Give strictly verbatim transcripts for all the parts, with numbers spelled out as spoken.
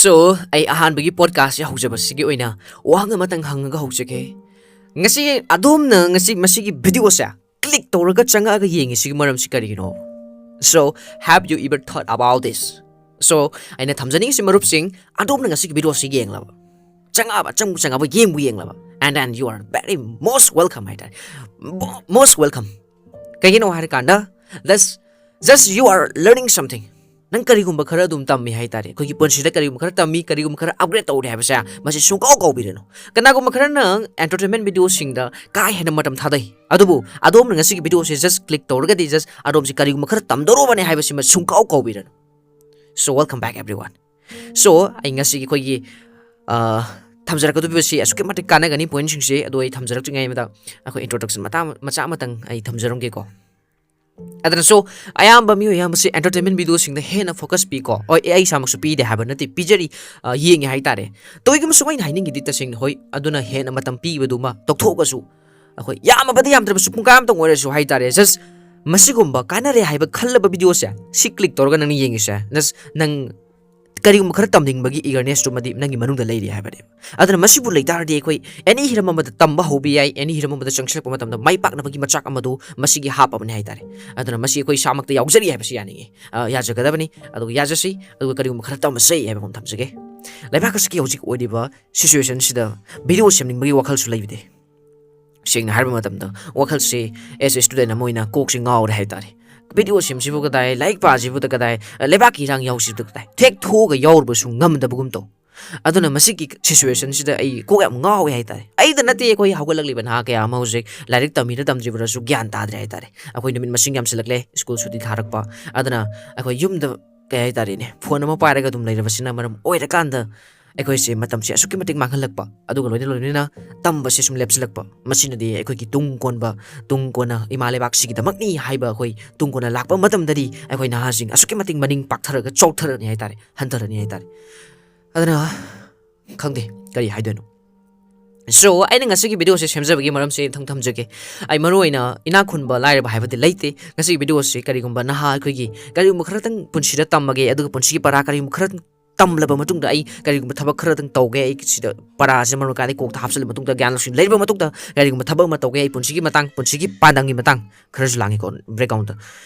So, ꯑꯩ ꯑꯍꯥꯟꯕꯒꯤ podcastꯁꯦ ꯍꯧꯖꯕꯁꯤꯒꯤ ꯑꯣꯏꯅ ꯋꯥꯍꯪ ꯑꯃꯇꯪ ꯍꯪꯉꯒ ꯍꯧꯖꯒꯦ꯫ ꯉꯁꯤ ꯑꯗꯣꯝꯅ ꯉꯁꯤ ꯃꯁꯤꯒꯤ videoꯁꯦ click ꯇꯧꯔꯒ ꯆꯪꯉꯛꯑꯒ ꯌꯦꯡꯉꯤꯁꯤꯒꯤ ꯃꯔꯝꯁꯤ ꯀꯔꯤꯒꯤꯅꯣ? So, have you ever thought about this? So, ꯑꯩꯅ ꯊꯝꯖꯅꯤꯡꯉꯤꯁꯤ, ꯃꯔꯨꯞꯁꯤꯡ, ꯑꯗꯣꯝꯅ ꯉꯁꯤꯒꯤ videoꯁꯤ ꯌꯦꯡꯂꯕ, ꯆꯪꯉꯛꯑꯕ, ꯆꯪꯕꯨ ꯆꯪꯉꯕ, ꯌꯦꯡꯕꯨ ꯌꯦꯡꯂꯕ, and then you are very most welcome ꯍꯥꯏꯇꯥꯔꯦ, most welcome꯫ ꯀꯩꯒꯤꯅꯣ ꯍꯥꯏꯔꯀꯥꯟꯗ, just just you are learning something꯫ ꯅꯪ ꯀꯔꯤꯒꯨꯝꯕ ꯈꯔ ꯑꯗꯨꯝ ꯇꯝꯃꯤ ꯍꯥꯏꯇꯥꯔꯦ, ꯑꯩꯈꯣꯏꯒꯤ ꯄꯨꯟꯁꯤꯗ ꯀꯔꯤꯒꯨꯝꯕ ꯈꯔ ꯇꯝꯃꯤ, ꯀꯔꯤꯒꯨꯝꯕ ꯈꯔ upgrade ꯇꯧꯔꯦ ꯍꯥꯏꯕꯁꯦ ꯃꯁꯤ ꯁꯨꯡꯀꯥꯎ ꯀꯥꯎꯕꯤꯔꯅꯨ꯫ ꯀꯅꯥꯒꯨꯝꯕ ꯈꯔꯅ entertainment videoꯁꯤꯡꯗ ꯀꯥ ꯍꯦꯟꯅ ꯃꯇꯝ ꯊꯥꯗꯩ, ꯑꯗꯨꯕꯨ ꯑꯗꯣꯝꯅ ꯉꯁꯤꯒꯤ videoꯁꯦ just click ꯇꯧꯔꯒꯗꯤ just ꯑꯗꯣꯝꯁꯦ ꯀꯔꯤꯒꯨꯝꯕ ꯈꯔ ꯇꯝꯗꯧꯔꯕꯅꯦ ꯍꯥꯏꯕꯁꯤꯃ ꯁꯨꯡꯀꯥꯎ ꯀꯥꯎꯕꯤꯔꯅꯨ꯫ So, welcome back everyone꯫ So, ꯑꯩ ꯉꯁꯤꯒꯤ ꯑꯩꯈꯣꯏꯒꯤ ꯑ, ꯊꯝꯖꯔꯛꯀꯗꯧꯔꯤꯕꯁꯤ ꯑꯁꯨꯛꯀꯤ ꯃꯇꯤꯛ ꯀꯥꯟꯅꯒꯅꯤ, pointꯁꯤꯡꯁꯦ꯫ ꯑꯗꯣ ꯑꯩ ꯊꯝꯖꯔꯛꯇ꯭ꯔꯤꯉꯩ ꯃꯇꯥꯡ ꯑꯩꯈꯣꯏ introduction ꯃꯇꯥꯡ ꯃꯆꯥ ꯑꯃꯇꯪ ꯑꯩ ꯊꯝꯖꯔꯝꯒꯦꯀꯣ꯫ ꯑꯗꯨꯅ so, ꯑꯌꯥꯝꯕ ꯃꯤꯑꯣꯏ ꯑꯌꯥꯝꯕꯁꯤ entertainment videoꯁꯤꯡꯗ ꯍꯦꯟꯅ focus ꯄꯤꯀꯣ꯫ ꯍꯣꯏ, ꯑꯩ ꯏꯁꯥꯃꯛꯁꯨ ꯄꯤꯗꯦ ꯍꯥꯏꯕ ꯅꯠꯇꯦ, ꯄꯤꯖꯔꯤ, ꯑ, ꯌꯦꯡꯉꯦ ꯍꯥꯏꯇꯥꯔꯦ꯫ ꯇꯧꯏꯒꯨꯝꯕꯁꯨ ꯑꯩꯅ ꯍꯥꯏꯅꯤꯡꯉꯤꯗꯤ ꯇꯁꯦꯡꯅ, ꯍꯣꯏ, ꯑꯗꯨꯅ ꯍꯦꯟꯅ ꯃꯇꯝ ꯄꯤꯕꯗꯨꯃ ꯇꯣꯛꯊꯣꯛꯑꯒꯁꯨ, ꯑꯩꯈꯣꯏ ꯌꯥꯝꯃꯕꯗ ꯌꯥꯝꯗ꯭ꯔꯕꯁꯨ ꯄꯨꯡꯈꯥꯏ ꯑꯃꯇꯪ ꯑꯣꯏꯔꯁꯨ ꯍꯥꯏꯇꯥꯔꯦ, just ꯃꯁꯤꯒꯨꯝꯕ ꯀꯥꯟꯅꯔꯦ ꯍꯥꯏꯕ ꯈꯜꯂꯕ videoꯁꯦ ꯁꯤ click ꯇꯧꯔꯒ ꯅꯪꯅ ꯌꯦꯡꯉꯤꯁꯦ, just ꯅꯪ ꯀꯔꯤꯒꯨꯝꯕ ꯈꯔ ꯇꯝꯅꯤꯡꯕꯒꯤ eagernessꯇꯨꯃꯗꯤ ꯅꯪꯒꯤ ꯃꯅꯨꯡꯗ ꯂꯩꯔꯤ ꯍꯥꯏꯕꯅꯦꯕ꯫ ꯑꯗꯨꯅ ꯃꯁꯤꯕꯨ ꯂꯩꯇꯥꯔꯗꯤ ꯑꯩꯈꯣꯏ any ꯍꯤꯔꯝ ꯑꯃꯗ ꯇꯝꯕ ꯍꯧꯕ ꯌꯥꯏ, any ꯍꯤꯔꯝ ꯑꯃꯗ ꯆꯪꯁꯤꯜꯂꯛꯄ ꯃꯇꯝꯗ ꯃꯥꯏ ꯄꯥꯛꯅꯕꯒꯤ ꯃꯆꯥꯛ ꯑꯃꯗꯨ ꯃꯁꯤꯒꯤ ꯍꯥꯞꯄꯕꯅꯤ ꯍꯥꯏꯇꯥꯔꯦ꯫ ꯑꯗꯨꯅ ꯃꯁꯤ ꯑꯩꯈꯣꯏ ꯏꯁꯥꯃꯛꯇ ꯌꯥꯎꯖꯔꯤ ꯍꯥꯏꯕꯁꯤ ꯌꯥꯅꯤꯡꯉꯤ꯫ ꯑ, ꯌꯥꯖꯒꯗꯕꯅꯤ, ꯑꯗꯨꯒ ꯌꯥꯖꯁꯤ, ꯑꯗꯨꯒ ꯀꯔꯤꯒꯨꯝꯕ ꯈꯔ ꯇꯝꯃꯁꯤ ꯍꯥꯏꯕ ꯑꯃ ꯊꯝꯖꯒꯦ꯫ ꯂꯩꯕꯥꯛ ꯑꯁꯤꯒꯤ ꯍꯧꯖꯤꯛ ꯑꯣꯏꯔꯤꯕ situationꯁꯤꯗ video ꯁꯦꯝꯅꯤꯡꯕꯒꯤ ꯋꯥꯈꯜꯁꯨ ꯂꯩꯕꯗꯤ, ꯁꯦꯡꯅ ꯍꯥꯏꯔꯕ ꯃꯇꯝꯗ, ꯋꯥꯈꯜꯁꯦ as a student ꯑꯃ ꯑꯣꯏꯅ ꯀꯣꯛꯁꯦ ꯉꯥꯎꯔꯦ ꯍꯥꯏꯕ ꯇꯥꯔꯦ꯫ Video ꯁꯦꯝꯁꯤꯕꯨ ꯀꯗꯥꯏ, ꯂꯥꯏꯔꯤꯛ ꯄꯥꯁꯤꯕꯨ ꯀꯗꯥꯏ, ꯂꯩꯕꯥꯛꯀꯤ ꯏꯔꯥꯡ ꯌꯥꯎꯁꯤꯕꯨ ꯀꯗꯥꯏ, ꯊꯦꯛ ꯊꯣꯛꯑꯒ ꯌꯥꯎꯔꯨꯕꯁꯨ ꯉꯝꯗꯕꯒꯨꯝ ꯇꯧ꯫ ꯑꯗꯨꯅ ꯃꯁꯤꯒꯤ situationꯁꯤꯗ ꯑꯩ ꯀꯣꯛ ꯌꯥꯝ ꯉꯥꯎꯋꯦ ꯍꯥꯏ ꯇꯥꯔꯦ꯫ ꯑꯩꯗ ꯅꯠꯇꯦ, ꯑꯩꯈꯣꯏ ꯍꯧꯒꯠꯂꯛꯂꯤꯕ ꯅꯍꯥ ꯀꯌꯥ ꯑꯃ ꯍꯧꯖꯤꯛ ꯂꯥꯏꯔꯤꯛ ꯇꯝꯃꯤꯔ ꯇꯝꯗ꯭ꯔꯤꯕ꯭ꯔꯁꯨ ꯒ꯭ꯌꯥꯟ ꯇꯥꯗ꯭ꯔꯦ ꯍꯥꯏ ꯇꯥꯔꯦ꯫ ꯑꯩꯈꯣꯏ ꯅꯨꯃꯤꯠ ꯃꯁꯤꯡ ꯌꯥꯝꯁꯤꯜꯂꯛꯂꯦ, school ꯁꯨꯇꯤ ꯊꯥꯔꯛꯄ꯫ ꯑꯗꯨꯅ ꯑꯩꯈꯣꯏ ꯌꯨꯝꯗ, ꯀꯩ ꯍꯥꯏ ꯇꯥꯔꯦꯅꯦ, phone ꯑꯃ ꯄꯥꯏꯔꯒ ꯑꯗꯨꯝ ꯂꯩꯔꯕꯁꯤꯅ ꯃꯔꯝ ꯑꯣꯏꯔꯀꯥꯟꯗ ꯑꯩꯈꯣꯏꯁꯦ ꯃꯇꯝꯁꯦ ꯑꯁꯨꯛꯀꯤ ꯃꯇꯤꯛ ꯃꯥꯡꯍꯜꯂꯛꯄ, ꯑꯗꯨꯒ ꯂꯣꯏꯅ ꯂꯣꯏꯅꯅ ꯇꯝꯕꯁꯦ ꯁꯨꯝ ꯂꯦꯞꯁꯤꯜꯂꯛꯄ꯫ ꯃꯁꯤꯅꯗꯤ ꯑꯩꯈꯣꯏꯒꯤ ꯇꯨꯡ ꯀꯣꯟꯕ, ꯇꯨꯡ ꯀꯣꯟꯅ ꯏꯃꯥ ꯂꯩꯕꯥꯛꯁꯤꯒꯤꯗꯃꯛꯅꯤ ꯍꯥꯏꯕ ꯑꯩꯈꯣꯏ ꯇꯨꯡ ꯀꯣꯟꯅ ꯂꯥꯛꯄ ꯃꯇꯝꯗꯗꯤ ꯑꯩꯈꯣꯏ ꯅꯍꯥꯁꯤꯡ ꯑꯁꯨꯛꯀꯤ ꯃꯇꯤꯛ ꯃꯅꯤꯡ ꯄꯥꯛꯊꯔꯒ ꯆꯥꯎꯊꯔꯅꯤ ꯍꯥꯏ ꯇꯥꯔꯦ, ꯍꯟꯊꯔꯅꯤ ꯍꯥꯏ ꯇꯥꯔꯦ꯫ ꯑꯗꯨꯅ ꯈꯪꯗꯦ ꯀꯔꯤ ꯍꯥꯏꯗꯣꯏꯅꯣ꯫ So, ꯑꯩꯅ ꯉꯁꯤꯒꯤ videoꯁꯦ ꯁꯦꯝꯖꯕꯒꯤ ꯃꯔꯝꯁꯦ ꯏꯊꯪ ꯊꯝꯖꯒꯦ꯫ ꯑꯩ ꯃꯔꯨ ꯑꯣꯏꯅ ꯏꯅꯥꯛ ꯈꯨꯟꯕ ꯂꯥꯏꯔꯕ ꯍꯥꯏꯕꯗꯤ ꯂꯩꯇꯦ꯫ ꯉꯁꯤꯒꯤ videoꯁꯦ ꯀꯔꯤꯒꯨꯝꯕ ꯅꯍꯥ ꯑꯩꯈꯣꯏꯒꯤ ꯀꯔꯤꯒꯨꯝꯕ ꯈꯔꯇꯪ ꯄꯨꯟꯁꯤꯗ ꯇꯝꯃꯒꯦ, ꯑꯗꯨꯒ ꯄꯨꯟꯁꯤꯒꯤ ꯄꯔꯥ ꯀꯔꯤꯒꯨꯝꯕ ꯈꯔ ꯇꯝꯂꯕ ꯃꯇꯨꯡꯗ ꯑꯩ ꯀꯔꯤꯒꯨꯝꯕ ꯊꯕꯛ ꯈꯔꯗꯪ ꯇꯧꯒꯦ, ꯑꯩ ꯁꯤꯗ ꯄꯔꯥꯁꯦ ꯃꯔꯨ ꯀꯥꯏꯗ ꯀꯣꯛꯇ ꯍꯥꯞꯆꯤꯜꯂꯕ ꯃꯇꯨꯡꯗ, ꯒ꯭ꯌꯥꯟ ꯂꯧꯁꯤꯡ ꯂꯩꯔꯕ ꯃꯇꯨꯡꯗ ꯀꯔꯤꯒꯨꯝꯕ ꯊꯕꯛ ꯑꯃ ꯇꯧꯒꯦ, ꯑꯩ ꯄꯨꯟꯁꯤꯒꯤ ꯃꯇꯥꯡ, ꯄꯨꯟꯁꯤꯒꯤ ꯄꯥꯟꯗꯝꯒꯤ ꯃꯇꯥꯡ ꯈꯔꯁꯨ ꯂꯥꯡꯉꯤꯀꯣ ꯕꯦꯛꯒ꯭ꯔꯥꯎꯟꯗ꯫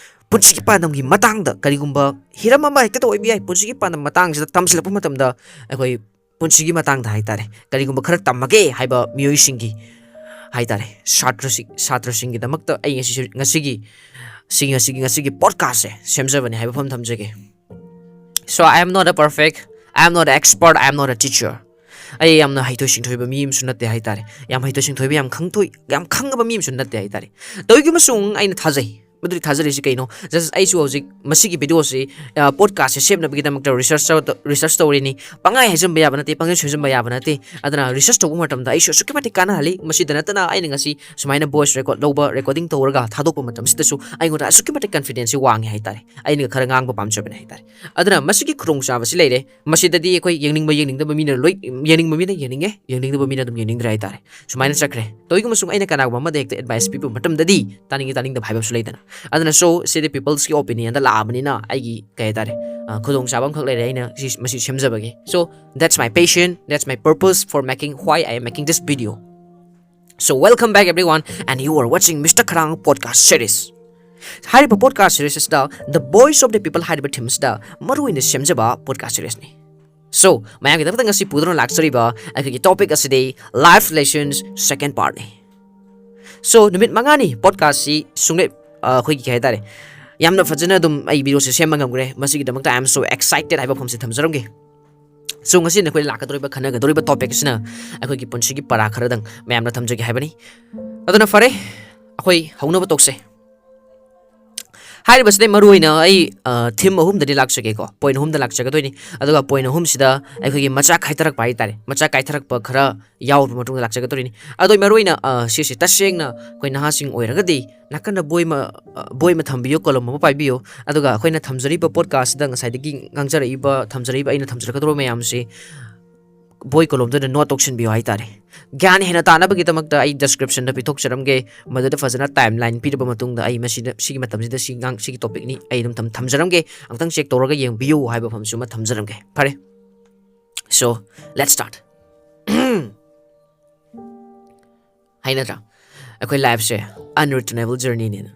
ꯄꯨꯟꯁꯤꯒꯤ ꯄꯥꯟꯗꯝꯒꯤ ꯃꯇꯥꯡꯗ ꯀꯔꯤꯒꯨꯝꯕ ꯍꯤꯔꯝ ꯑꯃ ꯍꯦꯛꯇ ꯑꯣꯏꯕ ꯌꯥꯏ, ꯄꯨꯟꯁꯤꯒꯤ ꯄꯥꯟꯗꯝ ꯃꯇꯥꯡꯁꯤꯗ ꯇꯝꯁꯤꯜꯂꯛꯄ ꯃꯇꯝꯗ ꯑꯩꯈꯣꯏ ꯄꯨꯟꯁꯤꯒꯤ ꯃꯇꯥꯡꯗ ꯍꯥꯏꯇꯥꯔꯦ, ꯀꯔꯤꯒꯨꯝꯕ ꯈꯔ ꯇꯝꯃꯒꯦ ꯍꯥꯏꯕ ꯃꯤꯑꯣꯏꯁꯤꯡꯒꯤ ꯍꯥꯏꯇꯥꯔꯦ, ꯁꯥꯇ꯭ꯔꯁꯤ-, ꯁꯥꯇ꯭ꯔꯁꯤꯡꯒꯤꯗꯃꯛꯇ ꯑꯩ ꯉꯁꯤꯁꯨ, ꯉꯁꯤꯒꯤ, ꯁꯤ, ꯉꯁꯤꯒꯤ, ꯉꯁꯤꯒꯤ ꯄꯣꯗꯀꯥꯁꯁꯦ ꯁꯦꯝꯖꯕꯅꯤ ꯍꯥꯏꯕ ꯋꯥꯐꯝ ꯊꯝꯖꯒꯦ꯫ So I am not a perfect, I am not an expert, I am not a teacher. ꯑꯩ ꯌꯥꯝꯅ ꯍꯩꯊꯣꯏ ꯁꯤꯡꯊꯣꯏꯕ ꯃꯤ ꯑꯃꯁꯨ ꯅꯠꯇꯦ ꯍꯥꯏꯇꯥꯔꯦ, ꯌꯥꯝ ꯍꯩꯊꯣꯏ ꯁꯤꯡꯊꯣꯏꯕ, ꯌꯥꯝ ꯈꯪꯊꯣꯏ, ꯌꯥꯝ ꯈꯪꯉꯕ ꯃꯤ ꯑꯃꯁꯨ ꯅꯠꯇꯦ ꯍꯥꯏꯇꯥꯔꯦ꯫ ꯇꯧꯏꯒꯨꯝꯕꯁꯨꯡ ꯑꯩꯅ ꯊꯥꯖꯩ, ꯃꯗꯨꯗꯤ ꯊꯥꯖꯔꯤꯁꯤ ꯀꯩꯅꯣ? Just ꯑꯩꯁꯨ ꯍꯧꯖꯤꯛ ꯃꯁꯤꯒꯤ ꯚꯤꯗꯤꯑꯣꯁꯤ, ꯑ, ꯄꯣꯗꯀꯥꯁꯁꯦ ꯁꯦꯝꯅꯕꯒꯤꯗꯃꯛꯇ ꯔꯤꯁꯔꯁ ꯇꯧ-, ꯔꯤꯁꯔꯁ ꯇꯧꯔꯤꯅꯤ꯫ ꯄꯪꯍꯥꯏ ꯍꯥꯏꯖꯟꯕ ꯌꯥꯕ ꯅꯠꯇꯦ, ꯄꯪꯁꯣꯏ ꯁꯣꯏꯖꯟꯕ ꯌꯥꯕ ꯅꯠꯇꯦ꯫ ꯑꯗꯨꯅ ꯔꯤꯁꯔꯁ ꯇꯧꯕ ꯃꯇꯝꯗ ꯑꯩꯁꯨ ꯑꯁꯨꯛꯀꯤ ꯃꯇꯤꯛ ꯀꯥꯟꯅꯍꯜꯂꯤ꯫ ꯃꯁꯤꯗ ꯅꯠꯇꯅ ꯑꯩꯅ ꯉꯁꯤ ꯁꯨꯃꯥꯏꯅ ꯚꯣꯏꯁ ꯔꯦꯀꯣꯔꯗ ꯂꯧꯕ, ꯔꯦꯀꯣꯔꯗꯤꯡ ꯇꯧꯔꯒ ꯊꯥꯗꯣꯛꯄ ꯃꯇꯝꯁꯤꯗꯁꯨ ꯑꯩꯉꯣꯟꯗ ꯑꯁꯨꯛꯀꯤ ꯃꯇꯤꯛ ꯀꯟꯐꯤꯗꯦꯟꯁꯁꯤ ꯋꯥꯡꯉꯤ ꯍꯥꯏꯇꯥꯔꯦ꯫ ꯑꯩꯅ ꯈꯔ ꯉꯥꯡꯕ ꯄꯥꯝꯖꯕꯅꯦ ꯍꯥꯏꯇꯥꯔꯦ꯫ ꯑꯗꯨꯅ ꯃꯁꯤꯒꯤ ꯈꯨꯗꯣꯡꯆꯥꯕꯁꯤ ꯂꯩꯔꯦ꯫ ꯃꯁꯤꯗꯗꯤ ꯑꯩꯈꯣꯏ ꯌꯦꯡꯅꯤꯡꯕ ꯌꯦꯡꯅꯤꯡꯗꯕ ꯃꯤꯅ ꯂꯣꯏ, ꯌꯦꯡꯅꯤꯡꯕ ꯃꯤꯅ ꯌꯦꯡꯅꯤꯡꯉꯦ, ꯌꯦꯡꯅꯤꯡꯗꯕ ꯃꯤꯅ ꯑꯗꯨꯝ ꯌꯦꯡꯅꯤꯡꯗ꯭ꯔꯦ ꯍꯥꯏꯇꯥꯔꯦ꯫ ꯁꯨꯃꯥꯏꯅ ꯆꯠꯈ꯭ꯔꯦ꯫ ꯇꯧꯏꯒꯨꯝꯕꯁꯨꯡ ꯑꯩꯅ ꯀꯅꯥꯒꯨꯝꯕ ꯑꯃꯗ ꯍꯦꯛꯇ ꯑꯦꯗꯚꯥꯏꯁ ꯄꯤꯕ ꯃꯇꯝꯗꯗꯤ ꯇꯥꯅꯤꯡꯉꯤ ꯇꯥꯅꯤꯡꯗꯕ ꯍꯥꯏꯕ ꯑꯃꯁꯨ ꯂꯩꯗꯅ꯫ ꯑꯗꯨꯅ so ꯁꯤꯗꯤ ꯄꯤꯄꯜꯁꯀꯤ ꯑꯣꯄꯤꯅꯤꯌꯟꯗ ꯂꯥꯛꯑꯕꯅꯤꯅ ꯑꯩꯒꯤ ꯀꯩ ꯍꯥꯏꯇꯥꯔꯦ, ꯑ, ꯈꯨꯗꯣꯡꯆꯥꯕ ꯑꯃꯈꯛ ꯂꯩꯔꯦ ꯑꯩꯅ ꯁꯤ, ꯃꯁꯤ ꯁꯦꯝꯖꯕꯒꯤ꯫ So that's my passion, that's my purpose for making, why I am making this video. So welcome back everyone, and you are watching Mister Kharang Podcast Series. ꯍꯥꯏꯔꯤꯕ ꯄꯣꯗꯀꯥꯁ ꯁꯤꯔꯤꯁ ꯑꯁꯤꯗ The Voice of the People ꯍꯥꯏꯔꯤꯕ ꯊꯤꯝ ꯑꯁꯤꯗ ꯃꯔꯨꯑꯣꯏꯅ ꯁꯦꯝꯖꯕ podcast ꯁꯤꯔꯤꯁꯅꯤ꯫ So ꯃꯌꯥꯝꯒꯤꯗꯃꯛꯇ ꯉꯁꯤ ꯄꯨꯗꯨꯅ ꯂꯥꯛꯆꯔꯤꯕ ꯑꯩꯈꯣꯏꯒꯤ topic ꯑꯁꯤꯗꯤ Life Lessons second partꯅꯤ꯫ So ꯅꯨꯃꯤꯠ ꯃꯉꯥꯅꯤ ꯄꯣꯗꯀꯥꯁꯁꯤ ꯁꯨꯡꯂꯦꯞ, ꯑ, ꯑꯩꯈꯣꯏꯒꯤ ꯀꯩ ꯍꯥꯏꯇꯥꯔꯦ, ꯌꯥꯝꯅ ꯐꯖꯅ ꯑꯗꯨꯝ ꯑꯩ ꯚꯤꯗꯤꯑꯣꯁꯦ ꯁꯦꯝꯕ ꯉꯝꯈ꯭ꯔꯦ꯫ ꯃꯁꯤꯒꯤꯗꯃꯛꯇ I am so excited ꯍꯥꯏꯕ ꯋꯥꯐꯝꯁꯦ ꯊꯝꯖꯔꯝꯒꯦ꯫ So ꯉꯁꯤ ꯅꯈꯣꯏ ꯂꯥꯛꯀꯗꯧꯔꯤꯕ, ꯈꯟꯅꯒꯗꯧꯔꯤꯕ ꯇꯣꯄꯤꯛ ꯑꯁꯤꯅ ꯑꯩꯈꯣꯏꯒꯤ ꯄꯨꯟꯁꯤꯒꯤ ꯄꯔꯥ ꯈꯔꯗꯪ ꯃꯌꯥꯝꯅ ꯊꯝꯖꯒꯦ ꯍꯥꯏꯕꯅꯤ꯫ ꯑꯗꯨꯅ ꯐꯔꯦ, ꯑꯩꯈꯣꯏ ꯍꯧꯅꯕ ꯇꯧꯁꯦ꯫ ꯍꯥꯏꯔꯤꯕꯁꯤꯗ ꯃꯔꯨꯑꯣꯏꯅ ꯑꯩ, ꯑ, ꯊꯤꯝ ꯑꯍꯨꯝꯗꯗꯤ ꯂꯥꯛꯆꯒꯦꯀꯣ, ꯄꯣꯏꯟ ꯑꯍꯨꯝꯗ ꯂꯥꯛꯆꯒꯗꯣꯏꯅꯤ꯫ ꯑꯗꯨꯒ ꯄꯣꯏꯟ ꯑꯍꯨꯝꯁꯤꯗ ꯑꯩꯈꯣꯏꯒꯤ ꯃꯆꯥ ꯈꯥꯏꯊꯔꯛꯄ ꯍꯥꯏꯇꯥꯔꯦ, ꯃꯆꯥ ꯀꯥꯏꯊꯔꯛꯄ ꯈꯔ ꯌꯥꯎꯔꯕ ꯃꯇꯨꯡꯗ ꯂꯥꯛꯆꯒꯗꯣꯏꯅꯤ꯫ ꯑꯗꯣ ꯃꯔꯨꯑꯣꯏꯅ, ꯑ, ꯁꯤꯁꯦ ꯇꯁꯦꯡꯅ ꯑꯩꯈꯣꯏ ꯅꯍꯥꯁꯤꯡ ꯑꯣꯏꯔꯒꯗꯤ ꯅꯥꯀꯟꯗ ꯕꯣꯏ ꯑꯃ, ꯑ, ꯕꯣꯏ ꯑꯃ ꯊꯝꯕꯤꯌꯨ, ꯀꯣꯂꯝ ꯑꯃ ꯄꯥꯏꯕꯤꯌꯨ꯫ ꯑꯗꯨꯒ ꯑꯩꯈꯣꯏꯅ ꯊꯝꯖꯔꯤꯕ ꯄꯣꯗꯀꯥꯁꯁꯤꯗ ꯉꯁꯥꯏꯗꯒꯤ ꯉꯥꯡꯖꯔꯛꯏꯕ, ꯊꯝꯖꯔꯛꯏꯕ, ꯑꯩꯅ ꯊꯝꯖꯔꯛꯀꯗꯧꯔꯤꯕ ꯃꯌꯥꯝꯁꯤ ꯕꯣꯏ ꯀꯣꯂꯣꯝꯗꯨꯗ ꯅꯣꯠ ꯇꯧꯁꯤꯟꯕꯤꯌꯨ ꯍꯥꯏꯇꯥꯔꯦ꯫ ꯒ꯭ꯌꯥꯟ ꯍꯦꯟꯅ ꯇꯥꯅꯕꯒꯤꯗꯃꯛꯇ ꯑꯩ description ꯗ ꯄꯤꯊꯣꯛꯆꯔꯝꯒꯦ꯫ ꯃꯗꯨꯗ ꯐꯖꯅ timeline ꯄꯤꯔꯕ ꯃꯇꯨꯡꯗ ꯑꯩ ꯃꯁꯤꯗ, ꯁꯤꯒꯤ ꯃꯇꯝꯁꯤꯗ ꯁꯤ ꯉꯥꯡ-, ꯁꯤꯒꯤ topic ꯅꯤ ꯑꯩ ꯑꯗꯨꯝ ꯊꯝ-, ꯊꯝꯖꯔꯝꯒꯦ꯫ ꯑꯃꯨꯛꯇꯪ check ꯇꯧꯔꯒ ꯌꯦꯡꯕꯤꯌꯨ ꯍꯥꯏꯕ ꯃꯐꯝꯁꯨ ꯑꯃ ꯊꯝꯖꯔꯝꯒꯦ꯫ ꯐꯔꯦ, so let's start꯫ ꯍꯥꯏ ꯅꯠꯇ꯭ꯔꯥ? ꯑꯩꯈꯣꯏ life ꯁꯦ unreturnable journey ꯅꯦꯅ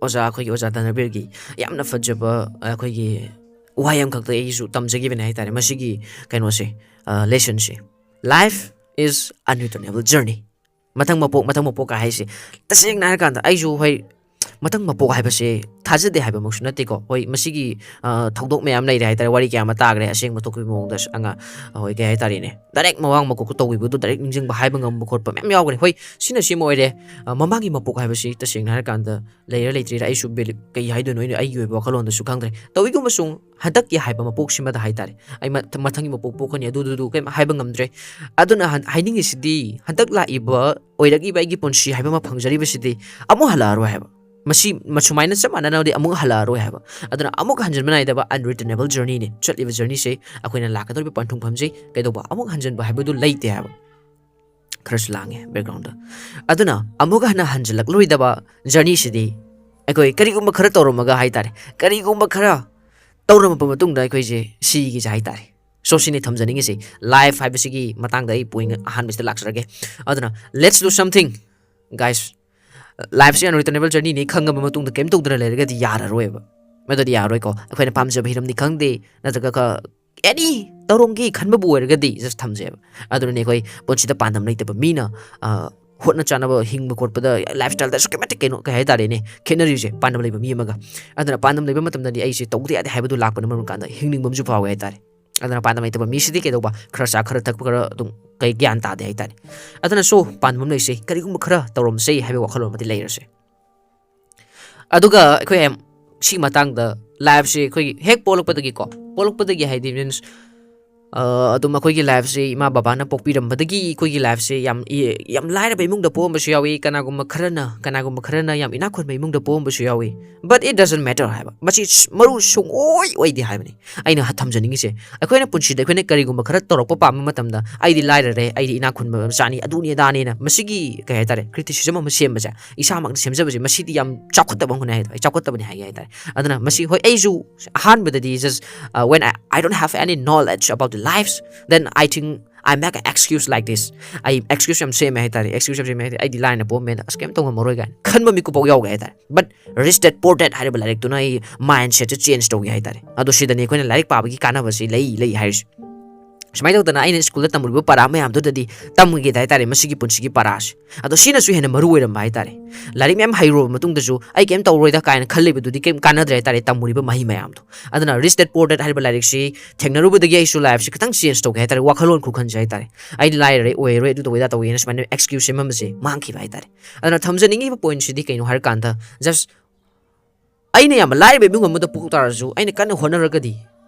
ꯑꯣꯖꯥ, ꯑꯩꯈꯣꯏꯒꯤ ꯑꯣꯖꯥ ꯙꯅꯕꯤꯔꯒꯤ ꯌꯥꯝꯅ ꯐꯖꯕ, ꯑꯩꯈꯣꯏꯒꯤ ꯋꯥꯍꯩ ꯑꯃꯈꯛꯇ ꯑꯩꯁꯨ ꯇꯝꯖꯈꯤꯕꯅꯦ ꯍꯥꯏꯇꯥꯔꯦ꯫ ꯃꯁꯤꯒꯤ ꯀꯩꯅꯣꯁꯦ, ꯑ, lesson say, "Life is unreturnable journey"꯫ ꯃꯊꯪ ꯃꯄꯣꯛ, ꯃꯊꯪ ꯃꯄꯣꯛꯀ ꯍꯥꯏꯁꯦ, ꯇꯁꯦꯡꯅ ꯍꯥꯏꯔꯀꯥꯟꯗ ꯑꯩꯁꯨ, ꯍꯣꯏ, ꯃꯊꯪ ꯃꯄꯣꯛ ꯍꯥꯏꯕꯁꯦ ꯊꯥꯖꯗꯦ ꯍꯥꯏꯕꯃꯛꯁꯨ ꯅꯠꯇꯦꯀꯣ꯫ ꯍꯣꯏ, ꯃꯁꯤꯒꯤ, ꯑ, ꯊꯧꯗꯣꯛ ꯃꯌꯥꯝ ꯂꯩꯔꯦ ꯍꯥꯏꯇꯥꯔꯦ, ꯋꯥꯔꯤ ꯀꯌꯥ ꯑꯃ ꯇꯥꯈ꯭ꯔꯦ, ꯑꯁꯦꯡꯕ ꯊꯣꯛꯈꯤꯕ ꯃꯑꯣꯡꯗ ꯑꯉ-, ꯍꯣꯏ, ꯀꯩ ꯍꯥꯏꯇꯥꯔꯦꯅꯦ, direct ꯃꯃꯥꯡ ꯃꯀꯣꯛꯇ ꯇꯧꯈꯤꯕꯗꯨ direct ꯅꯤꯡꯁꯤꯡꯕ ꯍꯥꯏꯕ ꯉꯝꯕ ꯈꯣꯠꯄ ꯃꯌꯥꯝ ꯌꯥꯎꯈ꯭ꯔꯦ꯫ ꯍꯣꯏ, ꯁꯤꯅ ꯁꯤ ꯑꯃ ꯑꯣꯏꯔꯦ꯫ ꯑ, ꯃꯃꯥꯡꯒꯤ ꯃꯄꯣꯛ ꯍꯥꯏꯕꯁꯤ ꯇꯁꯦꯡꯅ ꯍꯥꯏꯔꯀꯥꯟꯗ ꯂꯩꯔ ꯂꯩꯇ꯭ꯔꯤꯔ ꯑꯩꯁꯨ believe, ꯀꯩ ꯍꯥꯏꯗꯣꯏꯅꯣ, ꯑꯩꯅ ꯑꯩꯒꯤ ꯑꯣꯏꯕ ꯋꯥꯈꯜꯂꯣꯟꯗꯁꯨ ꯈꯪꯗ꯭ꯔꯦ꯫ ꯇꯧꯏꯒꯨꯝꯕꯁꯨꯡ ꯍꯟꯗꯛꯀꯤ ꯍꯥꯏꯕ ꯃꯄꯣꯛꯁꯤꯃꯗ ꯍꯥꯏꯇꯥꯔꯦ, ꯑꯩ ꯃꯊ-, ꯃꯊꯪꯒꯤ ꯃꯄꯣꯛ ꯄꯣꯛꯀꯅꯤ, ꯑꯗꯨꯗꯨꯗꯨ ꯀꯩꯝ ꯍꯥꯏꯕ ꯉꯝꯗ꯭ꯔꯦ꯫ ꯑꯗꯨꯅ ꯍꯟ-, ꯍꯥꯏꯅꯤꯡꯉꯤꯁꯤꯗꯤ, ꯍꯟꯗꯛ ꯂꯥꯛꯏꯕ ꯑꯣꯏꯔꯛꯏꯕ ꯑꯩꯒꯤ ꯄꯨꯟꯁꯤ ꯍꯥꯏꯕ ꯑꯃ ꯐꯪꯖꯔꯤꯕꯁꯤꯗꯤ ꯑꯃꯨꯛ ꯍꯜꯂꯛꯑꯔꯣꯏ ꯍꯥꯏꯕ꯫ ꯃꯁꯤ ꯃꯁꯨꯃꯥꯏꯅ ꯆꯞ ꯃꯥꯟꯅꯅꯗꯤ ꯑꯃꯨꯛ ꯍꯜꯂꯛꯑꯔꯣꯏ ꯍꯥꯏꯕ꯫ ꯑꯗꯨꯅ ꯑꯃꯨꯛ ꯍꯟꯖꯤꯟꯕ ꯅꯥꯏꯗꯕ unreturnable journey ꯅꯤ꯫ ꯆꯠꯂꯤꯕ journey ꯁꯦ, ꯑꯩꯈꯣꯏꯅ ꯂꯥꯛꯀꯗꯧꯔꯤꯕ ꯄꯟꯊꯨꯡꯐꯝꯁꯦ ꯀꯩꯗꯧꯕ ꯑꯃꯨꯛ ꯍꯟꯖꯤꯟꯕ ꯍꯥꯏꯕꯗꯨ ꯂꯩꯇꯦ ꯍꯥꯏꯕ꯫ ꯈꯔꯁꯨ ꯂꯥꯡꯉꯦ background ꯗ꯫ ꯑꯗꯨꯅ ꯑꯃꯨꯛ ꯍꯟꯅ ꯍꯟꯖꯤꯜꯂꯛꯂꯣꯏꯗꯕ journey ꯁꯤꯗꯤ ꯑꯩꯈꯣꯏ ꯀꯔꯤꯒꯨꯝꯕ ꯈꯔ ꯇꯧꯔꯝꯃꯒ ꯍꯥꯏꯇꯥꯔꯦ, ꯀꯔꯤꯒꯨꯝꯕ ꯈꯔ ꯇꯧꯔꯝꯃꯕ ꯃꯇꯨꯡꯗ ꯑꯩꯈꯣꯏꯁꯦ ꯁꯤꯒꯤꯁꯦ ꯍꯥꯏꯇꯥꯔꯦ꯫ So ꯁꯤꯅꯤ ꯊꯝꯖꯅꯤꯡꯉꯤꯁꯦ꯫ Life ꯍꯥꯏꯕꯁꯤꯒꯤ ꯃꯇꯥꯡꯗ ꯑꯩ point ꯑꯍꯥꯟꯕꯁꯤꯗ ꯂꯥꯛꯆꯔꯒꯦ꯫ ꯑꯗꯨꯅ let's do something, guys꯫ Life say unreturnable journey ꯅꯤ ꯈꯪꯉꯕ ꯃꯇꯨꯡꯗ ꯀꯩꯝ ꯇꯧꯗꯅ ꯂꯩꯔꯒꯗꯤ ꯌꯥꯔꯔꯣꯏꯕ꯫ ꯃꯗꯨꯗꯤ ꯌꯥꯔꯔꯣꯏꯀꯣ꯫ ꯑꯩꯈꯣꯏꯅ ꯄꯥꯝꯖꯕ ꯍꯤꯔꯝꯅꯤ ꯈꯪꯗꯦ, ꯅꯠꯇ꯭ꯔꯒ ꯈ-, any ꯇꯧꯔꯝꯒꯦ ꯈꯟꯕꯕꯨ ꯑꯣꯏꯔꯒꯗꯤ just ꯊꯝꯖꯩꯕ꯫ ꯑꯗꯨꯅꯅꯦ ꯑꯩꯈꯣꯏ ꯄꯨꯟꯁꯤꯗ ꯄꯥꯟꯗꯝ ꯂꯩꯇꯕ ꯃꯤꯅ, ꯑ, ꯍꯣꯠꯅ ꯆꯥꯅꯕ ꯍꯤꯡꯕ ꯈꯣꯠꯄꯗ, lifestyle ꯗ ꯑꯁꯨꯛꯀꯤ ꯃꯇꯤꯛ ꯀꯩꯅꯣ, ꯀꯩ ꯍꯥꯏꯇꯥꯔꯦꯅꯦ, ꯈꯦꯠꯅꯔꯤꯁꯦ ꯄꯥꯟꯗꯝ ꯂꯩꯕ ꯃꯤ ꯑꯃꯒ꯫ ꯑꯗꯨꯅ ꯄꯥꯟꯗꯝ ꯂꯩꯕ ꯃꯇꯝꯗꯗꯤ ꯑꯩꯁꯦ ꯇꯧꯗ ꯌꯥꯗꯦ ꯍꯥꯏꯕꯗꯨ ꯂꯥꯛꯄꯅ ꯃꯔꯝ ꯀꯥꯟꯗ ꯍꯤꯡꯅꯤꯡꯕ ꯑꯃꯁꯨ ꯐꯥꯎꯋꯦ ꯍꯥꯏꯇꯥꯔꯦ꯫ ꯑꯗꯨꯅ ꯄꯥꯟꯗꯝ ꯂꯩꯇꯕ ꯃꯤꯁꯤꯗꯤ ꯀꯩꯗꯧꯕ, ꯈꯔ ꯆꯥ ꯈꯔ ꯊꯛꯄ ꯈꯔ ꯑꯗꯨꯝ ꯀꯩ ꯒ꯭ꯌꯥꯟ ꯇꯥꯗꯦ ꯍꯥꯏꯇꯥꯔꯦ꯫ ꯑꯗꯨꯅ so ꯄꯥꯟꯗꯝ ꯑꯃ ꯂꯩꯁꯦ, ꯀꯔꯤꯒꯨꯝꯕ ꯈꯔ ꯇꯧꯔꯝꯁꯦ ꯍꯥꯏꯕꯒꯤ ꯋꯥꯈꯜꯂꯣꯟ ꯑꯃꯗꯤ ꯂꯩꯔꯁꯦ꯫ ꯑꯗꯨꯒ ꯑꯩꯈꯣꯏ ꯁꯤ ꯃꯇꯥꯡꯗ, life ꯁꯦ ꯑꯩꯈꯣꯏꯒꯤ ꯍꯦꯛ ꯄꯣꯛꯂꯛꯄꯗꯒꯤꯀꯣ, ꯄꯣꯛꯂꯛꯄꯗꯒꯤ ꯍꯥꯏꯗꯤ means ꯑ, ꯑꯗꯨꯝ ꯑꯩꯈꯣꯏꯒꯤ ꯂꯥꯏꯐꯁꯤ ꯏꯃꯥ ꯕꯕꯥꯅ ꯄꯣꯛꯄꯤꯔꯝꯕꯗꯒꯤ ꯑꯩꯈꯣꯏꯒꯤ ꯂꯥꯏꯐꯁꯤ ꯌꯥꯝ ꯏ-, ꯌꯥꯝ ꯂꯥꯏꯔꯕ ꯏꯃꯨꯡꯗ ꯄꯣꯛꯑꯝꯕꯁꯨ ꯌꯥꯎꯏ, ꯀꯅꯥꯒꯨꯝꯕ ꯈꯔꯅ, ꯀꯅꯥꯒꯨꯝꯕ ꯈꯔꯅ ꯌꯥꯝ ꯏꯅꯥꯛ ꯈꯨꯟꯕ ꯏꯃꯨꯡꯗ ꯄꯣꯛꯑꯝꯕꯁꯨ ꯌꯥꯎꯏ꯫ But it doesn't matter ꯍꯥꯏꯕ꯫ ꯃꯁꯤ ꯁ-, ꯃꯔꯨ ꯁꯨꯡꯑꯣꯏ ꯑꯣꯏꯗꯦ ꯍꯥꯏꯕꯅꯤ꯫ ꯑꯩꯅ ꯍ-, ꯊꯝꯖꯅꯤꯡꯉꯤꯁꯦ, ꯑꯩꯈꯣꯏꯅ ꯄꯨꯟꯁꯤꯗ ꯑꯩꯈꯣꯏꯅ ꯀꯔꯤꯒꯨꯝꯕ ꯈꯔ ꯇꯧꯔꯛꯄ ꯄꯥꯝꯕ ꯃꯇꯝꯗ, "ꯑꯩꯗꯤ ꯂꯥꯏꯔꯔꯦ, ꯑꯩꯗꯤ ꯏꯅꯥꯛ ꯈꯨꯟꯕ ꯃꯆꯥꯅꯤ, ꯑꯗꯨꯅꯤ ꯑꯗꯥꯅꯤꯅ", ꯃꯁꯤꯒꯤ, ꯀꯩ ꯍꯥꯏꯇꯥꯔꯦ, criticism ꯑꯃ ꯁꯦꯝꯕꯁꯦ, ꯏꯁꯥꯃꯛꯅ ꯁꯦꯝꯖꯕꯁꯦ, ꯃꯁꯤꯗꯤ ꯌꯥꯝ ꯆꯥꯎꯈꯠꯇꯕ ꯑꯃꯅꯦ ꯍꯥꯏꯗꯣ, ꯑꯩ ꯆꯥꯎꯈꯠꯇꯕꯅꯦ ꯍꯥꯏꯒꯦ ꯍꯥꯏꯇꯥꯔꯦ꯫ ꯑꯗꯨꯅ ꯃꯁꯤ, ꯍꯣꯏ, ꯑꯩꯁꯨ ꯑꯍꯥꯟꯕꯗꯗꯤ just, uh, when I, I don't have any knowledge about the lives, then I think I make an excuse like this. ꯑꯩ excuse ꯌꯥꯝ ꯁꯦꯝꯃꯦ ꯍꯥꯏꯇꯥꯔꯦ, excuse ꯌꯥꯝ ꯁꯦꯝꯃꯦ ꯍꯥꯏꯇꯥꯔꯦ, "ꯑꯩꯗꯤ ꯂꯥꯏꯔꯅ ꯄꯣꯛꯑꯝꯃꯦꯅ, ꯑꯁ, ꯀꯩꯝ ꯇꯧ ꯉꯝꯃꯔꯣꯏ" ꯀꯥꯏꯅ ꯈꯟꯕ ꯃꯤꯀꯨꯞꯐꯥꯎ ꯌꯥꯎꯒꯦ ꯍꯥꯏꯇꯥꯔꯦ꯫ But Rich Dad Poor Dad ꯍꯥꯏꯔꯤꯕ ꯂꯥꯏꯔꯤꯛꯇꯨꯅ ꯑꯩ mindsetꯁꯦ change ꯇꯧꯒꯦ ꯍꯥꯏꯇꯥꯔꯦ꯫ ꯑꯗꯣ ꯁꯤꯗꯅꯤ ꯑꯩꯈꯣꯏꯅ ꯂꯥꯏꯔꯤꯛ ꯄꯥꯕꯒꯤ ꯀꯥꯟꯅꯕꯁꯤ ꯂꯩ, ꯂꯩ ꯍꯥꯏꯔꯤꯁꯦ꯫ ꯁꯨꯃꯥꯏꯅ ꯇꯧꯗꯅ ꯑꯩꯅ ꯁ꯭ꯀꯨꯜꯗ ꯇꯝꯃꯨꯔꯤꯕ ꯄꯔꯥ ꯃꯌꯥꯝꯗꯨꯗꯗꯤ ꯇꯝꯒꯦꯗ ꯍꯥꯏꯇꯥꯔꯦ, ꯃꯁꯤꯒꯤ ꯄꯨꯟꯁꯤꯒꯤ ꯄꯔꯥꯁꯦ꯫ ꯑꯗꯣ ꯁꯤꯅꯁꯨ ꯍꯦꯟꯅ ꯃꯔꯨ ꯑꯣꯏꯔꯝꯕ ꯍꯥꯏꯇꯥꯔꯦ꯫ ꯂꯥꯏꯔꯤꯛ ꯃꯌꯥꯝ ꯍꯩꯔꯨꯔꯕ ꯃꯇꯨꯡꯗꯁꯨ ꯑꯩ ꯀꯩꯝ ꯇꯧꯔꯣꯏꯗ ꯀꯥꯏꯅ ꯈꯜꯂꯤꯕꯗꯨꯗꯤ ꯀꯩꯝ ꯀꯥꯟꯅꯗ꯭ꯔꯦ ꯍꯥꯏꯇꯥꯔꯦ, ꯇꯝꯃꯨꯔꯤꯕ ꯃꯍꯩ ꯃꯌꯥꯝꯗꯣ꯫ ꯑꯗꯨꯅ Rich Dad Poor Dad ꯍꯥꯏꯔꯤꯕ ꯂꯥꯏꯔꯤꯛꯁꯤ ꯊꯦꯡꯅꯔꯨꯕꯗꯒꯤ ꯑꯩꯁꯨ lifeꯁꯤ ꯈꯤꯇꯪ change ꯇꯧꯒꯦ ꯍꯥꯏꯇꯥꯔꯦ, ꯋꯥꯈꯜꯂꯣꯟ ꯈꯨꯈꯟꯁꯦ ꯍꯥꯏꯇꯥꯔꯦ꯫ "ꯑꯩ ꯂꯥꯏꯔꯔꯦ, ꯑꯣꯏꯔꯔꯣꯏ, ꯑꯗꯨ ꯇꯧꯋꯦ, ꯑꯗꯥ ꯇꯧꯋꯦꯅ" ꯁꯨꯃꯥꯏꯅ excuse ꯁꯦꯝꯃꯝꯕꯁꯦ ꯃꯥꯡꯈꯤꯕ ꯍꯥꯏꯇꯥꯔꯦ꯫ ꯑꯗꯨꯅ ꯊꯝꯖꯅꯤꯡꯉꯤꯕ pointꯁꯤꯗꯤ ꯀꯩꯅꯣ ꯍꯥꯏꯔꯀꯥꯟꯗ, just ꯑꯩꯅ ꯌꯥꯝꯅ ꯂꯥꯏꯔꯕ ꯏꯃꯨꯡ ꯑꯃꯗ ꯄꯣꯛ ꯇꯥꯔꯁꯨ, ꯑꯩꯅ ꯀꯟꯅ ꯍꯣꯠꯅꯔꯒꯗꯤ,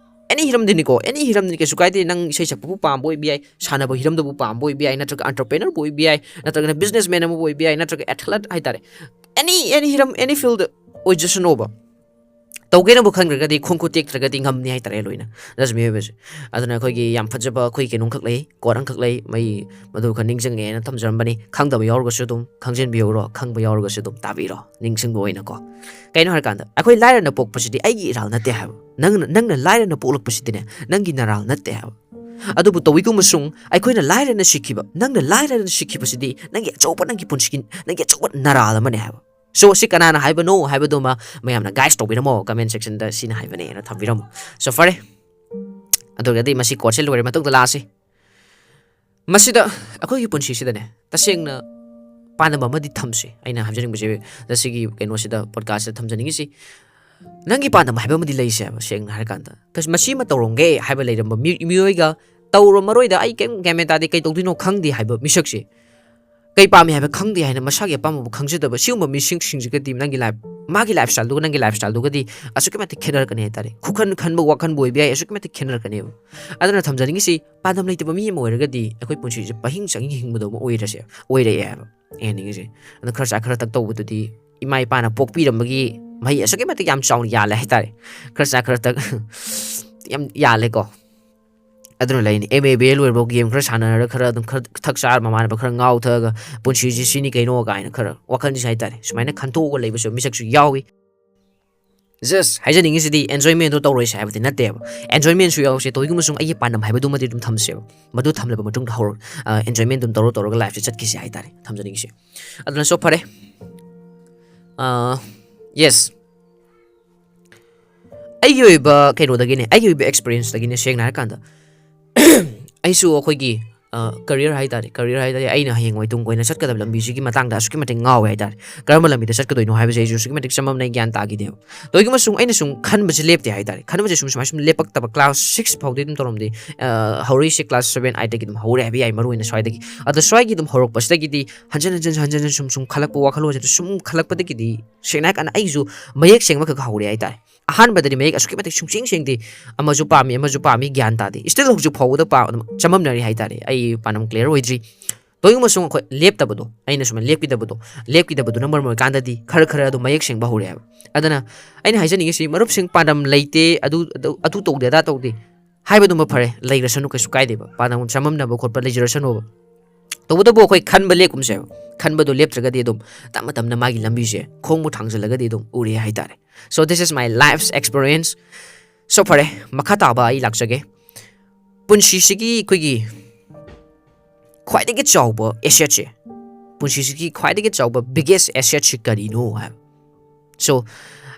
any ꯍꯤꯔꯝꯗꯅꯤꯀꯣ, any ꯍꯤꯔꯝꯗꯅꯤ, ꯀꯩꯁꯨ ꯀꯥꯏꯗꯦ꯫ ꯅꯪ ꯏꯁꯩ ꯁꯛꯄꯕꯨ ꯄꯥꯝꯕ ꯑꯣꯏꯕ ꯌꯥꯏ, ꯁꯥꯟꯅꯕ ꯍꯤꯔꯝꯗꯕꯨ ꯄꯥꯝꯕ ꯑꯣꯏꯕ ꯌꯥꯏ, ꯅꯠꯇ꯭ꯔꯒ entrepreneurꯕꯨ ꯑꯣꯏꯕ ꯌꯥꯏ, ꯅꯠꯇ꯭ꯔꯒꯅ businessman ꯑꯃꯕꯨ ꯑꯣꯏꯕ ꯌꯥꯏ, ꯅꯠꯇ꯭ꯔꯒ athlete ꯍꯥꯏꯇꯥꯔꯦ, any, any ꯍꯤꯔꯝ, any field ꯑꯣꯏꯖꯁꯅꯣꯕ, ꯇꯧꯒꯦꯅꯕꯨ ꯈꯟꯈ꯭ꯔꯒꯗꯤ ꯈꯣꯡ ꯈꯨꯠ ꯇꯦꯛꯇ꯭ꯔꯒꯗꯤ ꯉꯝꯅꯤ ꯍꯥꯏꯇꯥꯔꯦ ꯂꯣꯏꯅ꯫ Just ꯃꯤꯑꯣꯏꯕꯁꯦ꯫ ꯑꯗꯨꯅ ꯑꯩꯈꯣꯏꯒꯤ ꯌꯥꯝ ꯐꯖꯕ ꯑꯩꯈꯣꯏ ꯀꯩꯅꯣꯝꯈꯛ ꯂꯩ, quote ꯑꯃꯈꯛ ꯂꯩ, ꯃꯩ ꯃꯗꯨ ꯈꯔ ꯅꯤꯡꯁꯤꯡꯉꯦꯅ ꯊꯝꯖꯔꯝꯕꯅꯤ꯫ ꯈꯪꯗꯕ ꯌꯥꯎꯔꯒꯁꯨ ꯑꯗꯨꯝ ꯈꯪꯖꯤꯟꯕꯤꯍꯧꯔꯣ, ꯈꯪꯕ ꯌꯥꯎꯔꯒꯁꯨ ꯑꯗꯨꯝ ꯇꯥꯕꯤꯔꯣ, ꯅꯤꯡꯁꯤꯡꯕ ꯑꯣꯏꯅꯀꯣ꯫ ꯀꯩꯅꯣ ꯍꯥꯏꯔꯀꯥꯟꯗ, ꯑꯩꯈꯣꯏ ꯂꯥꯏꯔꯅ ꯄꯣꯛꯄꯁꯤꯗꯤ ꯑꯩꯒꯤ ꯏꯔꯥꯜ ꯅꯠꯇꯦ ꯍꯥꯏꯕ꯫ ꯅꯪꯅ, ꯅꯪꯅ ꯂꯥꯏꯔꯅ ꯄꯣꯛꯂꯛꯄꯁꯤꯗꯤꯅꯦ, ꯅꯪꯒꯤ ꯅꯔꯥꯜ ꯅꯠꯇꯦ ꯍꯥꯏꯕ꯫ ꯑꯗꯨꯕꯨ ꯇꯧꯏꯒꯨꯝꯕꯁꯨꯡ ꯑꯩꯈꯣꯏꯅ ꯂꯥꯏꯔꯅ ꯁꯤꯈꯤꯕ, ꯅꯪꯅ ꯂꯥꯏꯔꯅ ꯁꯤꯈꯤꯕꯁꯤꯗꯤ ꯅꯪꯒꯤ ꯑꯆꯧꯕ, ꯅꯪꯒꯤ ꯄꯨꯟꯁꯤꯒꯤ, ꯅꯪꯒꯤ ꯑꯆꯧꯕ ꯅꯔꯥꯜ ꯑꯃꯅꯦ ꯍꯥꯏꯕ꯫ So, ꯁꯤ ꯀꯅꯥꯅ ꯍꯥꯏꯕꯅꯣ ꯍꯥꯏꯕꯗꯨꯃ ꯃꯌꯥꯝꯅ guess ꯇꯧꯕꯤꯔꯝꯃꯣ, comment sectionꯗ "ꯁꯤꯅ ꯍꯥꯏꯕꯅꯦꯅ" ꯊꯝꯕꯤꯔꯝꯃꯣ꯫ So, ꯐꯔꯦ, ꯑꯗꯨꯒꯗꯤ ꯃꯁꯤ quoteꯁꯦ ꯂꯣꯏꯔ ꯃꯇꯨꯡꯗ ꯂꯥꯛꯑꯁꯤ꯫ ꯃꯁꯤꯗ ꯑꯩꯈꯣꯏꯒꯤ ꯄꯨꯟꯁꯤꯁꯤꯗꯅꯦ, ꯇꯁꯦꯡꯅ ꯄꯥꯟꯗꯝ ꯑꯃꯗꯤ ꯊꯝꯁꯤ꯫ ꯑꯩꯅ ꯍꯥꯏꯖꯅꯤꯡꯕꯁꯦ, ꯉꯁꯤꯒꯤ ꯀꯩꯅꯣꯁꯤꯗ, podcastꯁꯤꯗ ꯊꯝꯖꯅꯤꯡꯉꯤꯁꯤ, ꯅꯪꯒꯤ ꯄꯥꯟꯗꯝ ꯍꯥꯏꯕ ꯑꯃꯗꯤ ꯂꯩꯁꯦ ꯍꯥꯏꯕ, ꯁꯦꯡꯅ ꯍꯥꯏꯔꯀꯥꯟꯗ꯫ ꯀꯩꯁꯨ ꯃꯁꯤꯃ ꯇꯧꯔꯝꯒꯦ ꯍꯥꯏꯕ ꯂꯩꯔꯝꯕ ꯃꯤ-, ꯃꯤꯑꯣꯏꯒ ꯇꯧꯔꯝꯃꯔꯣꯏꯗ, ꯑꯩ ꯀꯩꯝ ꯒ꯭ꯌꯥꯟ ꯃꯦꯟ ꯇꯥꯗꯦ, ꯀꯩ ꯇꯧꯗꯣꯏꯅꯣ ꯈꯪꯗꯦ ꯍꯥꯏꯕ ꯃꯤꯁꯛꯁꯦ, ꯀꯩ ꯄꯥꯝꯃꯤ ꯍꯥꯏꯕ ꯈꯪꯗꯦ ꯍꯥꯏꯅ ꯃꯁꯥꯒꯤ ꯑꯄꯥꯝꯕꯕꯨ ꯈꯪꯖꯗꯕ ꯁꯤꯒꯨꯝꯕ ꯃꯤꯁꯤꯡꯁꯤꯡꯁꯤꯒꯗꯤ ꯅꯪꯒꯤ ꯂꯥꯏꯐ, ꯃꯥꯒꯤ ꯂꯥꯏꯐ ꯁ꯭ꯇꯥꯏꯜꯗꯨꯒ ꯅꯪꯒꯤ ꯂꯥꯏꯐ ꯁ꯭ꯇꯥꯏꯜꯗꯨꯒꯗꯤ ꯑꯁꯨꯛꯀꯤ ꯃꯇꯤꯛ ꯈꯦꯠꯅꯔꯛꯀꯅꯤ ꯍꯥꯏꯇꯥꯔꯦ꯫ ꯈꯨꯈꯟ ꯈꯟꯕ ꯋꯥꯈꯟꯕꯨ ꯑꯣꯏꯕ ꯌꯥꯏ, ꯑꯁꯨꯛꯀꯤ ꯃꯇꯤꯛ ꯈꯦꯠꯅꯔꯛꯀꯅꯦꯕ꯫ ꯑꯗꯨꯅ ꯊꯝꯖꯅꯤꯡꯉꯤꯁꯤ, ꯄꯥꯟꯗꯝ ꯂꯩꯇꯕ ꯃꯤ ꯑꯃ ꯑꯣꯏꯔꯒꯗꯤ ꯑꯩꯈꯣꯏ ꯄꯨꯟꯁꯤꯁꯦ ꯄꯍꯤꯡ ꯆꯍꯤꯡ ꯍꯤꯡꯕꯗꯧꯅ ꯑꯣꯏꯔꯁꯦ, ꯑꯣꯏꯔꯛꯑꯦ ꯍꯥꯏꯕ ꯑꯩ ꯍꯥꯏꯅꯤꯡꯉꯤꯁꯦ꯫ ꯑꯗꯣ ꯈꯔ ꯆꯥ ꯈꯔ ꯊꯛ ꯇꯧꯕꯗꯨꯗꯤ ꯏꯃꯥ ꯏꯄꯥꯅ ꯄꯣꯛꯄꯤꯔꯝꯕꯒꯤ ꯃꯍꯩ ꯑꯁꯨꯛꯀꯤ ꯃꯇꯤꯛ ꯌꯥꯝ ꯆꯥꯎꯅ ꯌꯥꯜꯂꯦ ꯍꯥꯏꯇꯥꯔꯦ꯫ ꯈꯔ ꯆꯥ ꯈꯔ ꯊꯛ ꯌꯥꯝ ꯌꯥꯜꯂꯦꯀꯣ꯫ ꯑꯗꯨꯅ ꯂꯩꯅꯤ, ꯑꯦꯝ ꯑꯦ ꯕꯤ ꯑꯦ ꯂꯣꯏꯔꯕꯥꯎ ꯒꯦꯝ ꯈꯔ ꯁꯥꯟꯅꯔꯒ ꯈꯔ ꯑꯗꯨꯝ ꯈꯔ ꯊꯛ ꯆꯥꯔ ꯃꯃꯥꯟꯅꯕ ꯈꯔ ꯉꯥꯎ ꯊꯛꯑꯒ ꯄꯨꯟꯁꯤꯁꯤ ꯁꯤꯅꯤ ꯀꯩꯅꯣ ꯀꯥꯏꯅ ꯈꯔ ꯋꯥꯈꯜꯁꯤ ꯍꯥꯏꯇꯥꯔꯦ, ꯁꯨꯃꯥꯏꯅ ꯈꯟꯇꯣꯛꯑꯒ ꯂꯩꯕꯁꯨ ꯃꯤꯁꯛꯁꯨ ꯌꯥꯎꯏ꯫ ꯖꯁ ꯍꯥꯏꯖꯅꯤꯡꯉꯤꯁꯤꯗꯤ ꯑꯦꯟꯖꯣꯏꯃꯦꯟꯗꯣ ꯇꯧꯔꯣꯏꯁꯦ ꯍꯥꯏꯕꯗꯤ ꯅꯠꯇꯦꯕ꯫ ꯑꯦꯟꯖꯣꯏꯃꯦꯟꯁꯨ ꯌꯥꯎꯁꯦ, ꯇꯧꯏꯒꯨꯝꯕꯁꯨꯡ ꯑꯩꯒꯤ ꯄꯥꯟꯗꯝ ꯍꯥꯏꯕꯗꯨꯃꯗꯤ ꯑꯗꯨꯝ ꯊꯝꯁꯦꯕ꯫ ꯃꯗꯨ ꯊꯝꯂꯕ ꯃꯇꯨꯡꯗ ꯍꯧꯔꯛ ꯑꯦꯟꯖꯣꯏꯃꯦꯟ ꯑꯗꯨꯝ ꯇꯧꯔ ꯇꯧꯔꯒ ꯂꯥꯏꯐꯁꯦ ꯆꯠꯈꯤꯁꯦ ꯍꯥꯏꯇꯥꯔꯦ ꯊꯝꯖꯅꯤꯡꯉꯤꯁꯦ꯫ ꯑꯗꯨꯅ ꯁꯣ ꯐꯔꯦ꯫ ꯌꯦꯁ, ꯑꯩꯒꯤ ꯑꯣꯏꯕ ꯀꯩꯅꯣꯗꯒꯤꯅꯦ, ꯑꯩꯒꯤ ꯑꯣꯏꯕ ꯑꯦꯛꯁꯄꯤꯔꯤꯌꯦꯟꯁꯇꯒꯤꯅꯦ, ꯁꯦꯡꯅ ꯍꯥꯏꯔꯀꯥꯟꯗ ꯑꯩꯁꯨ ꯑꯩꯈꯣꯏꯒꯤ ꯀꯔꯤꯌꯔ ꯍꯥꯏꯇꯥꯔꯦ, ꯀꯔꯤꯌꯔ ꯍꯥꯏꯇꯥꯔꯦ, ꯑꯩꯅ ꯍꯌꯦꯡꯋꯥꯏ ꯇꯨꯡ ꯀꯣꯏꯅ ꯆꯠꯀꯗꯕ ꯂꯝꯕꯤꯁꯤꯒꯤ ꯃꯇꯥꯡꯗ ꯑꯁꯨꯛꯀꯤ ꯃꯇꯤꯛ ꯉꯥꯎꯋꯦ ꯍꯥꯏꯇꯥꯔꯦ꯫ ꯀꯔꯝꯕ ꯂꯝꯕꯤꯗ ꯆꯠꯀꯗꯣꯏꯅꯣ ꯍꯥꯏꯕꯁꯦ ꯑꯩꯁꯨ ꯑꯁꯨꯛꯀꯤ ꯃꯇꯤꯛ ꯆꯃꯝꯅꯩ, ꯒ꯭ꯌꯥꯟ ꯇꯥꯈꯤꯗꯦꯕ꯫ ꯇꯧꯏꯒꯨꯝꯕꯁꯨꯡ ꯑꯩꯅ ꯁꯨꯝ ꯈꯟꯕꯁꯦ ꯂꯦꯞꯇꯦ ꯍꯥꯏꯇꯥꯔꯦ꯫ ꯈꯟꯕꯁꯦ ꯁꯨꯝ ꯁꯨꯃꯥꯏ ꯁꯨꯝ ꯂꯦꯞꯄꯛꯇꯕ, ꯀ꯭ꯂꯥꯁ ꯁꯤꯛꯁ ꯐꯥꯎꯗꯤ ꯑꯗꯨꯝ ꯇꯧꯔꯝꯗꯦ꯫ ꯍꯧꯔꯛꯏꯁꯦ ꯀ꯭ꯂꯥꯁ ꯁꯕꯦꯟ ꯑꯥꯏꯠꯇꯒꯤ ꯑꯗꯨꯝ ꯍꯧꯔꯦ ꯍꯥꯏꯕ ꯌꯥꯏ, ꯃꯔꯨꯑꯣꯏꯅ ꯁ꯭ꯋꯥꯏꯗꯒꯤ꯫ ꯑꯗꯣ ꯁ꯭ꯋꯥꯏꯒꯤ ꯑꯗꯨꯝ ꯍꯧꯔꯛꯄꯁꯤꯗꯒꯤꯗꯤ ꯍꯟꯖꯤꯟ ꯍꯟꯖꯤꯟ ꯍꯟꯖꯤꯟ ꯍꯟꯖꯤꯟ ꯁꯨꯝ ꯁꯨꯝ ꯈꯜꯂꯛꯄ, ꯋꯥꯈꯜꯂꯣꯟꯁꯦ ꯁꯨꯝ ꯈꯜꯂꯛꯄꯗꯒꯤꯗꯤ ꯁꯦꯡꯅ ꯍꯥꯏꯔꯀꯥꯟꯗ ꯑꯩꯁꯨ ꯃꯌꯦꯛ ꯁꯦꯡꯕ ꯈꯛ ꯍꯧꯔꯦ ꯍꯥꯏꯇꯥꯔꯦ꯫ ꯑꯍꯥꯟꯕꯗꯗꯤ ꯃꯌꯦꯛ ꯑꯁꯨꯛꯀꯤ ꯃꯇꯤꯛ ꯁꯨꯡꯁꯦꯡ ꯁꯦꯡꯗꯦ, ꯑꯃꯁꯨ ꯄꯥꯝꯃꯤ, ꯑꯃꯁꯨ ꯄꯥꯝꯃꯤ, ꯒ꯭ꯌꯥꯟ ꯇꯥꯗꯦ꯫ ꯁ꯭ꯇꯤꯜ ꯍꯧꯖꯤꯛ ꯐꯥꯎꯕꯗ ꯄꯥ-, ꯑꯗꯨꯝ ꯆꯃꯝꯅꯔꯤ ꯍꯥꯏꯇꯥꯔꯦ, ꯑꯩ ꯄꯥꯟꯗꯝ ꯀ꯭ꯂꯤꯌꯥꯔ ꯑꯣꯏꯗ꯭ꯔꯤ꯫ ꯇꯧꯏꯒꯨꯝꯕꯁꯨꯡ ꯑꯩꯈꯣꯏ ꯂꯦꯞꯇꯕꯗꯣ, ꯑꯩꯅ ꯁꯨꯃꯥꯏꯅ ꯂꯦꯞꯈꯤꯗꯕꯗꯣ, ꯂꯦꯞꯈꯤꯗꯕꯗꯨꯅ ꯃꯔꯝ ꯑꯣꯏꯔꯀꯥꯟꯗꯗꯤ ꯈꯔ ꯈꯔ ꯑꯗꯨꯝ ꯃꯌꯦꯛ ꯁꯦꯡꯕ ꯍꯧꯔꯛꯑꯦꯕ꯫ ꯑꯗꯨꯅ ꯑꯩꯅ ꯍꯥꯏꯖꯅꯤꯡꯉꯤꯁꯤ, ꯃꯔꯨꯞꯁꯤꯡ, ꯄꯥꯟꯗꯝ ꯂꯩꯇꯦ, ꯑꯗꯨ, ꯑꯗꯨ, ꯑꯗꯨ ꯇꯧꯗꯦ, ꯑꯗꯥ ꯇꯧꯗꯦ ꯍꯥꯏꯕꯗꯨꯃ ꯐꯔꯦ, ꯂꯩꯔꯁꯅꯨ, ꯀꯩꯁꯨ ꯀꯥꯏꯗꯦꯕ, ꯄꯥꯟꯗꯝ ꯆꯃꯝꯅꯕ ꯈꯣꯠꯄ ꯂꯩꯖꯔꯁꯅꯨꯕ꯫ ꯇꯧꯕꯇꯕꯨ ꯑꯩꯈꯣꯏ ꯈꯟꯕ ꯂꯦꯞꯀꯨꯝꯁꯦꯕ꯫ ꯈꯟꯕꯗꯣ ꯂꯦꯞꯇ꯭ꯔꯒꯗꯤ ꯑꯗꯨꯝ ꯇꯞꯅ ꯇꯞꯅ ꯃꯥꯒꯤ ꯂꯝꯕꯤꯁꯦ ꯈꯣꯡꯕꯨ ꯊꯥꯡꯖꯜꯂꯒꯗꯤ ꯑꯗꯨꯝ ꯎꯔꯦ ꯍꯥꯏꯇꯥꯔꯦ꯫ So this is my life's experience. So ꯐꯔꯦ, ꯃꯈꯥ ꯇꯥꯕ ꯑꯩ ꯂꯥꯛꯆꯒꯦ꯫ ꯄꯨꯟꯁꯤꯁꯤꯒꯤ ꯑꯩꯈꯣꯏꯒꯤ ꯈ꯭ꯋꯥꯏꯗꯒꯤ ꯆꯥꯎꯕ ꯑꯦꯁꯦꯠꯁꯦ, ꯄꯨꯟꯁꯤꯁꯤꯒꯤ ꯈ꯭ꯋꯥꯏꯗꯒꯤ ꯆꯥꯎꯕ ꯕꯤꯒꯦꯁ ꯑꯦꯁꯦꯠꯁꯤ ꯀꯔꯤꯅꯣ ꯍꯥꯏꯕ꯫ So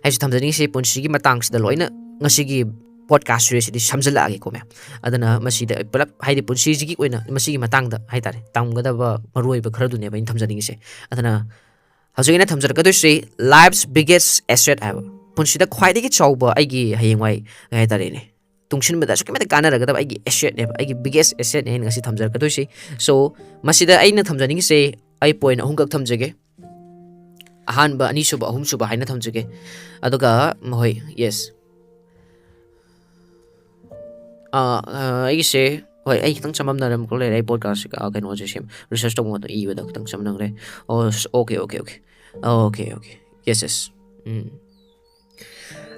ꯑꯩꯁꯨ ꯊꯝꯖꯅꯤꯡꯉꯤꯁꯤ ꯄꯨꯟꯁꯤꯒꯤ ꯃꯇꯥꯡꯁꯤꯗ ꯂꯣꯏꯅ ꯉꯁꯤꯒꯤ ꯄꯣꯗꯀꯥꯁ ꯁꯤꯔꯤꯁꯁꯤꯗꯤ ꯁꯝꯖꯜꯂꯛꯑꯒꯦꯀꯣ ꯃꯌꯥꯝ꯫ ꯑꯗꯨꯅ ꯃꯁꯤꯗ ꯄꯨꯂꯞ, ꯍꯥꯏꯗꯤ ꯄꯨꯟꯁꯤꯁꯤꯒꯤ ꯑꯣꯏꯅ ꯃꯁꯤꯒꯤ ꯃꯇꯥꯡꯗ ꯍꯥꯏꯇꯥꯔꯦ, ꯇꯝꯒꯗꯕ ꯃꯔꯨꯑꯣꯏꯕ ꯈꯔꯗꯨꯅꯦꯕ ꯑꯩꯅ ꯊꯝꯖꯅꯤꯡꯉꯤꯁꯦ꯫ ꯑꯗꯨꯅ ꯍꯧꯖꯤꯛ ꯑꯩꯅ ꯊꯝꯖꯔꯛꯀꯗꯣꯏꯁꯤ life's biggest asset ꯍꯥꯏꯕ, ꯄꯨꯟꯁꯤꯗ ꯈ꯭ꯋꯥꯏꯗꯒꯤ ꯆꯥꯎꯕ ꯑꯩꯒꯤ ꯍꯌꯦꯡꯋꯥꯏ ꯀꯩ ꯍꯥꯏꯇꯥꯔꯦꯅꯦ, ꯇꯨꯡꯁꯤꯟꯕꯗ ꯑꯁꯨꯛꯀꯤ ꯃꯇꯤꯛ ꯀꯥꯟꯅꯔꯒꯗꯕ ꯑꯩꯒꯤ ꯑꯦꯁꯦꯠꯅꯦꯕ, ꯑꯩꯒꯤ ꯕꯤꯒꯦꯁ ꯑꯦꯁꯦꯠꯅꯦ ꯑꯩꯅ ꯉꯁꯤ ꯊꯝꯖꯔꯛꯀꯗꯣꯏꯁꯤ꯫ So ꯃꯁꯤꯗ ꯑꯩꯅ ꯊꯝꯖꯅꯤꯡꯉꯤꯁꯦ ꯑꯩ ꯄꯣꯏꯟ ꯑꯍꯨꯝꯈꯛ ꯊꯝꯖꯒꯦ꯫ ꯑꯍꯥꯟꯕ, ꯑꯅꯤꯁꯨꯕ, ꯑꯍꯨꯝꯁꯨꯕ ꯍꯥꯏꯅ ꯊꯝꯖꯒꯦ꯫ ꯑꯗꯨꯒ ꯃꯈꯣꯏ, ꯌꯦꯁ, ꯑꯩꯒꯤꯁꯦ, ꯍꯣꯏ, ꯑꯩ ꯈꯤꯇꯪ ꯆꯃꯝꯅꯔꯝꯕ ꯂꯩꯔꯦ꯫ ꯑꯩ ꯄꯣꯠꯀꯥꯁ ꯀꯩꯅꯣꯁꯦ ꯁꯦꯝ, ꯔꯤꯁꯔꯁ ꯇꯧꯕ ꯃꯇꯝ ꯏꯕꯗ ꯈꯤꯇꯪ ꯆꯃꯝꯅꯈ꯭ꯔꯦ꯫ Oh, okay, okay, okay, okay, okay, yes, yes, um.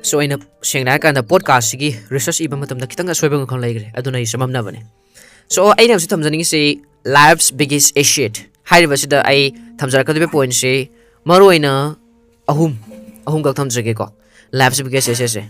So, ꯑꯩꯅ ꯁꯦꯡꯅ ꯍꯥꯏꯔꯀꯥꯟꯗ ꯄꯣꯠꯀꯥꯁꯁꯤꯒꯤ ꯔꯤꯁꯔꯁ ꯏꯕ ꯃꯇꯝꯗ ꯈꯤꯇꯪ ꯑꯁꯣꯏꯕ ꯈꯔ ꯂꯩꯈ꯭ꯔꯦ, ꯑꯗꯨꯅ ꯑꯩ ꯆꯃꯝꯅꯕꯅꯦ꯫ ꯁꯣ, ꯑꯩꯅ ꯍꯧꯖꯤꯛ ꯊꯝꯖꯅꯤꯡꯉꯤꯁꯤ Life's Biggest Asset ꯍꯥꯏꯔꯤꯕꯁꯤꯗ ꯑꯩ ꯊꯝꯖꯔꯛꯀꯗꯧꯔꯤꯕ ꯄꯣꯏꯟꯁꯤ ꯃꯔꯨꯑꯣꯏꯅ ꯑꯍꯨꯝ, ꯑꯍꯨꯝꯈꯛ ꯊꯝꯖꯒꯦꯀꯣ꯫ Life's Biggest Assetꯁꯦ,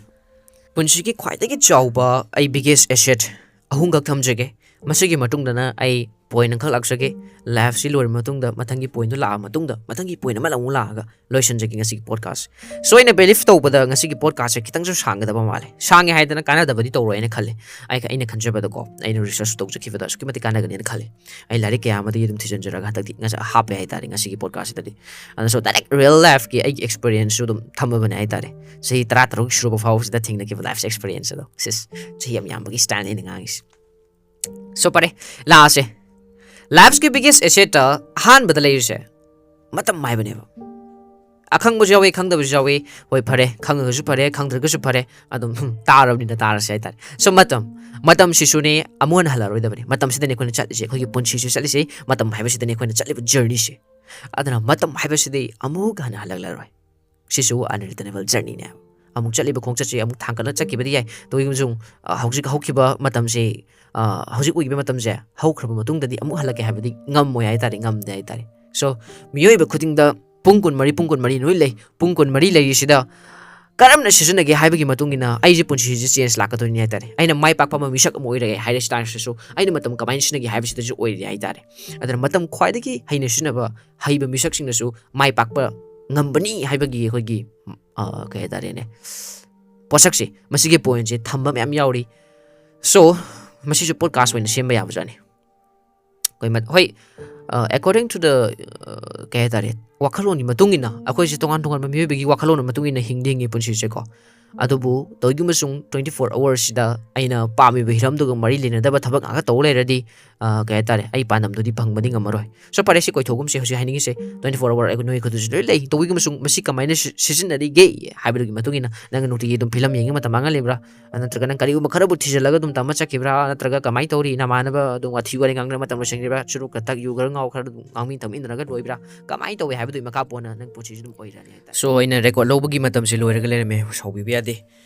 ꯄꯨꯟꯁꯤꯒꯤ ꯈ꯭ꯋꯥꯏꯗꯒꯤ ꯆꯥꯎꯕ ꯑꯩ biggest asset ꯑꯍꯨꯝꯈꯛ ꯊꯝꯖꯒꯦ꯫ ꯃꯁꯤꯒꯤ ꯃꯇꯨꯡꯗꯅ ꯑꯩ ꯄꯣꯏꯟ ꯑꯃꯈꯛ ꯂꯥꯛꯆꯒꯦ꯫ ꯂꯥꯏꯐꯁꯤ ꯂꯣꯏꯔꯕ ꯃꯇꯨꯡꯗ, ꯃꯊꯪꯒꯤ ꯄꯣꯏꯟꯗꯨ ꯂꯥꯛꯑ ꯃꯇꯨꯡꯗ, ꯃꯊꯪꯒꯤ ꯄꯣꯏꯟ ꯑꯃ ꯑꯃꯨꯛ ꯂꯥꯛꯑꯒ ꯂꯣꯏꯁꯤꯟꯖꯒꯦ ꯉꯁꯤꯒꯤ ꯄꯣꯠꯀꯥꯁ꯫ ꯁꯣ, ꯑꯩꯅ ꯕꯤꯂꯤꯐ ꯇꯧꯕꯗ ꯉꯁꯤꯒꯤ ꯄꯣꯠꯀꯥꯁꯁꯦ ꯈꯤꯇꯪꯁꯨ ꯁꯥꯡꯒꯗꯕ ꯃꯥꯜꯂꯦ꯫ ꯁꯥꯡꯉꯦ ꯍꯥꯏꯗꯅ ꯀꯥꯟꯅꯗꯕꯗꯤ ꯇꯧꯔꯣꯏ ꯍꯥꯏꯅ ꯈꯜꯂꯦ꯫ ꯑꯩ, ꯑꯩꯅ ꯈꯟꯖꯕꯗꯀꯣ, ꯑꯩꯅ ꯔꯤꯁꯔꯁ ꯇꯧꯖꯈꯤꯕꯗ ꯑꯁꯨꯛꯀꯤ ꯃꯇꯤꯛ ꯀꯥꯟꯅꯒꯅꯤꯅ ꯈꯜꯂꯦ꯫ ꯑꯩ ꯂꯥꯏꯔꯤꯛ ꯀꯌꯥ ꯑꯃꯗꯒꯤ ꯑꯗꯨꯝ ꯊꯤꯖꯤꯟꯖꯔꯒ ꯍꯟꯗꯛꯇꯤ ꯉꯁꯤ ꯍꯥꯞꯄꯦ ꯍꯥꯏꯇꯥꯔꯦ ꯉꯁꯤꯒꯤ ꯄꯣꯠꯀꯥꯁꯁꯤꯗꯗꯤ꯫ ꯑꯗꯨꯁꯨ ꯗꯥꯏꯔꯦꯛ ꯔꯤꯌꯦꯜ ꯂꯥꯏꯐꯀꯤ ꯑꯩꯒꯤ ꯑꯦꯛꯁꯄꯤꯔꯤꯌꯦꯟꯁꯁꯨ ꯑꯗꯨꯝ ꯊꯝꯃꯕꯅꯦ ꯍꯥꯏꯇꯥꯔꯦ꯫ ꯆꯍꯤ ꯇꯔꯥ ꯇꯔꯨꯛ ꯁꯨꯔꯕ ꯐꯥꯎꯕꯁꯤꯗ ꯊꯦꯡꯅꯈꯤꯕ ꯂꯥꯏꯐ ꯑꯦꯛꯁꯄꯤꯔꯤꯌꯦꯟꯁ ꯑꯗꯣ꯫ ꯁꯤꯁ, ꯆꯍꯤ ꯌꯥꯝ ꯌꯥꯝꯕꯒꯤ ꯁ꯭ꯇꯥꯏꯜꯅꯦ ꯑꯩꯅ ꯉꯥꯡꯉꯤꯁꯦ꯫ ꯁꯣ, ꯐꯔꯦ, ꯂꯥꯛꯑꯁꯦ꯫ ꯂꯥꯏꯐꯀꯤ ꯕꯤꯒꯦꯁ ꯑꯦꯁꯦꯠꯇ ꯑꯍꯥꯟꯕꯗ ꯂꯩꯔꯤꯁꯦ ꯃꯇꯝ ꯍꯥꯏꯕꯅꯦꯕ꯫ ꯑꯈꯪꯕꯁꯨ ꯌꯥꯎꯋꯤ, ꯈꯪꯗꯕꯁꯨ ꯌꯥꯎꯋꯤ꯫ ꯍꯣꯏ, ꯐꯔꯦ, ꯈꯪꯉꯒꯁꯨ ꯐꯔꯦ, ꯈꯪꯗ꯭ꯔꯒꯁꯨ ꯐꯔꯦ, ꯑꯗꯨꯝ ꯍꯨꯝ, ꯇꯥꯔꯕꯅꯤꯅ ꯇꯥꯔꯁꯦ ꯍꯥꯏꯇꯥꯔꯦ꯫ ꯁꯣ, ꯃꯇꯝ, ꯃꯇꯝꯁꯤꯁꯨꯅꯦ ꯑꯃꯨꯛ ꯍꯟꯅ ꯍꯜꯂꯔꯣꯏꯗꯕꯅꯤ꯫ ꯃꯇꯝꯁꯤꯗꯅꯦ ꯑꯩꯈꯣꯏꯅ ꯆꯠꯂꯤꯁꯦ, ꯑꯩꯈꯣꯏꯒꯤ ꯄꯨꯟꯁꯤꯁꯨ ꯆꯠꯂꯤꯁꯦ ꯃꯇꯝ ꯍꯥꯏꯕꯁꯤꯗꯅꯦ ꯑꯩꯈꯣꯏꯅ ꯆꯠꯂꯤꯕ ꯖꯔꯅꯤꯁꯦ꯫ ꯑꯗꯨꯅ ꯃꯇꯝ ꯍꯥꯏꯕꯁꯤꯗꯤ ꯑꯃꯨꯛ ꯍꯟꯅ ꯍꯜꯂꯛꯂꯔꯣꯏ꯫ ꯁꯤꯁꯨ unreturnable journeyꯅꯦ꯫ ꯑꯃꯨꯛ ꯆꯠꯂꯤꯕ ꯈꯣꯡꯆꯠꯁꯦ ꯑꯃꯨꯛ ꯊꯥꯡꯒꯠꯂ ꯆꯠꯈꯤꯕꯗꯤ ꯌꯥꯏ꯫ ꯇꯧꯏꯒꯨꯝꯕꯁꯨ, ꯑ, ꯍꯧꯖꯤꯛ ꯍꯧꯈꯤꯕ ꯃꯇꯝꯁꯦ, ꯑ, ꯍꯧꯖꯤꯛ ꯑꯣꯏꯈꯤꯕ ꯃꯇꯝꯁꯦ ꯍꯧꯈ꯭ꯔꯕ ꯃꯇꯨꯡꯗꯗꯤ ꯑꯃꯨꯛ ꯍꯜꯂꯛꯀꯦ ꯍꯥꯏꯕꯗꯤ ꯉꯝꯃꯣꯏ ꯍꯥꯏꯇꯥꯔꯦ, ꯉꯝꯗꯦ ꯍꯥꯏꯇꯥꯔꯦ꯫ ꯁꯣ, ꯃꯤꯑꯣꯏꯕ ꯈꯨꯗꯤꯡꯗ ꯄꯨꯡ ꯀꯨꯟꯃꯔꯤ, ꯄꯨꯡ ꯀꯨꯟꯃꯔꯤ ꯂꯣꯏ ꯂꯩ꯫ ꯄꯨꯡ ꯀꯨꯟꯃꯔꯤ ꯂꯩꯔꯤꯁꯤꯗ ꯀꯔꯝꯅ ꯁꯤꯖꯤꯟꯅꯒꯦ ꯍꯥꯏꯕꯒꯤ ꯃꯇꯨꯡ ꯏꯟꯅ ꯑꯩꯁꯦ ꯄꯨꯟꯁꯤꯁꯦ ꯆꯦꯟꯖ ꯂꯥꯛꯀꯗꯣꯏꯅꯤ ꯍꯥꯏꯇꯥꯔꯦ꯫ ꯑꯩꯅ ꯃꯥꯏ ꯄꯥꯛꯄ ꯑꯃ, ꯃꯤꯁꯛ ꯑꯃ ꯑꯣꯏꯔꯒꯦ ꯍꯥꯏꯔꯁꯨ ꯇꯥꯔꯁꯨ, ꯑꯩꯅ ꯃꯇꯝ ꯀꯃꯥꯏꯅ ꯁꯤꯖꯤꯟꯅꯒꯦ ꯍꯥꯏꯕꯁꯤꯗꯁꯨ ꯑꯣꯏꯔꯦ ꯍꯥꯏꯇꯥꯔꯦ꯫ ꯑꯗꯨꯅ ꯃꯇꯝ ꯈ꯭ꯋꯥꯏꯗꯒꯤ ꯍꯩꯅ ꯁꯤꯖꯤꯟꯅꯕ ꯍꯩꯕ ꯃꯤꯁꯛꯁꯤꯡꯅꯁꯨ ꯃꯥꯏ ꯄꯥꯛꯄ ꯉꯝꯕꯅꯤ ꯍꯥꯏꯕꯒꯤ ꯑꯩꯈꯣꯏꯒꯤ, ꯑ, ꯀꯩ ꯍꯥꯏꯇꯥꯔꯦꯅꯦ, ꯄꯣꯠꯁꯛꯁꯦ, ꯃꯁꯤꯒꯤ ꯄꯣꯏꯟꯁꯦ ꯊꯝꯕ ꯃꯌꯥꯝ ꯌꯥꯎꯔꯤ꯫ ꯁꯣ, ꯃꯁꯤꯁꯨ ꯄꯣꯠꯀꯥꯁ ꯑꯣꯏꯅ ꯁꯦꯝꯕ ꯌꯥꯕꯖꯥꯠꯅꯤ꯫ ꯑꯩꯈꯣꯏ ꯃ-, ꯍꯣꯏ, ꯑ, according to the, ꯑ, ꯀꯩ ꯍꯥꯏꯇꯥꯔꯦ, ꯋꯥꯈꯜꯂꯣꯟꯒꯤ ꯃꯇꯨꯡ ꯏꯟꯅ, ꯑꯩꯈꯣꯏꯁꯦ ꯇꯣꯉꯥꯟ ꯇꯣꯉꯥꯟꯕ ꯃꯤꯑꯣꯏꯕꯒꯤ ꯋꯥꯈꯜꯂꯣꯟ ꯃꯇꯨꯡ ꯏꯟꯅ ꯍꯤꯡꯗꯤ ꯍꯤꯡꯉꯤ ꯄꯨꯟꯁꯤꯁꯦꯀꯣ꯫ ꯑꯗꯨꯕꯨ ꯇꯧꯏꯒꯨꯝꯕꯁꯨꯡ twenty four hours ꯁꯤꯗ ꯑꯩꯅ ꯄꯥꯝꯃꯤꯕ ꯍꯤꯔꯝꯗꯨꯒ ꯃꯔꯤ ꯂꯩꯅꯗꯕ ꯊꯕꯛ ꯉꯥꯛꯇ ꯇꯧ ꯂꯩꯔꯗꯤ, ꯑ, ꯀꯩ ꯍꯥꯏꯇꯥꯔꯦ, ꯑꯩ ꯄꯥꯟꯗꯝꯗꯨꯗꯤ ꯐꯪꯕꯗꯤ ꯉꯝꯃꯔꯣꯏ꯫ So ꯐꯔꯦ, ꯁꯤ ꯀꯣꯏꯊꯣꯛꯀꯨꯝꯁꯦ꯫ ꯍꯧꯖꯤꯛ ꯍꯥꯏꯅꯤꯡꯉꯤꯁꯦ, twenty four hour ꯑꯩꯈꯣꯏ ꯅꯣꯏ ꯈꯨꯠꯇꯁꯨ ꯂꯣꯏ ꯂꯩ꯫ ꯇꯧꯏꯒꯨꯝꯕꯁꯨꯡ ꯃꯁꯤ ꯀꯃꯥꯏꯅ ꯁꯤ-, ꯁꯤꯖꯤꯟꯅꯔꯤꯒꯦ ꯍꯥꯏꯕꯗꯨꯒꯤ ꯃꯇꯨꯡ ꯏꯟꯅ ꯅꯪꯅ ꯅꯨꯡꯇꯤꯒꯤ ꯑꯗꯨꯝ ꯐꯤꯂꯝ ꯌꯦꯡꯉꯤ ꯃꯇꯝ ꯃꯥꯡꯍꯜꯂꯤꯕ꯭ꯔꯥ? ꯅꯠꯇ꯭ꯔꯒ ꯅꯪ ꯀꯔꯤꯒꯨꯝꯕ ꯈꯔꯕꯨ ꯊꯤꯖꯤꯜꯂꯒ ꯑꯗꯨꯝ ꯇꯝꯕ ꯆꯠꯈꯤꯕ꯭ꯔꯥ? ꯅꯠꯇ꯭ꯔꯒ ꯀꯃꯥꯏꯅ ꯇꯧꯔꯤ? ꯅꯃꯥꯟꯅꯕ ꯑꯗꯨꯝ ꯋꯥꯊꯤ ꯋꯥꯔꯦꯡ ꯉꯥꯡꯅꯕ ꯃꯇꯝ ꯂꯣꯏꯁꯤꯟꯈꯤꯕ꯭ꯔꯥ? ꯆꯨꯔꯨꯞ ꯈꯔ ꯊꯛ, ꯌꯨ ꯈꯔ ꯉꯥꯎ, ꯈꯔ ꯑꯗꯨꯝ ꯉꯥꯡꯃꯤ ꯇꯝꯃꯤꯟꯅꯔꯒ ꯂꯣꯏꯕ꯭ꯔꯥ? ꯀꯃꯥꯏꯅ ꯇꯧꯏ ꯍꯥꯏꯕꯗꯨꯒꯤ ꯃꯈꯥ ꯄꯣꯟꯅ ꯅꯪ ꯄꯨꯟꯁꯤꯁꯨ ꯑꯗꯨꯝ ꯑꯣꯏꯔꯅꯤ ꯍꯥꯏꯇꯥꯔꯦ꯫ So ꯑꯩꯅ record ꯂꯧꯕꯒꯤ ꯃꯇꯝꯁꯦ ꯂꯣꯏꯔꯒ ꯂꯩꯔꯝꯃꯦ, ꯁꯥꯎꯕꯤꯕ ꯌꯥꯗꯦ꯫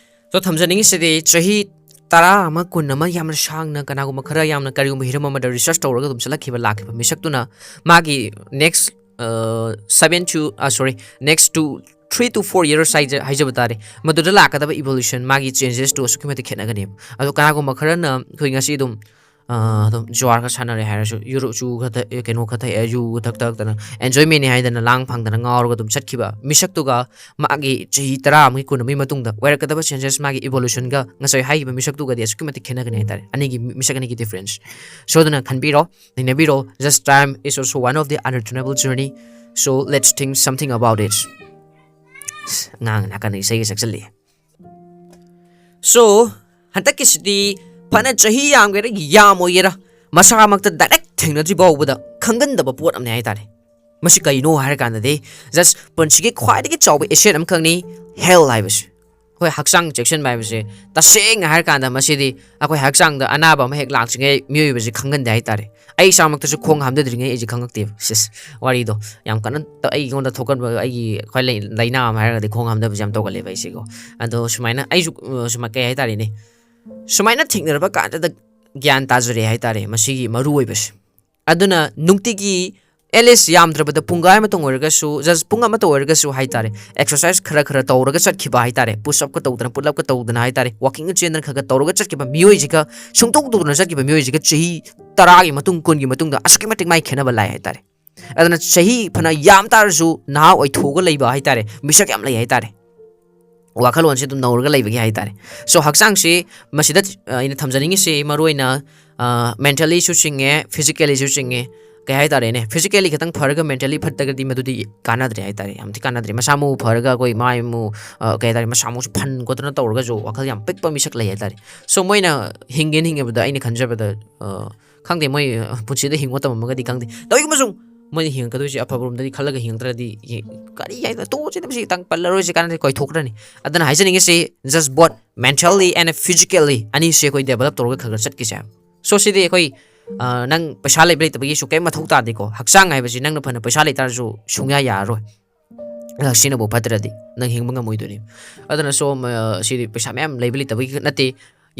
So ꯊꯝꯖꯅꯤꯡꯉꯤꯁꯤꯗꯤ, ꯆꯍꯤ ꯇꯔꯥ ꯑꯃ, ꯀꯨꯟ ꯑꯃ ꯌꯥꯝꯅ ꯁꯥꯡꯅ ꯀꯅꯥꯒꯨꯝꯕ ꯈꯔ ꯌꯥꯝꯅ ꯀꯔꯤꯒꯨꯝꯕ ꯍꯤꯔꯝ ꯑꯃꯗ research ꯇꯧꯔꯒ ꯑꯗꯨꯝ ꯆꯠꯂꯛꯈꯤꯕ, ꯂꯥꯛꯈꯤꯕ ꯃꯤꯁꯛꯇꯨꯅ ꯃꯥꯒꯤ next, ꯑ, seven to, ꯑ, sorry, next to three to four years ꯍꯥꯏꯖ-, ꯍꯥꯏꯖꯕ ꯇꯥꯔꯦ, ꯃꯗꯨꯗ ꯂꯥꯛꯀꯗꯕ evolution, ꯃꯥꯒꯤ changes ꯇꯨ ꯑꯁꯨꯛꯀꯤ ꯃꯇꯤꯛ ꯈꯦꯠꯅꯒꯅꯦꯕ꯫ ꯑꯗꯣ ꯀꯅꯥꯒꯨꯝꯕ ꯈꯔꯅ ꯑꯩꯈꯣꯏ ꯉꯁꯤ ꯑꯗꯨꯝ, ꯑ, ꯑꯗꯨꯝ ꯖꯨꯋꯥꯔꯒ ꯁꯥꯟꯅꯔꯦ ꯍꯥꯏꯔꯁꯨ, ꯌꯨꯔꯨ-, ꯆꯨ ꯈꯔ ꯊꯛ-, ꯀꯩꯅꯣ ꯈꯔ ꯊꯛꯑꯦ, ꯌꯨ ꯊꯛ ꯊꯛꯇꯅ enjoyment ꯅꯤ ꯍꯥꯏꯗꯅ ꯂꯥꯡ ꯐꯪꯗꯅ ꯉꯥꯎꯔꯒ ꯑꯗꯨꯝ ꯆꯠꯈꯤꯕ ꯃꯤꯁꯛꯇꯨꯒ ꯃꯥꯒꯤ ꯆꯍꯤ ꯇꯔꯥ ꯑꯃꯒꯤ, ꯀꯨꯟ ꯑꯃꯒꯤ ꯃꯇꯨꯡꯗ ꯑꯣꯏꯔꯛꯀꯗꯕ changes, ꯃꯥꯒꯤ evolution ꯒ ꯉꯁꯥꯏ ꯍꯥꯏꯈꯤꯕ ꯃꯤꯁꯛꯇꯨꯒꯗꯤ ꯑꯁꯨꯛꯀꯤ ꯃꯇꯤꯛ ꯈꯦꯠꯅꯒꯅꯤ ꯍꯥꯏꯇꯥꯔꯦ, ꯑꯅꯤꯒꯤ ꯃꯤ-, ꯃꯤꯁꯛ ꯑꯅꯤꯒꯤ difference꯫ So ꯑꯗꯨꯅ ꯈꯟꯕꯤꯔꯣ, ꯅꯩꯅꯕꯤꯔꯣ, just time is also one of the unreturnable journey, so let's think something about it꯫ ꯑꯉꯥꯡ ꯅꯥꯀꯟꯗ ꯏꯁꯩꯒ ꯁꯛꯆꯜꯂꯛꯑꯦ꯫ So ꯍꯟꯗꯛꯀꯤꯁꯤꯗꯤ ꯐꯅ ꯆꯍꯤ ꯌꯥꯝꯒꯦꯔꯥ ꯌꯥꯝꯃꯣꯏꯒꯦꯔꯥ, ꯃꯁꯥꯃꯛꯇ direct ꯊꯦꯡꯅꯗ꯭ꯔꯤ ꯐꯥꯎꯕꯗ ꯈꯪꯒꯟꯗꯕ ꯄꯣꯠ ꯑꯃꯅꯤ ꯍꯥꯏꯇꯥꯔꯦ꯫ ꯃꯁꯤ ꯀꯩꯅꯣ ꯍꯥꯏꯔꯀꯥꯟꯗꯗꯤ, just ꯄꯨꯟꯁꯤꯒꯤ ꯈ꯭ꯋꯥꯏꯗꯒꯤ ꯆꯥꯎꯕ asset ꯑꯃꯈꯛꯅꯤ health ꯍꯥꯏꯕꯁꯤ꯫ ꯍꯣꯏ, ꯍꯛꯆꯥꯡ ꯆꯦꯛꯁꯤꯟꯕ ꯍꯥꯏꯕꯁꯦ, ꯇꯁꯦꯡꯅ ꯍꯥꯏꯔꯀꯥꯟꯗ ꯃꯁꯤꯗꯤ ꯑꯩꯈꯣꯏ ꯍꯛꯆꯥꯡꯗ ꯑꯅꯥꯕ ꯑꯃ ꯍꯦꯛ ꯂꯥꯛꯇ꯭ꯔꯤꯉꯩ ꯃꯤꯑꯣꯏꯕꯁꯤ ꯈꯪꯒꯟꯗꯦ ꯍꯥꯏꯇꯥꯔꯦ꯫ ꯑꯩ ꯏꯁꯥꯃꯛꯇꯁꯨ ꯈꯣꯡ ꯍꯥꯝꯊꯗ꯭ꯔꯤꯉꯩ ꯑꯩꯁꯦ ꯈꯪꯉꯛꯇꯦꯕ꯫ ꯁꯤꯁ, ꯋꯥꯔꯤꯗꯣ ꯌꯥꯝ ꯀꯟꯅ ꯇ-, ꯑꯩꯉꯣꯟꯗ ꯊꯣꯛꯀꯟꯕ ꯑꯩꯒꯤ ꯈ꯭ꯋꯥꯏ ꯂꯩ-, ꯂꯥꯏꯅꯥ ꯑꯃ ꯍꯥꯏꯔꯒꯗꯤ ꯈꯣꯡ ꯍꯥꯝꯊꯕꯁꯦ ꯌꯥꯝ ꯇꯧꯒꯜꯂꯦꯕ ꯑꯩꯁꯦꯀꯣ꯫ ꯑꯗꯣ ꯁꯨꯃꯥꯏꯅ ꯑꯩꯁꯨ, ꯑ, ꯁꯨꯃꯥꯏ-, ꯀꯩ ꯍꯥꯏꯇꯥꯔꯦꯅꯦ, ꯁꯨꯃꯥꯏꯅ ꯊꯦꯡꯅꯔꯕ ꯀꯥꯟꯗ ꯒ꯭ꯌꯥꯟ ꯇꯥꯖꯔꯦ ꯍꯥꯏꯇꯥꯔꯦ ꯃꯁꯤꯒꯤ ꯃꯔꯨ ꯑꯣꯏꯕꯁꯦ꯫ ꯑꯗꯨꯅ ꯅꯨꯡꯇꯤꯒꯤ, at least ꯌꯥꯝꯗ꯭ꯔꯕꯗ ꯄꯨꯡꯈꯥꯏ ꯑꯃꯇꯪ ꯑꯣꯏꯔꯒꯁꯨ, just ꯄꯨꯡ ꯑꯃꯇ ꯑꯣꯏꯔꯒꯁꯨ ꯍꯥꯏꯇꯥꯔꯦ, exercise ꯈꯔ ꯈꯔ ꯇꯧꯔꯒ ꯆꯠꯈꯤꯕ ꯍꯥꯏꯇꯥꯔꯦ, push up ꯀ ꯇꯧꯗꯅ, pull up ꯀ ꯇꯧꯗꯅ ꯍꯥꯏꯇꯥꯔꯦ, walking ꯆꯦꯟꯗꯅ ꯈꯔ ꯈꯔ ꯇꯧꯔꯒ ꯆꯠꯈꯤꯕ ꯃꯤꯑꯣꯏꯁꯤꯒ, ꯁꯨꯡꯇꯧ ꯇꯧꯗꯅ ꯆꯠꯈꯤꯕ ꯃꯤꯑꯣꯏꯁꯤꯒ ꯆꯍꯤ ꯇꯔꯥꯒꯤ ꯃꯇꯨꯡ, ꯀꯨꯟꯒꯤ ꯃꯇꯨꯡꯗ ꯑꯁꯨꯛꯀꯤ ꯃꯇꯤꯛ ꯃꯥꯏ ꯈꯦꯠꯅꯕ ꯂꯥꯛꯑꯦ ꯍꯥꯏꯇꯥꯔꯦ꯫ ꯑꯗꯨꯅ ꯆꯍꯤ ꯐꯅ ꯌꯥꯝ ꯇꯥꯔꯁꯨ ꯅꯍꯥ ꯑꯣꯏꯊꯣꯛꯑꯒ ꯂꯩꯕ ꯍꯥꯏꯇꯥꯔꯦ, ꯃꯤꯁꯛ ꯌꯥꯝ ꯂꯩ ꯍꯥꯏꯇꯥꯔꯦ꯫ ꯋꯥꯈꯜꯂꯣꯟꯁꯦ ꯑꯗꯨꯝ ꯅꯧꯔꯒ ꯂꯩꯕꯒꯤ ꯍꯥꯏꯇꯥꯔꯦ꯫ So ꯍꯛꯆꯥꯡꯁꯤ ꯃꯁꯤꯗ, ꯑ, ꯑꯩꯅ ꯊꯝꯖꯅꯤꯡꯉꯤꯁꯤ ꯃꯔꯨꯑꯣꯏꯅ, ꯑ, mentally ꯁꯨ ꯆꯤꯡꯉꯦ, physically ꯁꯨ ꯆꯤꯡꯉꯦ꯫ ꯀꯩ ꯍꯥꯏꯇꯥꯔꯦꯅꯦ, ꯐꯤꯖꯤꯀꯦꯜꯂꯤ ꯈꯤꯇꯪ ꯐꯔꯒ ꯃꯦꯟꯇꯦꯜꯂꯤ ꯐꯠꯇ꯭ꯔꯒꯗꯤ ꯃꯗꯨꯗꯤ ꯀꯥꯟꯅꯗ꯭ꯔꯦ ꯍꯥꯏꯇꯥꯔꯦ, ꯌꯥꯝ ꯊꯤ ꯀꯥꯟꯅꯗ꯭ꯔꯦ꯫ ꯃꯁꯥ ꯃꯎ ꯐꯔꯒ ꯑꯩꯈꯣꯏ ꯃꯥꯏ ꯃꯨ ꯀꯩ ꯍꯥꯏꯇꯥꯔꯦ, ꯃꯁꯥ ꯃꯎꯁꯨ ꯐꯟ ꯈꯣꯠꯇꯅ ꯇꯧꯔꯒꯁꯨ ꯋꯥꯈꯜ ꯌꯥꯝ ꯄꯤꯛꯄ ꯃꯤꯁꯛ ꯂꯩ ꯍꯥꯏꯇꯥꯔꯦ꯫ ꯁꯣ ꯃꯣꯏꯅ ꯍꯤꯡꯒꯦꯅ ꯍꯤꯡꯉꯕꯗ ꯑꯩꯅ ꯈꯟꯖꯕꯗ ꯈꯪꯗꯦ, ꯃꯣꯏ ꯄꯨꯟꯁꯤꯗ ꯍꯤꯡꯕ ꯇꯝꯃꯝꯃꯒꯗꯤ ꯈꯪꯗꯦ꯫ ꯇꯧꯏꯒꯨꯝꯕꯁꯨ ꯃꯣꯏꯅ ꯍꯤꯡꯉꯛꯀꯗꯣꯏꯁꯦ ꯑꯐꯕꯔꯣꯝꯗꯗꯤ ꯈꯜꯂꯒ ꯍꯤꯡꯉꯛꯇ꯭ꯔꯗꯤ ꯀꯔꯤ ꯍꯥꯏꯅ ꯇꯣꯛꯑꯁꯤꯗ ꯃꯁꯤ ꯇꯪ ꯄꯜꯂꯔꯣꯏꯁꯤ ꯀꯥꯟꯅꯗꯦ, ꯀꯣꯏꯊꯣꯛꯈ꯭ꯔꯅꯤ꯫ ꯑꯗꯨꯅ ꯍꯥꯏꯖꯅꯤꯡꯉꯤꯁꯤ, just both mentally and physically ꯑꯅꯤꯁꯦ ꯑꯩꯈꯣꯏ ꯗꯦꯕꯂꯞ ꯇꯧꯔꯒ ꯈꯔ ꯈꯔ ꯆꯠꯈꯤꯁꯦ ꯍꯥꯏꯕ꯫ ꯁꯣ ꯁꯤꯗꯤ ꯑꯩꯈꯣꯏ ꯅꯪ ꯄꯩꯁꯥ ꯂꯩꯕ ꯂꯩꯇꯕꯒꯤꯁꯨ ꯀꯩꯝ ꯃꯊꯧ ꯇꯥꯗꯦꯀꯣ꯫ ꯍꯛꯆꯥꯡ ꯍꯥꯏꯕꯁꯤ ꯅꯪꯅ ꯐꯅ ꯄꯩꯁꯥ ꯂꯩꯇꯥꯔꯁꯨ ꯁꯨꯡꯌꯥ ꯌꯥꯔꯔꯣꯏ꯫ ꯁꯤꯅꯕꯨ ꯐꯠꯇ꯭ꯔꯗꯤ ꯅꯪ ꯍꯤꯡꯕ ꯉꯝꯃꯣꯏꯗꯣꯏꯅꯤ꯫ ꯑꯗꯨꯅ ꯁꯣꯝ ꯁꯤꯗꯤ ꯄꯩꯁꯥ ꯃꯌꯥꯝ ꯂꯩꯕ ꯂꯩꯇꯕꯒꯤ ꯅꯠꯇꯦ,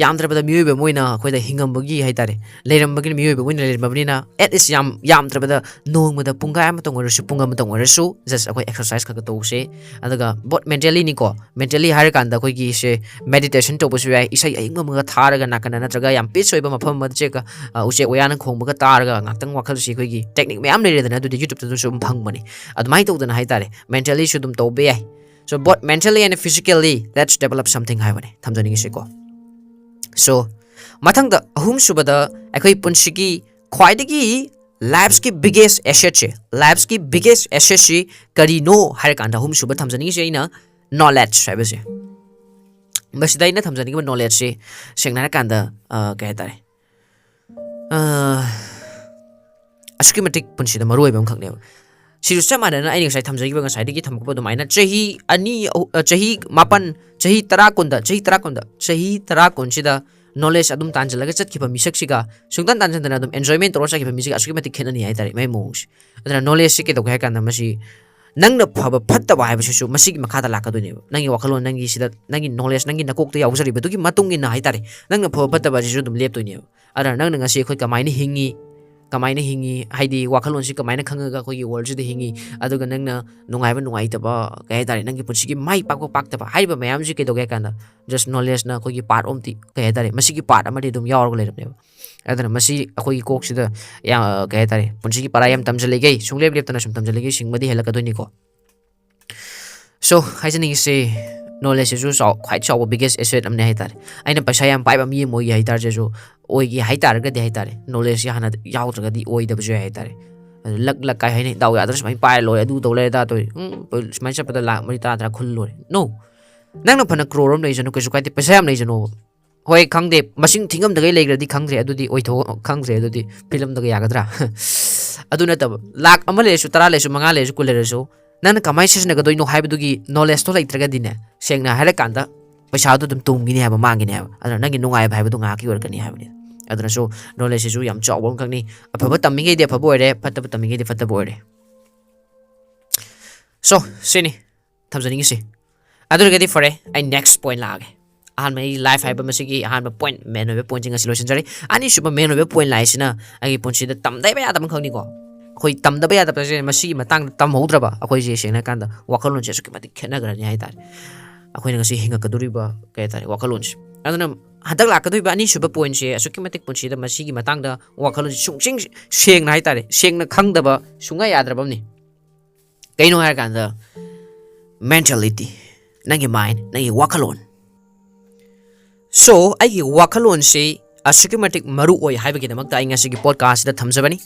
ꯌꯥꯝꯗ꯭ꯔꯕꯗ ꯃꯤꯑꯣꯏꯕ ꯑꯃ ꯑꯣꯏꯅ ꯑꯩꯈꯣꯏꯗ ꯍꯤꯡꯉꯝꯕꯒꯤ ꯍꯥꯏꯇꯥꯔꯦ, ꯂꯩꯔꯝꯕꯒꯤ ꯃꯤꯑꯣꯏꯕ ꯑꯃ ꯑꯣꯏꯅ ꯂꯩꯔꯝꯃꯕꯅꯤꯅ, at least ꯌꯥꯝ ꯌꯥꯝꯗ꯭ꯔꯕꯗ ꯅꯣꯡꯃꯗ ꯄꯨꯡꯈꯥꯏ ꯑꯃꯇꯪ ꯑꯣꯏꯔꯁꯨ, ꯄꯨꯡ ꯑꯃꯇꯪ ꯑꯣꯏꯔꯁꯨ, just ꯑꯩꯈꯣꯏ ꯑꯦꯛꯁꯔꯁꯥꯏꯁ ꯈꯔ ꯈꯔ ꯇꯧꯁꯦ꯫ ꯑꯗꯨꯒ ꯕꯣꯠ ꯃꯦꯟꯇꯦꯜꯂꯤꯅꯤꯀꯣ, ꯃꯦꯟꯇꯦꯜꯂꯤ ꯍꯥꯏꯔꯀꯥꯟꯗ ꯑꯩꯈꯣꯏꯒꯤ ꯁꯦ ꯃꯦꯗꯤꯇꯦꯁꯟ ꯇꯧꯕꯁꯨ ꯌꯥꯏ, ꯏꯁꯩ ꯑꯏꯪꯕ ꯑꯃꯒ ꯊꯥꯔꯒ ꯅꯥꯀꯟꯗ, ꯅꯠꯇ꯭ꯔꯒ ꯌꯥꯝ ꯄꯤꯁ ꯑꯣꯏꯕ ꯃꯐꯝ ꯑꯃꯗ ꯆꯦꯛꯀ ꯎꯆꯦꯛ ꯋꯥꯌꯥꯅ ꯈꯣꯡꯕꯒ ꯇꯥꯔꯒ ꯉꯥꯛꯇꯪ ꯋꯥꯈꯜꯁꯤ ꯑꯩꯈꯣꯏꯒꯤ ꯇꯦꯛꯅꯤꯛ ꯃꯌꯥꯝ ꯂꯩꯔꯦꯗꯅ, ꯑꯗꯨꯗꯤ ꯌꯨꯇ꯭ꯌꯨꯕꯇꯁꯨ ꯑꯗꯨꯝ ꯐꯪꯕꯅꯤ꯫ ꯑꯗꯨꯃꯥꯏꯅ ꯇꯧꯗꯅ ꯍꯥꯏꯇꯥꯔꯦ, ꯃꯦꯟꯇꯦꯜꯂꯤꯁꯨ ꯑꯗꯨꯝ ꯇꯧꯕ ꯌꯥꯏ꯫ So both mentally and physically, let's develop something ꯍꯥꯏꯕꯅꯦ ꯊꯝꯖꯅꯤꯡꯉꯤꯁꯤꯀꯣ꯫ ꯁꯣ ꯃꯊꯪꯗ ꯑꯍꯨꯝꯁꯨꯕꯗ ꯑꯩꯈꯣꯏ ꯄꯨꯟꯁꯤꯒꯤ ꯈ꯭ꯋꯥꯏꯗꯒꯤ ꯂꯥꯏꯐꯁꯀꯤ ꯕꯤꯒꯦꯁ ꯑꯦꯁꯦꯠꯁꯦ, ꯂꯥꯏꯐꯁꯀꯤ ꯕꯤꯒꯦꯁ ꯑꯦꯁꯦꯠꯁꯤ ꯀꯔꯤꯅꯣ ꯍꯥꯏꯔꯀꯥꯟꯗ ꯑꯍꯨꯝꯁꯨꯕ ꯊꯝꯖꯅꯤꯡꯉꯤꯁꯦ ꯑꯩꯅ ꯅꯣꯂꯦꯖ ꯍꯥꯏꯕꯁꯦ꯫ ꯃꯁꯤꯗ ꯑꯩꯅ ꯊꯝꯖꯅꯤꯡꯉꯤꯕ ꯅꯣꯂꯦꯖꯁꯤ ꯁꯦꯡꯅ ꯍꯥꯏꯔꯀꯥꯟꯗ ꯀꯩ ꯍꯥꯏꯇꯥꯔꯦ, ꯑꯁꯨꯛꯀꯤ ꯃꯇꯤꯛ ꯄꯨꯟꯁꯤꯗ ꯃꯔꯨ ꯑꯣꯏꯕ ꯑꯃꯈꯛꯅꯦꯕ꯫ ꯁꯤꯁꯨ ꯆꯞ ꯃꯥꯟꯅꯅ ꯑꯩꯅ ꯉꯁꯥꯏ ꯊꯝꯖꯈꯤꯕ, ꯉꯁꯥꯏꯗꯒꯤ ꯊꯝꯃꯛꯄ ꯑꯗꯨꯃꯥꯏꯅ ꯆꯍꯤ ꯑꯅꯤ ꯑꯍꯨ- ꯑ, ꯆꯍꯤ ꯃꯥꯄꯟ, ꯆꯍꯤ ꯇꯔꯥ ꯀꯨꯟꯗ, ꯆꯍꯤ ꯇꯔꯥ ꯀꯨꯟꯗ, ꯆꯍꯤ ꯇꯔꯥ ꯀꯨꯟꯁꯤꯗ ꯅꯣꯂꯦꯖ ꯑꯗꯨꯝ ꯇꯥꯟꯁꯤꯜꯂꯒ ꯆꯠꯈꯤꯕ ꯃꯤꯁꯛꯁꯤꯒ ꯁꯨꯡꯇꯥꯟ ꯇꯥꯟꯁꯤꯟꯗꯅ ꯑꯗꯨꯝ ꯑꯦꯟꯖꯣꯏꯃꯦꯟ ꯇꯧꯔ ꯆꯠꯈꯤꯕ ꯃꯤꯁꯤꯒ ꯑꯁꯨꯛꯀꯤ ꯃꯇꯤꯛ ꯈꯦꯠꯅꯅꯤ ꯍꯥꯏꯇꯥꯔꯦ ꯃꯥꯏ ꯃꯑꯣꯡꯁꯦ꯫ ꯑꯗꯨꯅ ꯅꯣꯂꯦꯖꯁꯤ ꯀꯩꯗꯧꯒꯦ ꯍꯥꯏ ꯀꯥꯟꯗ ꯃꯁꯤ ꯅꯪꯅ ꯐꯕ ꯐꯠꯇꯕ ꯍꯥꯏꯕꯁꯤꯁꯨ ꯃꯁꯤꯒꯤ ꯃꯈꯥꯗ ꯂꯥꯛꯀꯗꯣꯏꯅꯦꯕ꯫ ꯅꯪꯒꯤ ꯋꯥꯈꯜꯂꯣꯟ, ꯅꯪꯒꯤ ꯁꯤꯗ, ꯅꯪꯒꯤ ꯅꯣꯂꯦꯖ, ꯅꯪꯒꯤ ꯅꯀꯣꯛꯇ ꯌꯥꯎꯖꯔꯤꯕꯗꯨꯒꯤ ꯃꯇꯨꯡ ꯏꯟꯅ ꯍꯥꯏꯇꯥꯔꯦ, ꯅꯪꯅ ꯐꯕ ꯐꯠꯇꯕ ꯑꯁꯤꯁꯨ ꯑꯗꯨꯝ ꯂꯦꯞꯇꯣꯏꯅꯦꯕ꯫ ꯑꯗꯨꯅ ꯅꯪꯅ ꯉꯁꯤ ꯑꯩꯈꯣꯏ ꯀꯃꯥꯏꯅ ꯍꯤꯡꯉꯤ, ꯀꯃꯥꯏꯅ ꯍꯤꯡꯉꯤ ꯍꯥꯏꯗꯤ ꯋꯥꯈꯜꯂꯣꯟꯁꯤ ꯀꯃꯥꯏꯅ ꯈꯪꯉꯒ ꯑꯩꯈꯣꯏꯒꯤ ꯋꯥꯔꯜꯁꯤꯗ ꯍꯤꯡꯉꯤ, ꯑꯗꯨꯒ ꯅꯪꯅ ꯅꯨꯡꯉꯥꯏꯕ ꯅꯨꯡꯉꯥꯏꯇꯕ, ꯀꯩ ꯍꯥꯏꯇꯥꯔꯦ, ꯅꯪꯒꯤ ꯄꯨꯟꯁꯤꯒꯤ ꯃꯥꯏ ꯄꯥꯛꯄ ꯄꯥꯛꯇꯕ ꯍꯥꯏꯔꯤꯕ ꯃꯌꯥꯝꯁꯤ ꯀꯩꯗꯧꯒꯦ ꯍꯥꯏ ꯀꯥꯟꯗ, ꯖꯁ ꯅꯣꯂꯦꯖꯅ ꯑꯩꯈꯣꯏꯒꯤ ꯄꯥꯔꯠ ꯑꯃꯗꯤ, ꯀꯩ ꯍꯥꯏꯇꯥꯔꯦ, ꯃꯁꯤꯒꯤ ꯄꯥꯔꯠ ꯑꯃꯗꯤ ꯑꯗꯨꯝ ꯌꯥꯎꯔꯒ ꯂꯩꯔꯕꯅꯦꯕ꯫ ꯑꯗꯨꯅ ꯃꯁꯤ ꯑꯩꯈꯣꯏꯒꯤ ꯀꯣꯛꯁꯤꯗ ꯌꯥ-, ꯀꯩ ꯍꯥꯏꯇꯥꯔꯦ, ꯄꯨꯟꯁꯤꯒꯤ ꯄꯔꯥ ꯌꯥꯝ ꯇꯝꯁꯤꯜꯂꯤꯈꯩ, ꯁꯨꯡꯂꯦꯞ ꯂꯦꯞꯇꯅ ꯁꯨꯝ ꯇꯝꯁꯤꯜꯂꯤꯈꯩ ꯁꯤꯡꯕꯗꯤ ꯍꯦꯜꯂꯛꯀꯗꯣꯏꯅꯤꯀꯣ꯫ ꯁꯣ ꯍꯥꯏꯖꯅꯤꯡꯉꯤꯁꯦ, ꯅꯣꯂꯦꯖꯁꯤꯁꯨ ꯆꯥꯎ-, ꯈ꯭ꯋꯥꯏ ꯆꯥꯎꯕ ꯕꯤꯒꯦꯁ ꯑꯦꯁꯦꯠ ꯑꯃꯅꯦ ꯍꯥꯏꯇꯥꯔꯦ꯫ ꯑꯩꯅ ꯄꯩꯁꯥ ꯌꯥꯝ ꯄꯥꯏꯕ ꯃꯤ ꯑꯃ ꯑꯣꯏꯒꯦ ꯍꯥꯏꯇꯥꯔꯁꯨ, ꯑꯣꯏꯒꯦ ꯍꯥꯏꯇꯥꯔꯒꯗꯤ ꯍꯥꯏꯇꯥꯔꯦ, ꯅꯣꯂꯦꯖꯁꯦ ꯍꯥꯟꯅ ꯌꯥꯎꯗ꯭ꯔꯒꯗꯤ ꯑꯣꯏꯗꯕꯁꯨ ꯌꯥꯏ ꯍꯥꯏꯇꯥꯔꯦ꯫ ꯑꯗꯨ ꯂꯛ ꯂꯛ ꯀꯥꯏ ꯍꯥꯏꯅꯩ, ꯗꯥꯎ ꯌꯥꯗ꯭ꯔ ꯁꯨꯃꯥꯏꯅ ꯄꯥꯏꯔ ꯂꯣꯏꯔꯦ, ꯑꯗꯨ ꯇꯧ ꯂꯩꯔꯦ, ꯑꯗꯥ ꯇꯧꯔꯦ, ꯎꯝ, ꯁꯨꯃꯥꯏꯅ ꯆꯠꯄꯗ ꯂꯥꯛ ꯃꯔꯤ ꯇꯔꯥ ꯇꯔꯥ ꯈꯨꯜ ꯂꯣꯏꯔꯦ꯫ No, ꯅꯪꯅ ꯐꯅ ꯀ꯭ꯔꯣꯔ ꯑꯃ ꯂꯩꯖꯅꯨ, ꯀꯩꯁꯨ ꯀꯥꯏꯗꯦ, ꯄꯩꯁꯥ ꯌꯥꯝ ꯂꯩꯖꯅꯣꯕ꯫ ꯍꯣꯏ, ꯈꯪꯗꯦ, ꯃꯁꯤꯡ ꯊꯤꯉꯝꯗꯒꯩ ꯂꯩꯈ꯭ꯔꯗꯤ ꯈꯪꯗ꯭ꯔꯦ, ꯑꯗꯨꯗꯤ ꯑꯣꯏꯊꯣꯛ ꯈꯪꯗ꯭ꯔꯦ, ꯑꯗꯨꯗꯤ ꯐꯤꯂꯝꯗꯒ ꯌꯥꯒꯗ꯭ꯔꯥ? ꯑꯗꯨ ꯅꯠꯇꯕ, ꯂꯥꯛ ꯑꯃ ꯂꯩꯔꯁꯨ, ꯇꯔꯥ ꯂꯩꯔꯁꯨ, ꯃꯉꯥ ꯂꯩꯔꯁꯨ, ꯀꯨꯟ ꯂꯩꯔꯁꯨ, ꯅꯪꯅ ꯀꯃꯥꯏꯅ ꯁꯤꯖꯤꯟꯅꯒꯗꯣꯏꯅꯣ ꯍꯥꯏꯕꯗꯨꯒꯤ ꯅꯣꯂꯦꯖꯇꯣ ꯂꯩꯇ꯭ꯔꯒꯗꯤꯅꯦ, ꯁꯦꯡꯅ ꯍꯥꯏꯔꯀꯥꯟꯗ ꯄꯩꯁꯥꯗꯣ ꯑꯗꯨꯝ ꯇꯨꯝꯒꯤꯅꯤ ꯍꯥꯏꯕ, ꯃꯥꯡꯒꯤꯅꯤ ꯍꯥꯏꯕ꯫ ꯑꯗꯨꯅ ꯅꯪꯒꯤ ꯅꯨꯡꯉꯥꯏꯕ ꯍꯥꯏꯕꯗꯣ ꯉꯥꯏꯍꯥꯛꯀꯤ ꯑꯣꯏꯔꯛꯀꯅꯤ ꯍꯥꯏꯕꯅꯤ꯫ ꯑꯗꯨꯅꯁꯨ ꯅꯣꯂꯦꯖꯁꯤꯁꯨ ꯌꯥꯝ ꯆꯥꯎꯕ ꯑꯃꯈꯛꯅꯤ꯫ ꯑꯐꯕ ꯇꯝꯃꯤꯉꯩꯗꯤ ꯑꯐꯕ ꯑꯣꯏꯔꯦ, ꯐꯠꯇꯕ ꯇꯝꯃꯤꯉꯩꯗꯤ ꯐꯠꯇꯕ ꯑꯣꯏꯔꯦ꯫ So, ꯁꯤꯅꯤ ꯊꯝꯖꯅꯤꯡꯉꯤꯁꯤ꯫ ꯑꯗꯨ ꯑꯣꯏꯔꯒꯗꯤ ꯐꯔꯦ, ꯑꯩ ꯅꯦꯛꯁ ꯄꯣꯏꯟ ꯂꯥꯛꯑꯒꯦ꯫ ꯑꯍꯥꯟꯕ ꯑꯩ ꯂꯥꯏꯐ ꯍꯥꯏꯕ ꯃꯁꯤꯒꯤ ꯑꯍꯥꯟꯕ ꯄꯣꯏꯟ, ꯃꯦꯟ ꯑꯣꯏꯕ ꯄꯣꯏꯟꯁꯤꯡ ꯑꯁꯤ ꯂꯣꯏꯁꯤꯟꯖꯔꯦ꯫ ꯑꯅꯤꯁꯨꯕ ꯃꯦꯟ ꯑꯣꯏꯕ ꯄꯣꯏꯟ ꯂꯥꯛꯏꯁꯤꯅ ꯑꯩꯒꯤ ꯄꯨꯟꯁꯤꯗ ꯇꯝꯗꯕ ꯌꯥꯗꯕ ꯑꯃꯈꯛꯅꯤꯀꯣ꯫ ꯑꯩꯈꯣꯏ ꯇꯝꯗꯕ ꯌꯥꯗꯕꯁꯦ, ꯃꯁꯤꯒꯤ ꯃꯇꯥꯡꯗ ꯇꯝꯍꯧꯗ꯭ꯔꯕ ꯑꯩꯈꯣꯏꯁꯦ, ꯁꯦꯡꯅ ꯍꯥꯏꯔꯀꯥꯟꯗ ꯋꯥꯈꯜꯂꯣꯟꯁꯦ ꯑꯁꯨꯛꯀꯤ ꯃꯇꯤꯛ ꯈꯦꯠꯅꯈ꯭ꯔꯅꯤ ꯍꯥꯏꯇꯥꯔꯦ꯫ ꯑꯩꯈꯣꯏꯅ ꯉꯁꯤ ꯍꯤꯡꯉꯛꯀꯗꯧꯔꯤꯕ, ꯀꯩ ꯍꯥꯏꯇꯥꯔꯦ, ꯋꯥꯈꯜꯂꯣꯟꯁꯦ꯫ ꯑꯗꯨꯅ ꯍꯟꯗꯛ ꯂꯥꯛꯀꯗꯧꯔꯤꯕ ꯑꯅꯤꯁꯨꯕ ꯄꯣꯏꯟꯁꯦ ꯑꯁꯨꯛꯀꯤ ꯃꯇꯤꯛ ꯄꯨꯟꯁꯤꯗ ꯃꯁꯤꯒꯤ ꯃꯇꯥꯡꯗ ꯋꯥꯈꯜꯂꯣꯟꯁꯦ ꯁꯨꯡꯆꯤꯡ ꯁꯦꯡꯅ ꯍꯥꯏꯇꯥꯔꯦ, ꯁꯦꯡꯅ ꯈꯪꯗꯕ ꯁꯨꯡꯌꯥ ꯌꯥꯗ꯭ꯔꯕ ꯑꯃꯅꯤ꯫ ꯀꯩꯅꯣ ꯍꯥꯏꯔꯀꯥꯟꯗ, ꯃꯦꯟꯇꯦꯂꯤꯇꯤ, ꯅꯪꯒꯤ ꯃꯥꯏꯟ, ꯅꯪꯒꯤ ꯋꯥꯈꯜꯂꯣꯟ꯫ So, ꯑꯩꯒꯤ ꯋꯥꯈꯜꯂꯣꯟꯁꯤ ꯑꯁꯨꯛꯀꯤ ꯃꯇꯤꯛ ꯃꯔꯨ ꯑꯣꯏ ꯍꯥꯏꯕꯒꯤꯗꯃꯛꯇ ꯑꯩ ꯉꯁꯤꯒꯤ ꯄꯣꯗꯀꯥꯁꯁꯤꯗ ꯊꯝꯖꯕꯅꯤ꯫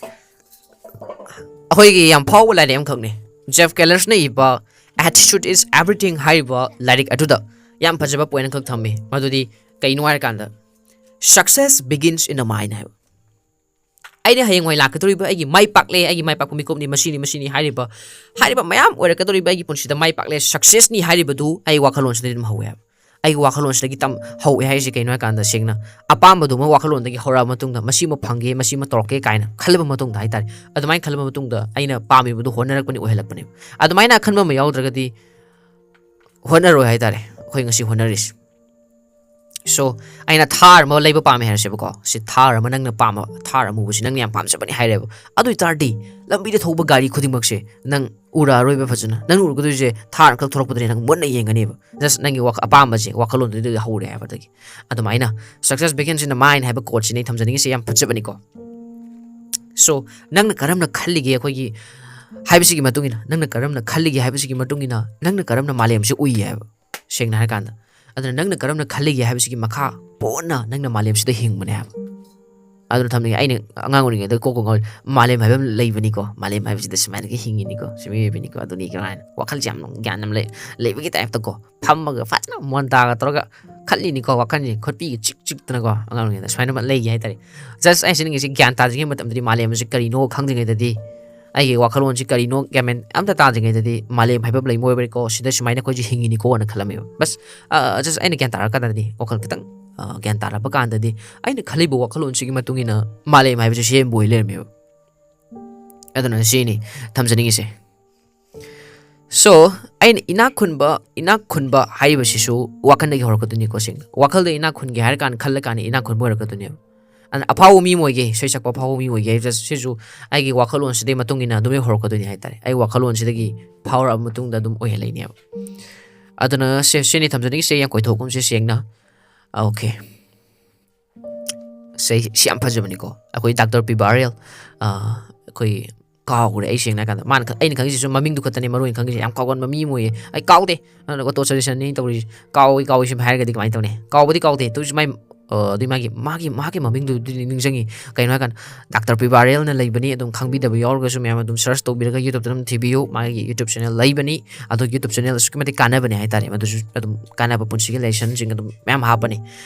ꯑꯩꯈꯣꯏꯒꯤ ꯌꯥꯝ ꯐꯥꯎꯕ ꯂꯥꯏꯔꯤꯛ ꯑꯃꯈꯛꯅꯤ, ꯖꯦꯐ ꯀꯦꯂꯔꯁꯅ ꯏꯕ Attitude is Everything ꯍꯥꯏꯔꯤꯕ ꯂꯥꯏꯔꯤꯛ ꯑꯗꯨꯗ ꯌꯥꯝ ꯐꯖꯕ ꯄꯣꯏꯟ ꯑꯃꯈꯛ ꯊꯝꯃꯤ꯫ ꯃꯗꯨꯗꯤ ꯀꯩꯅꯣ ꯍꯥꯏꯔꯀꯥꯟꯗ, "Success begins in the mind" ꯍꯥꯏꯕ꯫ ꯑꯩꯅ ꯍꯌꯦꯡꯋꯥꯏ ꯂꯥꯛꯀꯗꯧꯔꯤꯕ ꯑꯩꯒꯤ ꯃꯥꯏ ꯄꯥꯛꯂꯦ, ꯑꯩꯒꯤ ꯃꯥꯏ ꯄꯥꯛꯄ ꯃꯤꯀꯨꯞꯅꯤ, ꯃꯁꯤꯅꯤ, ꯃꯁꯤꯅꯤ ꯍꯥꯏꯔꯤꯕ, ꯍꯥꯏꯔꯤꯕ ꯃꯌꯥꯝ ꯑꯣꯏꯔꯛꯀꯗꯧꯔꯤꯕ ꯑꯩꯒꯤ ꯄꯨꯟꯁꯤꯗ ꯃꯥꯏ ꯄꯥꯛꯂꯦ, ꯁꯛꯁꯦꯁꯅꯤ ꯍꯥꯏꯔꯤꯕꯗꯨ ꯑꯩ ꯋꯥꯈꯜꯂꯣꯟꯁꯤꯗꯒꯤ ꯑꯗꯨꯝ ꯍꯧꯋꯦ ꯍꯥꯏꯕ꯫ ꯑꯩꯒꯤ ꯋꯥꯈꯜꯂꯣꯟꯁꯤꯗꯒꯤ ꯇꯝ-, ꯍꯧꯋꯦ ꯍꯥꯏꯔꯤꯁꯦ ꯀꯩꯅꯣ ꯍꯥꯏꯀꯥꯟꯗ, ꯁꯦꯡꯅ ꯑꯄꯥꯝꯕꯗꯨꯃ ꯋꯥꯈꯜꯂꯣꯟꯗꯒꯤ ꯍꯧꯔꯛꯑ ꯃꯇꯨꯡꯗ, ꯃꯁꯤꯃ ꯐꯪꯒꯦ, ꯃꯁꯤꯃ ꯇꯧꯔꯛꯀꯦ ꯀꯥꯏꯅ ꯈꯜꯂꯕ ꯃꯇꯨꯡꯗ ꯍꯥꯏꯇꯥꯔꯦ, ꯑꯗꯨꯃꯥꯏꯅ ꯈꯜꯂꯕ ꯃꯇꯨꯡꯗ ꯑꯩꯅ ꯄꯥꯝꯃꯤꯕꯗꯨ ꯍꯣꯠꯅꯔꯛꯄꯅꯤ, ꯑꯣꯏꯍꯜꯂꯛꯄꯅꯦꯕ꯫ ꯑꯗꯨꯃꯥꯏꯅ ꯑꯈꯟꯕ ꯑꯃ ꯌꯥꯎꯗ꯭ꯔꯒꯗꯤ ꯍꯣꯠꯅꯔꯣꯏ ꯍꯥꯏꯇꯥꯔꯦ, ꯑꯩꯈꯣꯏ ꯉꯁꯤ ꯍꯣꯠꯅꯔꯤꯁꯤ꯫ So, ꯑꯩꯅ ꯊꯥꯔ ꯑꯃ ꯂꯩꯕ ꯄꯥꯝꯃꯦ ꯍꯥꯏꯔꯁꯦꯕꯀꯣ꯫ ꯁꯤ ꯊꯥꯔ ꯑꯃ, ꯅꯪꯅ ꯄꯥꯝꯕ ꯊꯥꯔ ꯑꯃꯨꯕꯁꯤ ꯅꯪꯅ ꯌꯥꯝ ꯄꯥꯝꯖꯕꯅꯤ ꯍꯥꯏꯔꯦꯕ꯫ ꯑꯗꯨ ꯑꯣꯏ ꯇꯥꯔꯗꯤ ꯂꯝꯕꯤꯗ ꯊꯧꯕ ꯒꯥꯔꯤ ꯈꯨꯗꯤꯡꯃꯛꯁꯦ ꯅꯪ ꯎꯔꯛꯑꯔꯣꯏꯕ ꯐꯖꯅ꯫ ꯅꯪ ꯎꯔꯛꯀꯗꯣꯏꯁꯦ ꯊꯥꯔ ꯈꯛ ꯊꯧꯔꯛꯄꯗꯅꯦ ꯅꯪ ꯃꯨꯟꯅ ꯌꯦꯡꯒꯅꯦꯕ꯫ Just ꯅꯪꯒꯤ ꯋꯥꯈ-, ꯑꯄꯥꯝꯕꯁꯦ ꯋꯥꯈꯜꯂꯣꯟꯗꯨꯗꯒꯤ ꯍꯧꯔꯦ ꯍꯥꯏꯕꯗꯒꯤ꯫ ꯑꯗꯨꯃꯥꯏꯅ "Success begins in the mind" ꯍꯥꯏꯕ ꯀꯣꯠꯁꯤꯅ ꯑꯩ ꯊꯝꯖꯅꯤꯡꯉꯤꯁꯦ, ꯌꯥꯝ ꯐꯖꯕꯅꯤꯀꯣ꯫ So, ꯅꯪꯅ ꯀꯔꯝꯅ ꯈꯜꯂꯤꯒꯦ ꯑꯩꯈꯣꯏꯒꯤ ꯍꯥꯏꯕꯁꯤꯒꯤ ꯃꯇꯨꯡ ꯏꯟꯅ, ꯅꯪꯅ ꯀꯔꯝꯅ ꯈꯜꯂꯤꯒꯦ ꯍꯥꯏꯕꯁꯤꯒꯤ ꯃꯇꯨꯡ ꯏꯟꯅ ꯅꯪꯅ ꯀꯔꯝꯅ ꯃꯥꯂꯦꯝꯁꯦ ꯎꯏ ꯍꯥꯏꯕ꯫ ꯁꯦꯡꯅ ꯍꯥꯏꯔꯀꯥꯟꯗ, ꯑꯗꯨꯅ ꯅꯪꯅ ꯀꯔꯝꯅ ꯈꯜꯂꯤꯒꯦ ꯍꯥꯏꯕꯁꯤꯒꯤ ꯃꯈꯥ ꯄꯣꯟꯅ ꯅꯪꯅ ꯃꯥꯂꯦꯝꯁꯤꯗ ꯍꯤꯡꯕꯅꯦ ꯍꯥꯏꯕ꯫ ꯑꯗꯨꯅ ꯊꯝꯅꯤꯡꯉꯦ꯫ ꯑꯩꯅ ꯑꯉꯥꯡ ꯑꯣꯏꯔꯤꯉꯩꯗ ꯀꯣꯛ ꯀꯣꯛ ꯉꯥꯎꯔꯤ, ꯃꯥꯂꯦꯝ ꯍꯥꯏꯕ ꯑꯃ ꯂꯩꯕꯅꯤꯀꯣ, ꯃꯥꯂꯦꯝ ꯍꯥꯏꯕꯁꯤꯗ ꯁꯨꯃꯥꯏꯅꯒ ꯍꯤꯡꯉꯤꯅꯤꯀꯣ, ꯁꯤ ꯃꯤꯑꯣꯏꯕꯅꯤꯀꯣ, ꯑꯗꯨꯅꯤ ꯀꯥꯏꯅ ꯋꯥꯈꯜꯁꯦ ꯌꯥꯝ ꯒ꯭ꯌꯥꯟ ꯑꯃ ꯂꯩ, ꯂꯩꯕꯒꯤ ꯇꯥꯏꯞꯇꯀꯣ, ꯐꯝꯃꯒ ꯐꯖꯅ ꯃꯣꯟꯗꯥꯒ ꯇꯧꯔꯒ ꯈꯠꯂꯤꯅꯤꯀꯣ, ꯋꯥꯈꯜꯁꯦ ꯈꯣꯠꯄꯤꯒ ꯆꯤꯛ ꯆꯤꯛꯇꯅꯀꯣ, ꯑꯉꯥꯡ ꯑꯣꯏꯔꯤꯉꯩꯗ ꯁꯨꯃꯥꯏꯅ ꯑꯃ ꯂꯩꯒꯦ ꯍꯥꯏꯇꯥꯔꯦ꯫ ꯖꯁ ꯑꯩ ꯁꯤꯅꯤꯡꯉꯤꯁꯦ, ꯒ꯭ꯌꯥꯟ ꯇꯥꯗ꯭ꯔꯤꯉꯩ ꯃꯇꯝꯗꯗꯤ ꯃꯥꯂꯦꯝ ꯑꯁꯤ ꯀꯔꯤꯅꯣ ꯈꯪꯗ꯭ꯔꯤꯉꯩꯗꯗꯤ, ꯑꯩꯒꯤ ꯋꯥꯈꯜꯂꯣꯟꯁꯤ ꯀꯔꯤꯅꯣ ꯒ꯭ꯌꯥꯟ ꯃꯦꯟ ꯑꯝꯇ ꯇꯥꯗ꯭ꯔꯤꯉꯩꯗꯗꯤ ꯃꯥꯂꯦꯝ ꯍꯥꯏꯕ ꯑꯃ ꯂꯩꯕ ꯑꯣꯏꯕꯅꯤꯀꯣ, ꯁꯤꯗ ꯁꯨꯃꯥꯏꯅ ꯑꯩꯈꯣꯏꯁꯦ ꯍꯤꯡꯉꯤꯅꯤꯀꯣꯅ ꯈꯜꯂꯝꯃꯦꯕ꯫ ꯕꯁ, ꯑ, ꯖꯁ ꯑꯩꯅ ꯒ꯭ꯌꯥꯟ ꯇꯥꯔꯀꯥꯟꯗꯗꯤ, ꯋꯥꯈꯜ ꯈꯤꯇꯪ, ꯑ, ꯒ꯭ꯌꯥꯟ ꯇꯥꯔꯛꯄ ꯀꯥꯟꯗꯗꯤ ꯑꯩꯅ ꯈꯜꯂꯤꯕ ꯋꯥꯈꯜꯂꯣꯟꯁꯤꯒꯤ ꯃꯇꯨꯡ ꯏꯟꯅ ꯃꯥꯂꯦꯝ ꯍꯥꯏꯕꯁꯦ ꯁꯦꯝꯕ ꯑꯣꯏ ꯂꯩꯔꯝꯃꯦꯕ꯫ ꯑꯗꯨꯅ ꯁꯤꯅꯤ ꯊꯝꯖꯅꯤꯡꯉꯤꯁꯦ꯫ So, ꯑꯩꯅ ꯏꯅꯥꯛ ꯈꯨꯟꯕ, ꯏꯅꯥꯛ ꯈꯨꯟꯕ ꯍꯥꯏꯔꯤꯕꯁꯤꯁꯨ ꯋꯥꯈꯜꯗꯒꯤ ꯍꯧꯔꯛꯀꯗꯣꯏꯅꯤꯀꯣ, ꯁꯦꯡꯅ꯫ ꯋꯥꯈꯜꯗ ꯏꯅꯥꯛ ꯈꯨꯟꯒꯦ ꯍꯥꯏꯔ ꯀꯥꯟꯗ, ꯈꯜꯂ ꯀꯥꯟꯗ ꯏꯅꯥꯛ ꯈꯨꯟꯕ ꯑꯣꯏꯔꯛꯀꯗꯣꯏꯅꯦꯕ꯫ ꯑꯗꯨꯅ ꯑꯐꯥꯎꯕ ꯃꯤ ꯑꯃ ꯑꯣꯏꯒꯦ, ꯏꯁꯩ ꯁꯛꯄ ꯑꯐꯥꯎꯕ ꯃꯤ ꯑꯣꯏꯒꯦ ꯍꯥꯏꯕꯁꯤꯁꯨ ꯑꯩꯒꯤ ꯋꯥꯈꯜꯂꯣꯟꯁꯤꯗꯒꯤ ꯃꯇꯨꯡ ꯏꯟꯅ ꯑꯗꯨꯝ ꯍꯧꯔꯛꯀꯗꯣꯏꯅꯤ ꯍꯥꯏꯇꯥꯔꯦ꯫ ꯑꯩ ꯋꯥꯈꯜꯂꯣꯟꯁꯤꯗꯒꯤ ꯐꯥꯎꯔꯛꯑꯕ ꯃꯇꯨꯡꯗ ꯑꯗꯨꯝ ꯑꯣꯏꯍꯜꯂꯛꯏꯅꯦꯕ꯫ ꯑꯗꯨꯅ ꯁꯦ-, ꯁꯤꯅꯤ ꯊꯝꯖꯅꯤꯡꯉꯤꯁꯦ, ꯌꯥꯝ ꯀꯣꯏꯊꯣꯛꯀꯨꯝꯁꯦ ꯁꯦꯡꯅ꯫ ꯑꯣꯀꯦ꯫ ꯁꯦ-, ꯁꯤ ꯌꯥꯝ ꯐꯖꯕꯅꯤꯀꯣ꯫ ꯑꯩꯈꯣꯏ ꯗꯥꯛꯇꯔ ꯄꯤꯕꯥꯔꯦꯜ, ꯑ, ꯑꯩꯈꯣꯏ ꯀꯥꯎꯈ꯭ꯔꯦ ꯑꯩ ꯁꯦꯡꯅ ꯍꯥꯏ ꯀꯥꯟꯗ꯫ ꯃꯥꯅ ꯈ-, ꯑꯩꯅ ꯈꯪꯉꯤꯁꯤꯁꯨ ꯃꯃꯤꯡꯗꯨ ꯈꯛꯇꯅꯦ ꯃꯔꯨ ꯑꯣꯏꯅ ꯈꯪꯉꯤꯁꯦ꯫ ꯌꯥꯝ ꯀꯥꯎꯒꯟꯕ ꯃꯤ ꯑꯃ ꯑꯣꯏꯌꯦ꯫ ꯑꯩ ꯀꯥꯎꯗꯦ꯫ ꯑꯗꯨꯅ auto suggestion ꯅꯤ ꯇꯧꯔꯤꯁꯦ꯫ ꯀꯥꯎꯏ, ꯀꯥꯎꯏ ꯁꯨꯝ ꯍꯥꯏꯔꯒꯗꯤ ꯀꯃꯥꯏꯅ ꯇꯧꯅꯤ? ꯀꯥꯎꯕꯗꯤ ꯀꯥꯎꯗꯦ꯫ ꯑꯗꯨꯁꯨ ꯃꯥꯏ, ꯑ, ꯑꯗꯨꯏ ꯃꯥꯒꯤ, ꯃꯥꯒꯤ, ꯃꯍꯥꯛꯀꯤ ꯃꯃꯤꯡꯗꯨꯗꯤ ꯅꯤꯡꯁꯤꯡꯉꯤ꯫ ꯀꯩꯅꯣ ꯍꯥꯏ ꯀꯥꯟꯗ, ꯗꯥꯛꯇꯔ ꯄꯤꯕꯥꯔꯦꯜꯅ ꯂꯩꯕꯅꯤ꯫ ꯑꯗꯨꯝ ꯈꯪꯕꯤꯗꯕ ꯌꯥꯎꯔꯒꯁꯨ ꯃꯌꯥꯝ ꯑꯗꯨꯝ search ꯇꯧꯕꯤꯔꯒ YouTube-ꯇ ꯑꯗꯨꯝ ꯊꯤꯕꯤꯌꯨ꯫ ꯃꯥꯒꯤ YouTube channel ꯂꯩꯕꯅꯤ꯫ ꯑꯗꯣ YouTube channel ꯑꯁꯨꯛꯀꯤ ꯃꯇꯤꯛ ꯀꯥꯟꯅꯕꯅꯦ ꯍꯥꯏꯇꯥꯔꯦ꯫ ꯃꯗꯨꯁꯨ ꯑꯗꯨꯝ ꯀꯥꯟꯅꯕ, ꯄꯨꯟꯁꯤꯒꯤ lessonꯁꯤꯡ ꯑꯗꯨꯝ ꯃꯌꯥꯝ ꯍꯥꯞꯄꯅꯤ꯫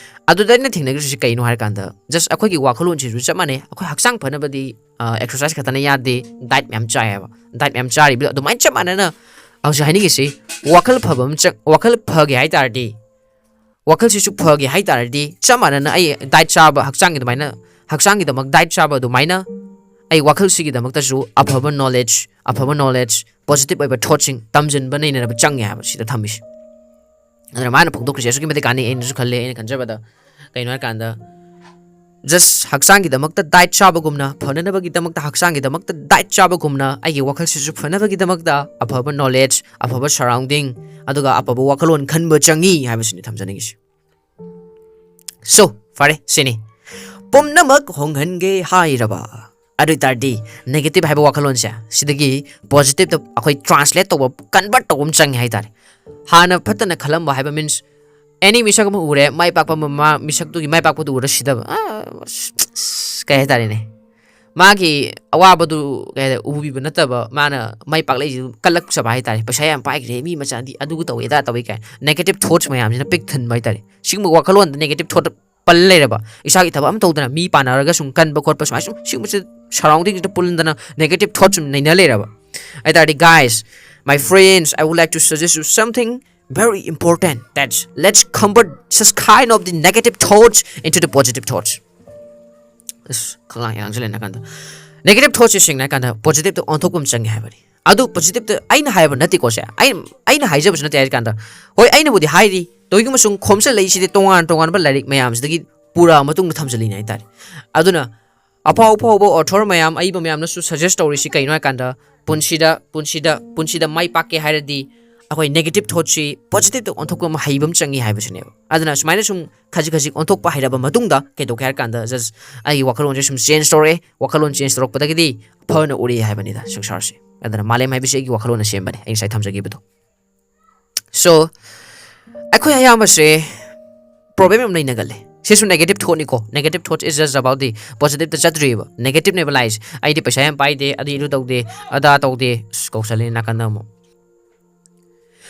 ꯑꯗꯨꯗ ꯑꯩꯅ ꯊꯦꯡꯅꯈ꯭ꯔꯤꯁꯤ ꯀꯩꯅꯣ ꯍꯥꯏꯔ ꯀꯥꯟꯗ, just ꯑꯩꯈꯣꯏꯒꯤ ꯋꯥꯈꯜꯂꯣꯟꯁꯤꯁꯨ ꯆꯞ ꯃꯥꯟꯅꯩ꯫ ꯑꯩꯈꯣꯏ ꯍꯛꯆꯥꯡ ꯐꯅꯕꯗꯤ, ꯑ, exercise ꯈꯛꯇꯅ ꯌꯥꯗꯦ, diet ꯃꯌꯥꯝ ꯆꯥꯏ ꯍꯥꯏꯕ꯫ Diet ꯃꯌꯥꯝ ꯆꯥꯔꯤꯕꯗꯣ ꯑꯗꯨꯃꯥꯏꯅ ꯆꯞ ꯃꯥꯟꯅꯅ ꯍꯧꯖꯤꯛ ꯍꯥꯏꯅꯤꯡꯉꯤꯁꯤ, ꯋꯥꯈꯜ ꯐꯕ ꯑꯃ ꯆꯪ-, ꯋꯥꯈꯜ ꯐꯒꯦ ꯍꯥꯏ ꯇꯥꯔꯗꯤ, ꯋꯥꯈꯜꯁꯤꯁꯨ ꯐꯒꯦ ꯍꯥꯏ ꯇꯥꯔꯗꯤ, ꯆꯞ ꯃꯥꯟꯅꯅ ꯑꯩ diet ꯆꯥꯕ, ꯍꯛꯆꯥꯡꯒꯤ ꯑꯗꯨꯃꯥꯏꯅ, ꯍꯛꯆꯥꯡꯒꯤꯗꯃꯛ diet ꯆꯥꯕ ꯑꯗꯨꯃꯥꯏꯅ, ꯑꯩ ꯋꯥꯈꯜꯁꯤꯒꯤꯗꯃꯛꯇꯁꯨ ꯑꯐꯕ knowledge, ꯑꯐꯕ knowledge, positive ꯑꯣꯏꯕ thoughtꯁꯤꯡ ꯇꯝꯁꯤꯟꯕ, ꯅꯩꯅꯅꯕ ꯆꯪꯉꯦ ꯍꯥꯏꯕ ꯁꯤꯗ ꯊꯝꯃꯤꯁꯤ꯫ ꯑꯗꯨꯅ ꯃꯥꯅ ꯐꯣꯡꯗꯣꯛꯈ꯭ꯔꯤꯁꯦ ꯑꯁꯨꯛꯀꯤ ꯃꯇꯤꯛ ꯀꯥꯟꯅꯩ, ꯑꯩꯅꯁꯨ ꯈꯜꯂꯦ꯫ ꯑꯩꯅ ꯈꯟꯖꯕꯗ, ꯀꯩꯅꯣ ꯍꯥꯏꯔꯀꯥꯟꯗ, just ꯍꯛꯆꯥꯡꯒꯤꯗꯃꯛꯇ diet ꯆꯥꯕꯒꯨꯝꯅ, ꯐꯅꯅꯕꯒꯤꯗꯃꯛꯇ, ꯍꯛꯆꯥꯡꯒꯤꯗꯃꯛꯇ diet ꯆꯥꯕꯒꯨꯝꯅ, ꯑꯩꯒꯤ ꯋꯥꯈꯜꯁꯤꯁꯨ ꯐꯅꯕꯒꯤꯗꯃꯛꯇ ꯑꯐꯕ knowledge, ꯑꯐꯕ surrounding, ꯑꯗꯨꯒ ꯑꯐꯕ ꯋꯥꯈꯜꯂꯣꯟ ꯈꯟꯕ ꯆꯪꯉꯤ ꯍꯥꯏꯕꯁꯤꯅꯤ ꯊꯝꯖꯅꯤꯡꯉꯤꯁꯤ꯫ So, ꯐꯔꯦ, ꯁꯤꯅꯤ꯫ ꯄꯨꯝꯅꯃꯛ ꯍꯣꯡꯍꯟꯒꯦ ꯍꯥꯏꯔꯕ, ꯑꯗꯨ ꯑꯣꯏ ꯇꯥꯔꯗꯤ negative ꯍꯥꯏꯕ ꯋꯥꯈꯜꯂꯣꯟꯁꯦ ꯁꯤꯗꯒꯤ positive ꯇ ꯑꯩꯈꯣꯏ translate ꯇꯧꯕ, convert ꯇꯧꯕ ꯑꯃ ꯆꯪꯉꯦ ꯍꯥꯏꯇꯥꯔꯦ꯫ ꯍꯥꯟꯅ ꯐꯠꯇꯅ ꯈꯜꯂꯝꯕ ꯍꯥꯏꯕ means ꯑꯦꯅꯤ ꯃꯤꯁꯛ ꯑꯃ ꯎꯔꯦ, ꯃꯥꯏ ꯄꯥꯛꯄ ꯑꯃ, ꯃꯥ ꯃꯤꯁꯛꯇꯨꯒꯤ ꯃꯥꯏ ꯄꯥꯛꯄꯗꯨ ꯎꯔ ꯁꯤꯗꯕ, ꯑꯁ, ꯀꯩ ꯍꯥꯏꯇꯥꯔꯦꯅꯦ, ꯃꯥꯒꯤ ꯑꯋꯥꯕꯗꯨ ꯀꯩ ꯍꯥꯏꯇꯥꯔꯦ, ꯎꯕꯤꯕ ꯅꯠꯇꯕ, ꯃꯥꯅ ꯃꯥꯏ ꯄꯥꯛꯂꯛꯏꯁꯤ ꯀꯜꯂꯛꯆꯕ ꯍꯥꯏꯇꯥꯔꯦ꯫ "ꯄꯩꯁꯥ ꯌꯥꯝ ꯄꯥꯏꯈ꯭ꯔꯦ, ꯃꯤ ꯃꯆꯥꯗꯤ ꯑꯗꯨ ꯇꯧꯋꯦ, ꯑꯗꯥ ꯇꯧꯋꯦ" ꯀꯥꯏꯅ ꯅꯦꯒꯦꯇꯤꯞ ꯊꯣꯠꯁ ꯃꯌꯥꯝꯁꯤꯅ ꯄꯤꯛ ꯊꯟꯕ ꯍꯥꯏꯇꯥꯔꯦ꯫ ꯁꯤꯒꯨꯝꯕ ꯋꯥꯈꯜꯂꯣꯟꯗ ꯅꯦꯒꯦꯇꯤꯞ ꯊꯣꯠ ꯄꯜ ꯂꯩꯔꯕ, ꯏꯁꯥꯒꯤ ꯊꯕꯛ ꯑꯃ ꯇꯧꯗꯅ ꯃꯤ ꯄꯥꯟꯅꯔꯒ ꯁꯨꯝ ꯀꯟꯕ ꯈꯣꯠꯄ ꯁꯨꯃꯥꯏꯅ ꯁꯨꯝ ꯁꯤꯒꯨꯝꯕꯁꯦ ꯁꯔꯥꯎꯟꯗꯤꯡꯁꯤꯗ ꯄꯨꯟꯗꯅ ꯅꯦꯒꯦꯇꯤꯞ ꯊꯣꯠ ꯁꯨꯝ ꯅꯩꯅ ꯂꯩꯔꯕ ꯍꯥꯏꯇꯥꯔꯗꯤ, guys, my friends, I would like to suggest you something very important, that let's convert such kind of the negative thoughts into the positive thoughts. ꯑꯁ, ꯈꯪꯂꯥꯡ ꯍꯦꯛ ꯂꯥꯡꯁꯤꯜꯂꯦ ꯅꯥꯀꯟꯗ꯫ ꯅꯦꯒꯦꯇꯤꯞ ꯊꯣꯠꯁꯦ ꯁꯦꯡꯅ ꯍꯥꯏ ꯀꯥꯟꯗ ꯄꯣꯖꯤꯇꯤꯞꯇ ꯑꯣꯟꯊꯣꯛꯄ ꯑꯃ ꯆꯪꯉꯦ ꯍꯥꯏꯕꯅꯤ꯫ ꯑꯗꯨ ꯄꯣꯖꯤꯇꯤꯞꯇ ꯑꯩꯅ ꯍꯥꯏꯕ ꯅꯠꯇꯦꯀꯣ ꯁꯦ, ꯑꯩ, ꯑꯩꯅ ꯍꯥꯏꯖꯕꯁꯨ ꯅꯠꯇꯦ ꯍꯥꯏ ꯀꯥꯟꯗ, ꯍꯣꯏ, ꯑꯩꯅꯕꯨꯗꯤ ꯍꯥꯏꯔꯤ, ꯇꯧꯏꯒꯨꯝꯕꯁꯨꯡ ꯈꯣꯝꯖꯤꯜꯂꯛꯏꯁꯤꯗꯤ ꯇꯣꯉꯥꯟ ꯇꯣꯉꯥꯟꯕ ꯂꯥꯏꯔꯤꯛ ꯃꯌꯥꯝꯁꯤꯗꯒꯤ ꯄꯨꯔꯛꯑ ꯃꯇꯨꯡꯗ ꯊꯝꯖꯤꯜꯂꯤꯅꯦ ꯍꯥꯏꯇꯥꯔꯦ꯫ ꯑꯗꯨꯅ ꯑꯐꯥꯎ ꯑꯐꯥꯎꯕ ꯑꯣꯊꯔ ꯃꯌꯥꯝ, ꯑꯏꯕ ꯃꯌꯥꯝꯅꯁꯨ ꯁꯖꯦꯁ ꯇꯧꯔꯤꯁꯤ ꯀꯩꯅꯣ ꯍꯥꯏ ꯀꯥꯟꯗ, ꯄꯨꯟꯁꯤꯗ, ꯄꯨꯟꯁꯤꯗ, ꯄꯨꯟꯁꯤꯗ ꯃꯥꯏ ꯄꯥꯛꯀꯦ ꯍꯥꯏꯔꯗꯤ ꯑꯩꯈꯣꯏ ꯅꯦꯒꯦꯇꯤꯞ ꯊꯣꯠꯁꯤ ꯄꯣꯖꯤꯇꯤꯞꯇ ꯑꯣꯟꯊꯣꯛꯄ ꯑꯃ ꯍꯩꯕ ꯑꯃ ꯆꯪꯉꯤ ꯍꯥꯏꯕꯁꯤꯅꯦꯕ꯫ ꯑꯗꯨꯅ ꯁꯨꯃꯥꯏꯅ ꯁꯨꯝ ꯈꯖꯤꯛ ꯈꯖꯤꯛ ꯑꯣꯟꯊꯣꯛꯄ ꯍꯩꯔꯕ ꯃꯇꯨꯡꯗ ꯀꯩꯗꯧꯒꯦ ꯍꯥꯏꯔ ꯀꯥꯟꯗ, ꯖꯁ ꯑꯩꯒꯤ ꯋꯥꯈꯜꯂꯣꯟꯁꯦ ꯁꯨꯝ ꯆꯦꯟꯖ ꯇꯧꯔꯛꯑꯦ, ꯋꯥꯈꯜꯂꯣꯟ ꯆꯦꯟꯖ ꯇꯧꯔꯛꯄꯗꯒꯤꯗꯤ ꯐꯅ ꯎꯔꯛꯑꯦ ꯍꯥꯏꯕꯅꯤꯗ ꯁꯪꯁꯥꯔꯁꯦ꯫ ꯑꯗꯨꯅ ꯃꯥꯂꯦꯝ ꯍꯥꯏꯕꯁꯤ ꯑꯩꯒꯤ ꯋꯥꯈꯜꯂꯣꯟꯅ ꯁꯦꯝꯕꯅꯦ, ꯑꯩ ꯉꯁꯥꯏ ꯊꯝꯖꯈꯤꯕꯗꯣ꯫ ꯁꯣ, ꯑꯩꯈꯣꯏ ꯑꯌꯥꯝꯕꯁꯦ ꯄ꯭ꯔꯣꯕ꯭ꯂꯦꯝ ꯌꯥꯝ ꯂꯩꯅꯒꯜꯂꯦ꯫ ꯁꯤꯁꯨ ꯅꯦꯒꯦꯇꯤꯞ ꯊꯣꯠꯅꯤꯀꯣ, negative thought is just about the ꯄꯣꯖꯤꯇꯤꯞꯇ ꯆꯠꯇ꯭ꯔꯤꯑꯕ, ꯅꯦꯒꯦꯇꯤꯞꯅꯦꯕ ꯂꯥꯛꯏꯁꯦ꯫ "ꯑꯩꯗꯤ ꯄꯩꯁꯥ ꯌꯥꯝ ꯄꯥꯏꯗꯦ, ꯑꯗꯨ ꯏꯗꯨ ꯇꯧꯗꯦ, ꯑꯗꯥ ꯇꯧꯗꯦ", ꯑꯁ, ꯀꯧꯁꯜꯂꯦ ꯅꯥꯀꯟꯗ ꯑꯃꯨꯛ꯫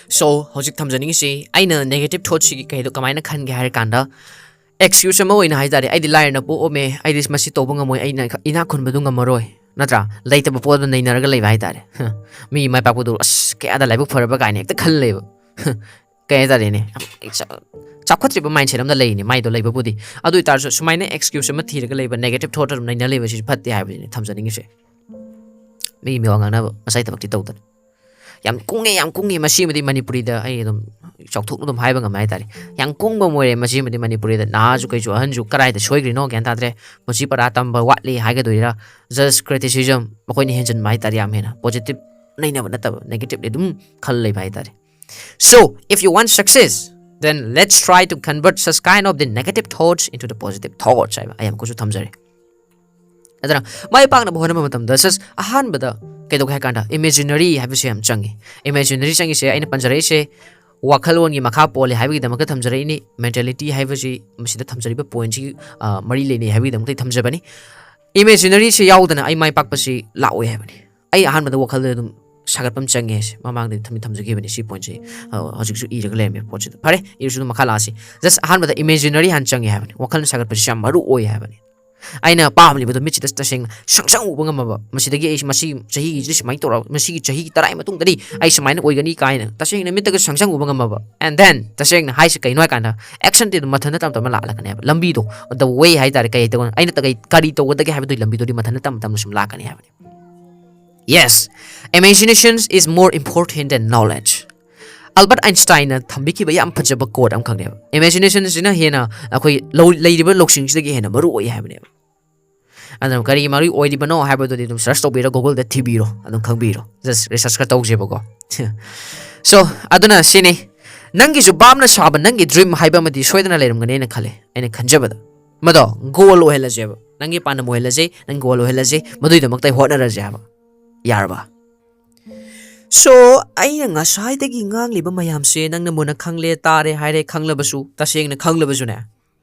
ꯁꯣ, ꯍꯧꯖꯤꯛ ꯊꯝꯖꯅꯤꯡꯉꯤꯁꯤ, ꯑꯩꯅ ꯅꯦꯒꯦꯇꯤꯞ ꯊꯣꯠꯁꯤꯒꯤ ꯀꯩꯗꯣ ꯀꯃꯥꯏꯅ ꯈꯟꯒꯦ ꯍꯥꯏꯔ ꯀꯥꯟꯗ, ꯑꯦꯛꯁꯀ꯭ꯌꯨꯁ ꯑꯃ ꯑꯣꯏꯅ ꯍꯥꯏ ꯇꯥꯔꯦ, "ꯑꯩꯗꯤ ꯂꯥꯏꯔꯅ ꯄꯣꯛꯑꯝꯃꯦ, ꯑꯩꯗꯤ ꯃꯁꯤ ꯇꯧꯕ ꯉꯝꯃꯣꯏ, ꯑꯩꯅ ꯏꯅꯥꯛ ꯈꯨꯟꯕꯗꯨ ꯉꯝꯃꯔꯣꯏ", ꯅꯠꯇ꯭ꯔꯥ? ꯂꯩꯇꯕ ꯄꯣꯠ ꯑꯗꯨꯝ ꯅꯩꯅꯔꯒ ꯂꯩꯕ ꯍꯥꯏ ꯇꯥꯔꯦ꯫ ꯃꯤ ꯃꯥꯏ ꯄꯥꯛꯄꯗꯨ, "ꯑꯁ, ꯀꯌꯥꯗ ꯂꯥꯏꯕꯛ ꯐꯔꯕ" ꯀꯥꯏꯅ ꯍꯦꯛꯇ ꯈꯜꯂꯦꯕ꯫ ꯀꯩ ꯍꯥꯏꯇꯥꯔꯦꯅꯦ, ꯌꯥꯝ ꯆꯥꯎꯈꯠꯇ꯭ꯔꯤꯕ ꯃꯥꯏꯟꯁꯦꯠ ꯑꯃꯗ ꯂꯩꯔꯤꯅꯦ ꯃꯥꯏꯗꯣ ꯂꯩꯕꯕꯨꯗꯤ꯫ ꯑꯗꯨ ꯑꯣꯏꯇꯥꯔꯁꯨ ꯁꯨꯃꯥꯏꯅ ꯑꯦꯛꯁꯀ꯭ꯌꯨꯁ ꯑꯃ ꯊꯤꯔꯒ ꯂꯩꯕ, ꯅꯦꯒꯦꯇꯤꯞ ꯊꯣꯠ ꯑꯗꯨꯝ ꯅꯩꯅ ꯂꯩꯕꯁꯤꯁꯨ ꯐꯠꯇꯦ ꯍꯥꯏꯕꯁꯤꯅꯦ ꯊꯝꯖꯅꯤꯡꯉꯤꯁꯦ꯫ ꯃꯤ ꯃꯤꯋꯥ ꯉꯥꯡꯅꯕ ꯃꯁꯥꯏ ꯊꯕꯛꯇꯤ ꯇꯧꯗꯅ꯫ ꯌꯥꯝ ꯀꯨꯡꯉꯦ, ꯌꯥꯝ ꯀꯨꯡꯉꯦ꯫ ꯃꯁꯤꯃꯗꯤ ꯃꯅꯤꯄꯨꯔꯤꯗ ꯑꯩ ꯑꯗꯨꯝ ꯆꯥꯎꯊꯣꯛꯅ ꯑꯗꯨꯝ ꯍꯥꯏꯕ ꯉꯝꯃꯦ ꯍꯥꯏꯇꯥꯔꯦ꯫ ꯌꯥꯝ ꯀꯨꯡꯕ ꯑꯃ ꯑꯣꯏꯔꯦ ꯃꯁꯤꯃꯗꯤ ꯃꯅꯤꯄꯨꯔꯤꯗ꯫ ꯅꯍꯥꯁꯨ ꯀꯩꯁꯨ ꯑꯍꯟꯁꯨ ꯀꯔꯥꯏꯗ ꯁꯣꯏꯈ꯭ꯔꯤꯅꯣ ꯒ꯭ꯌꯥꯟ ꯇꯥꯗ꯭ꯔꯦ꯫ ꯃꯁꯤ ꯄꯔꯥ ꯇꯝꯕ ꯋꯥꯠꯂꯤ ꯍꯥꯏꯒꯗꯣꯏꯔꯥ, ꯖꯁ ꯀ꯭ꯔꯤꯇꯤꯁꯤꯖꯝ ꯃꯈꯣꯏꯅ ꯍꯦꯟꯖꯤꯟꯕ ꯍꯥꯏꯇꯥꯔꯦ꯫ ꯌꯥꯝ ꯍꯦꯟꯅ ꯄꯣꯖꯤꯇꯤꯞ ꯅꯩꯅꯕ ꯅꯠꯇꯕ ꯅꯦꯒꯦꯇꯤꯞꯂꯤ ꯑꯗꯨꯝ ꯈꯜ ꯂꯩꯕ ꯍꯥꯏꯇꯥꯔꯦ꯫ So, if you want success, then let's try to convert such kind of the negative thoughts into the positive thoughts ꯍꯥꯏꯕ ꯑꯩ ꯑꯃꯨꯛꯀꯁꯨ ꯊꯝꯖꯔꯤ꯫ ꯑꯗꯨꯅ ꯃꯥꯏ ꯄꯥꯛꯅꯕ ꯍꯣꯠꯅꯕ ꯃꯇꯝꯗ ꯁꯁ ꯑꯍꯥꯟꯕꯗ ꯀꯩꯗꯧꯒꯦ ꯍꯥꯏ ꯀꯥꯟꯗ ꯏꯃꯦꯖꯤꯅꯔꯤ ꯍꯥꯏꯕꯁꯦ ꯌꯥꯝ ꯆꯪꯉꯤ꯫ ꯏꯃꯦꯖꯤꯅꯔꯤ ꯆꯪꯉꯤꯁꯦ ꯑꯩꯅ ꯄꯟꯖꯔꯛꯏꯁꯦ ꯋꯥꯈꯜꯂꯣꯟꯒꯤ ꯃꯈꯥ ꯄꯣꯜꯂꯦ ꯍꯥꯏꯕꯒꯤꯗꯃꯛꯇ ꯊꯝꯖꯔꯛꯏꯅꯤ꯫ ꯃꯦꯟꯇꯦꯂꯤꯇꯤ ꯍꯥꯏꯕꯁꯤ ꯃꯁꯤꯗ ꯊꯝꯖꯔꯤꯕ ꯄꯣꯏꯟꯁꯤ ꯃꯔꯤ ꯂꯩꯅꯩ ꯍꯥꯏꯕꯒꯤꯗꯃꯛꯇ ꯊꯝꯖꯕꯅꯤ꯫ ꯏꯃꯦꯖꯤꯅꯔꯤꯁꯤ ꯌꯥꯎꯗꯅ ꯑꯩ ꯃꯥꯏ ꯄꯥꯛꯄꯁꯤ ꯂꯥꯛꯑꯣꯏ ꯍꯥꯏꯕꯅꯤ꯫ ꯑꯩ ꯑꯍꯥꯟꯕꯗ ꯋꯥꯈꯜꯗ ꯑꯗꯨꯝ ꯁꯥꯒꯠꯄ ꯑꯃ ꯆꯪꯉꯦ ꯍꯥꯏꯁꯦ ꯃꯃꯥꯡꯗ ꯊꯝꯗꯤ ꯊꯝꯖꯈꯤꯕꯅꯤ ꯁꯤ ꯄꯣꯏꯟꯁꯦ꯫ ꯍꯧꯖꯤꯛꯁꯨ ꯏꯔꯒ ꯂꯩꯔꯝꯃꯦ ꯄꯣꯠꯁꯤꯗ꯫ ꯐꯔꯦ, ꯏꯔꯁꯨ ꯑꯗꯨꯝ ꯃꯈꯥ ꯂꯥꯛꯑꯁꯤ꯫ ꯖꯁ ꯑꯍꯥꯟꯕꯗ ꯏꯃꯦꯖꯤꯅꯔꯤ ꯍꯥꯟꯅ ꯆꯪꯉꯦ ꯍꯥꯏꯕꯅꯤ꯫ ꯋꯥꯈꯜꯅ ꯁꯥꯒꯠꯄꯁꯤ ꯌꯥꯝ ꯃꯔꯨ ꯑꯣꯏ ꯍꯥꯏꯕꯅꯤ꯫ ꯑꯩꯅ ꯄꯥꯝꯂꯤꯕꯗꯣ ꯃꯤꯠꯁꯤꯗ ꯇꯁꯦꯡꯅ ꯁꯪꯁꯪ ꯎꯕ ꯉꯝꯃꯕ, ꯃꯁꯤꯗꯒꯤ ꯑꯩ ꯃꯁꯤ ꯆꯍꯤꯁꯤꯗ ꯁꯨꯃꯥꯏꯅ ꯇꯧꯔ, ꯃꯁꯤꯒꯤ ꯆꯍꯤ ꯇꯔꯥꯒꯤ ꯃꯇꯨꯡꯗꯗꯤ ꯑꯩ ꯁꯨꯃꯥꯏꯅ ꯑꯣꯏꯒꯅꯤ ꯀꯥꯏꯅ ꯇꯁꯦꯡꯅ ꯃꯤꯠꯇꯒ ꯁꯪꯁꯪ ꯎꯕ ꯉꯝꯃꯕ꯫ And then ꯇꯁꯦꯡꯅ ꯍꯥꯏꯁꯦ ꯀꯩꯅꯣ ꯍꯥꯏꯀꯥꯟꯗ, ꯑꯦꯛꯁꯟꯗꯤ ꯑꯗꯨꯝ ꯃꯊꯟꯇ ꯇꯞ ꯇꯞꯅ ꯂꯥꯛꯂꯛꯀꯅꯦꯕ꯫ ꯂꯝꯕꯤꯗꯣ, the way ꯍꯥꯏꯇꯥꯔꯦ, ꯀꯩ ꯍꯥꯏꯗꯣꯏꯅꯣ, ꯑꯩꯅ ꯀꯔꯤ ꯀꯔꯤ ꯇꯧꯒꯗꯒꯦ ꯍꯥꯏꯕꯗꯨꯒꯤ ꯂꯝꯕꯤꯗꯨꯗꯤ ꯃꯊꯟꯇ ꯇꯞ ꯇꯞꯅ ꯁꯨꯝ ꯂꯥꯛꯀꯅꯤ ꯍꯥꯏꯕꯅꯤ꯫ Yes, imagination is more important than knowledge. Albert ꯑꯥꯏꯟꯁꯇꯥꯏꯟꯅ ꯊꯝꯕꯤꯈꯤꯕ ꯌꯥꯝ ꯐꯖꯕ ꯀꯣꯠ ꯑꯃꯈꯛꯅꯦꯕ꯫ ꯏꯃꯦꯖꯤꯅꯦꯁꯟꯁꯤꯅ ꯍꯦꯟꯅ ꯑꯩꯈꯣꯏ ꯂꯧ-, ꯂꯩꯔꯤꯕ ꯂꯧꯁꯤꯡꯁꯤꯗꯒꯤ ꯍꯦꯟꯅ ꯃꯔꯨ ꯑꯣꯏ ꯍꯥꯏꯕꯅꯦꯕ꯫ ꯑꯗꯨꯅ ꯀꯔꯤꯒꯤ ꯃꯔꯨ ꯑꯣꯏꯔꯤꯕꯅꯣ ꯍꯥꯏꯕꯗꯨꯗꯤ ꯑꯗꯨꯝ ꯁꯔꯁ ꯇꯧꯕꯤꯔꯣ, ꯒꯨꯒꯜꯗ ꯊꯤꯕꯤꯔꯣ, ꯑꯗꯨꯝ ꯈꯪꯕꯤꯔꯣ꯫ ꯖꯁ ꯔꯤꯁꯔꯁ ꯈꯔ ꯇꯧꯁꯦꯕꯀꯣ꯫ So, ꯑꯗꯨꯅ ꯁꯤꯅꯤ, ꯅꯪꯒꯤꯁꯨ ꯚꯥꯞꯅ ꯁꯥꯕ ꯅꯪꯒꯤ ꯗ꯭ꯔꯤꯝ ꯍꯥꯏꯕ ꯑꯃꯗꯤ ꯁꯣꯏꯗꯅ ꯂꯩꯔꯝꯒꯅꯤ ꯑꯩꯅ ꯈꯜꯂꯦ, ꯑꯩꯅ ꯈꯟꯖꯕꯗ꯫ ꯃꯗꯣ ꯒꯣꯜ ꯑꯣꯏꯍꯜꯂꯁꯦꯕ, ꯅꯪꯒꯤ ꯄꯥꯟꯗꯝ ꯑꯣꯏꯍꯜꯂꯁꯦ, ꯅꯪ ꯒꯣꯜ ꯑꯣꯏꯍꯜꯂꯁꯦ, ꯃꯗꯨꯒꯤꯗꯃꯛꯇ ꯑꯩ ꯍꯣꯠꯅꯔꯁꯦ ꯍꯥꯏꯕ꯫ ꯌꯥꯔꯕ? So, ꯑꯩꯅ ꯉꯁꯥꯏꯗꯒꯤ ꯉꯥꯡꯂꯤꯕ ꯃꯌꯥꯝꯁꯦ ꯅꯪꯅ ꯃꯨꯟꯅ ꯈꯪꯂꯦ, ꯇꯥꯔꯦ ꯍꯥꯏꯔꯦ, ꯈꯪꯂꯕꯁꯨ, ꯇꯁꯦꯡꯅ ꯈꯪꯂꯕꯁꯨꯅꯦ,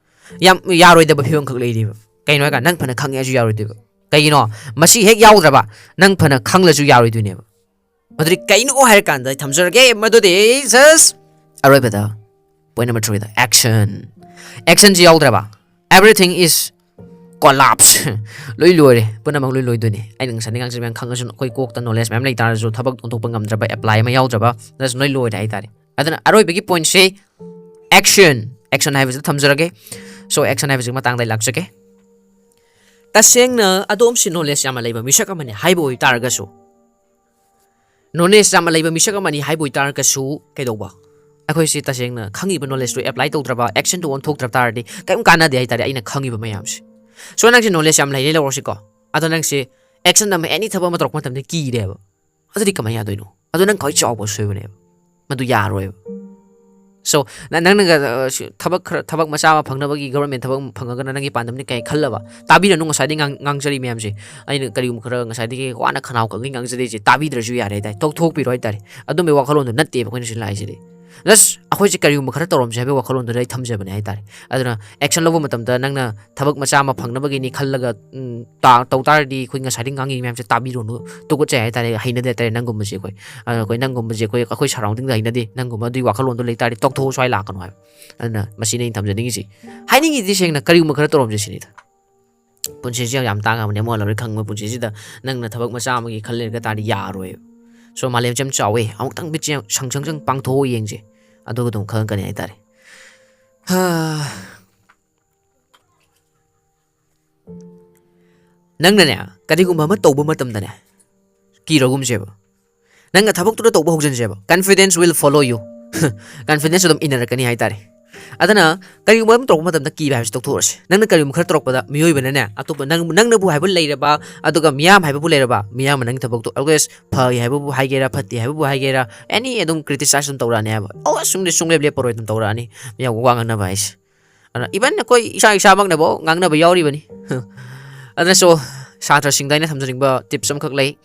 ꯌꯥꯝ ꯌꯥꯔꯣꯏꯗꯕ ꯐꯤꯕꯝꯈꯛ ꯂꯩꯔꯤꯕ꯫ ꯀꯩꯅꯣ ꯍꯥꯏꯀꯥꯟꯗ ꯅꯪ ꯐꯅ ꯈꯪꯉꯦ ꯍꯥꯏꯁꯨ ꯌꯥꯔꯣꯏꯗꯣꯏꯕ꯫ ꯀꯩꯒꯤꯅꯣ? ꯃꯁꯤ ꯍꯦꯛ ꯌꯥꯎꯗ꯭ꯔꯕ ꯅꯪ ꯐꯅ ꯈꯪꯂꯁꯨ ꯌꯥꯔꯣꯏꯗꯣꯏꯅꯦꯕ꯫ ꯃꯗꯨꯗꯤ ꯀꯩꯅꯣ ꯍꯥꯏꯔꯀꯥꯟꯗ ꯑꯩ ꯊꯝꯖꯔꯒꯦ, ꯃꯗꯨꯗꯤ ꯖꯁ ꯑꯔꯣꯏꯕꯗ ꯄꯣꯏꯟ ꯅꯝꯕꯔ ꯊ꯭ꯔꯤꯗ ꯑꯦꯛꯁꯟ꯫ ꯑꯦꯛꯁꯟꯁꯤ ꯌꯥꯎꯗ꯭ꯔꯕ, everything is collapse꯫ ꯂꯣꯏ ꯂꯣꯏꯔꯦ, ꯄꯨꯝꯅꯃꯛ ꯂꯣꯏ ꯂꯣꯏꯗꯣꯏꯅꯦ꯫ ꯑꯩꯅ ꯉꯁꯥꯏꯗꯒꯤ ꯉꯥꯡꯖꯕ ꯃꯌꯥꯝ ꯈꯪꯉꯁꯨ ꯑꯩꯈꯣꯏ ꯀꯣꯛꯇ ꯅꯣꯂꯦꯖ ꯃꯌꯥꯝ ꯂꯩ ꯇꯥꯔꯁꯨ ꯊꯕꯛ ꯑꯣꯟꯊꯣꯛꯄ ꯉꯝꯗ꯭ꯔꯕ, ꯑꯦꯄ꯭ꯂꯥꯏ ꯑꯃ ꯌꯥꯎꯗ꯭ꯔꯕ, ꯖꯁ ꯂꯣꯏ ꯂꯣꯏꯔꯦ ꯍꯥꯏꯇꯥꯔꯦ꯫ ꯑꯗꯨꯅ ꯑꯔꯣꯏꯕꯒꯤ ꯄꯣꯏꯟꯁꯦ ꯑꯦꯛꯁꯟ, ꯑꯦꯛꯁꯟ ꯍꯥꯏꯕꯁꯤꯗ ꯊꯝꯖꯔꯒꯦ꯫ So, ꯑꯦꯛꯁꯟ ꯍꯥꯏꯕꯁꯤꯒꯤ ꯃꯇꯥꯡꯗ ꯑꯩ ꯂꯥꯛꯆꯒꯦ꯫ ꯇꯁꯦꯡꯅ ꯑꯗꯣꯝꯁꯤ ꯅꯣꯂꯦꯖ ꯌꯥꯝꯅ ꯂꯩꯕ ꯃꯤꯁꯛ ꯑꯃꯅꯤ ꯍꯥꯏꯕ ꯑꯣꯏꯇꯥꯔꯒꯁꯨ, ꯅꯣꯂꯦꯖ ꯌꯥꯝꯅ ꯂꯩꯕ ꯃꯤꯁꯛ ꯑꯃꯅꯤ ꯍꯥꯏꯕ ꯑꯣꯏꯇꯥꯔꯒꯁꯨ ꯀꯩꯗꯧꯕ? ꯑꯩꯈꯣꯏꯁꯤ ꯇꯁꯦꯡꯅ ꯈꯪꯉꯤꯕ ꯅꯣꯂꯦꯖꯇꯨ ꯑꯦꯄ꯭ꯂꯥꯏ ꯇꯧꯗ꯭ꯔꯕ, ꯑꯦꯛꯁꯟꯗꯨ ꯑꯣꯟꯊꯣꯛꯇ꯭ꯔꯕ ꯇꯥꯔꯗꯤ ꯀꯔꯤꯝ ꯀꯥꯟꯅꯗꯦ ꯍꯥꯏꯇꯥꯔꯦ, ꯑꯩꯅ ꯈꯪꯉꯤꯕ ꯃꯌꯥꯝꯁꯦ꯫ So, ꯅꯪꯁꯦ ꯅꯣꯂꯦꯖ ꯌꯥꯝ ꯂꯩꯔꯦ ꯂꯧꯔꯁꯤꯀꯣ, ꯑꯗꯣ ꯅꯪꯁꯦ ꯑꯦꯛꯁꯟ ꯑꯃ, ꯑꯦꯅꯤ ꯊꯕꯛ ꯑꯃ ꯇꯧꯔꯛꯄ ꯃꯇꯝꯗ ꯀꯤꯔꯦꯕ꯫ ꯑꯗꯨꯗꯤ ꯀꯃꯥꯏꯅ ꯌꯥꯗꯣꯏꯅꯣ? ꯑꯗꯨ ꯅꯪ ꯈ꯭ꯋꯥꯏ ꯆꯥꯎꯕ ꯑꯁꯣꯏꯕꯅꯦꯕ꯫ ꯃꯗꯨ ꯌꯥꯔꯣꯏꯕ꯫ So, ꯅ-, ꯅꯪꯅꯒ, ꯑ, ꯁꯤ-, ꯊꯕꯛ ꯈꯔ, ꯊꯕꯛ ꯃꯆꯥ ꯑꯃ ꯐꯪꯅꯕꯒꯤ, ꯒꯚꯔꯟꯃꯦꯟ ꯊꯕꯛ ꯑꯃ ꯐꯪꯉꯒꯅ ꯅꯪꯒꯤ ꯄꯥꯟꯗꯝꯅꯤ ꯀꯩ ꯈꯜꯂꯕ? ꯇꯥꯕꯤꯔꯅꯨ, ꯉꯁꯥꯏꯗꯒꯤ ꯉꯥꯡ-, ꯉꯥꯡꯖꯔꯤ ꯃꯌꯥꯝꯁꯦ꯫ ꯑꯩꯅ ꯀꯔꯤꯒꯨꯝꯕ ꯈꯔ ꯉꯁꯥꯏꯗꯒꯤ ꯋꯥꯅ ꯈꯅꯥꯎ ꯀꯪꯉꯤ ꯉꯥꯡꯖꯔꯤꯁꯦ, ꯇꯥꯕꯤꯗ꯭ꯔꯁꯨ ꯌꯥꯔꯦ ꯍꯥꯏꯇꯥꯔꯦ꯫ ꯇꯣꯛꯊꯣꯛꯄꯤꯔꯣ ꯍꯥꯏꯇꯥꯔꯦ꯫ ꯑꯗꯨꯝꯕꯒꯤ ꯋꯥꯈꯜꯂꯣꯟꯗꯣ ꯅꯠꯇꯦꯕ ꯑꯩꯈꯣꯏꯅ ꯁꯤ ꯂꯥꯛꯏꯁꯤꯗꯤ꯫ Just ꯑꯩꯈꯣꯏꯁꯦ ꯀꯔꯤꯒꯨꯝꯕ ꯈꯔ ꯇꯧꯔꯝꯁꯦ ꯍꯥꯏꯕꯒꯤ ꯋꯥꯈꯜꯂꯣꯟꯗꯨꯗ ꯑꯩ ꯊꯝꯖꯕꯅꯦ ꯍꯥꯏꯇꯥꯔꯦ꯫ ꯑꯗꯨꯅ action ꯂꯧꯕ ꯃꯇꯝꯗ ꯅꯪꯅ ꯊꯕꯛ ꯃꯆꯥ ꯑꯃ ꯐꯪꯅꯕꯒꯤꯅꯤ ꯈꯜꯂꯒ, ꯎꯝ, ꯇꯥ-, ꯇꯧ ꯇꯥꯔꯗꯤ ꯑꯩꯈꯣꯏ ꯉꯁꯥꯏꯗꯒꯤ ꯉꯥꯡꯉꯤ ꯃꯌꯥꯝꯁꯦ ꯇꯥꯕꯤꯔꯨꯅꯨ, ꯇꯨꯀꯠꯆꯩ ꯍꯥꯏꯇꯥꯔꯦ, ꯍꯩꯅꯗꯦ ꯍꯥꯏꯇꯥꯔꯦ ꯅꯪꯒꯨꯝꯕꯁꯦ ꯑꯩꯈꯣꯏ꯫ ꯑꯗꯨꯅ ꯑꯩꯈꯣꯏ ꯅꯪꯒꯨꯝꯕꯁꯦ ꯑꯩꯈꯣꯏ, ꯑꯩꯈꯣꯏ surroundingꯗ ꯍꯩꯅꯗꯦ, ꯅꯪꯒꯨꯝꯕ ꯑꯗꯨꯒꯤ ꯋꯥꯈꯜꯂꯣꯟꯗꯣ ꯂꯩ ꯇꯥꯔꯗꯤ ꯇꯣꯛꯊꯣꯛꯑꯣ, ꯁ꯭ꯋꯥꯏ ꯂꯥꯛꯀꯅꯨ ꯍꯥꯏꯕ꯫ ꯑꯗꯨꯅ ꯃꯁꯤꯅꯤ ꯑꯩꯅ ꯊꯝꯖꯅꯤꯡꯉꯤꯁꯤ꯫ ꯍꯥꯏꯅꯤꯡꯉꯤꯗꯤ ꯁꯦꯡꯅ ꯀꯔꯤꯒꯨꯝꯕ ꯈꯔ ꯇꯧꯔꯝꯁꯦ ꯁꯤꯅꯤꯗ꯫ ꯄꯨꯟꯁꯤꯁꯦ ꯌꯥꯝ ꯇꯥꯡꯉꯕꯅꯦ, ꯑꯃꯨꯛ ꯍꯜꯂꯔꯣꯏ ꯈꯪꯕ ꯄꯨꯟꯁꯤꯁꯤꯗ ꯅꯪꯅ ꯊꯕꯛ ꯃꯆꯥ ꯑꯃꯒꯤ ꯈꯜ ꯂꯩꯔꯒ ꯇꯥꯔꯗꯤ ꯌꯥꯔꯣꯏꯕ꯫ So ꯃꯥꯂꯦꯝꯁꯦ ꯌꯥꯝ ꯆꯥꯎꯋꯦ, ꯑꯃꯨꯛꯇꯪ ꯃꯤꯠꯁꯦ ꯁꯪ ꯁꯪ ꯁꯪ ꯄꯥꯡꯊꯣꯛꯑ ꯌꯦꯡꯁꯦ, ꯑꯗꯨꯒ ꯑꯗꯨꯝ ꯈꯪꯉꯛꯀꯅꯤ ꯍꯥꯏꯇꯥꯔꯦ꯫ ꯍꯥ꯫ ꯅꯪꯅꯅꯦ, ꯀꯔꯤꯒꯨꯝꯕ ꯑꯃ ꯇꯧꯕ ꯃꯇꯝꯗꯅꯦ, ꯀꯤꯔꯒꯨꯝꯁꯦꯕ꯫ ꯅꯪꯅ ꯊꯕꯛꯇꯨꯗ ꯇꯧꯕ ꯍꯧꯖꯤꯟꯁꯦꯕ꯫ Confidence will follow you. Confidence ꯑꯗꯨꯝ ꯏꯟꯅꯔꯛꯀꯅꯤ ꯍꯥꯏꯇꯥꯔꯦ꯫ ꯑꯗꯨꯅ ꯀꯔꯤꯒꯨꯝꯕ ꯑꯃ ꯇꯧꯔꯛꯄ ꯃꯇꯝꯗ ꯀꯤꯕ ꯍꯥꯏꯕꯁꯤ ꯇꯣꯛꯊꯣꯛꯑꯁꯤ꯫ ꯅꯪꯅ ꯀꯔꯤꯒꯨꯝꯕ ꯈꯔ ꯇꯧꯔꯛꯄꯗ ꯃꯤꯑꯣꯏꯕꯅꯅꯦ, ꯑꯇꯣꯞꯄ ꯅꯪ, ꯅꯪꯅꯕꯨ ꯍꯥꯏꯕ ꯂꯩꯔꯕ, ꯑꯗꯨꯒ ꯃꯤꯌꯥꯝ ꯍꯥꯏꯕꯕꯨ ꯂꯩꯔꯕ, ꯃꯤꯌꯥꯝꯅ ꯅꯪꯒꯤ ꯊꯕꯛꯇꯣ always ꯐꯩ ꯍꯥꯏꯕꯕꯨ ꯍꯥꯏꯒꯦꯔꯥ, ꯐꯠꯇꯦ ꯍꯥꯏꯕꯕꯨ ꯍꯥꯏꯒꯦꯔꯥ, any ꯑꯗꯨꯝ criticize ꯑꯗꯨꯝ ꯇꯧꯔꯛꯑꯅꯤ ꯍꯥꯏꯕ꯫ ꯑꯣ, ꯁꯨꯡꯗꯤ ꯁꯨꯡꯂꯦꯞ ꯂꯦꯞꯄꯔꯣꯏ ꯑꯗꯨꯝ ꯇꯧꯔꯛꯑꯅꯤ꯫ ꯃꯤꯌꯥꯝ ꯋꯥ ꯉꯥꯡꯅꯕ ꯍꯥꯏꯁꯦ꯫ ꯑꯗꯨꯅ even ꯑꯩꯈꯣꯏ ꯏꯁꯥ ꯏꯁꯥꯃꯛꯅꯐꯥꯎ ꯉꯥꯡꯅꯕ ꯌꯥꯎꯔꯤꯕꯅꯤ꯫ ꯑꯗꯨꯅꯁꯨ ꯁꯥꯇ꯭ꯔꯁꯤꯡꯗ ꯑꯩꯅ ꯊꯝꯖꯅꯤꯡꯕ tips ꯑꯃꯈꯛ ꯂꯩ꯫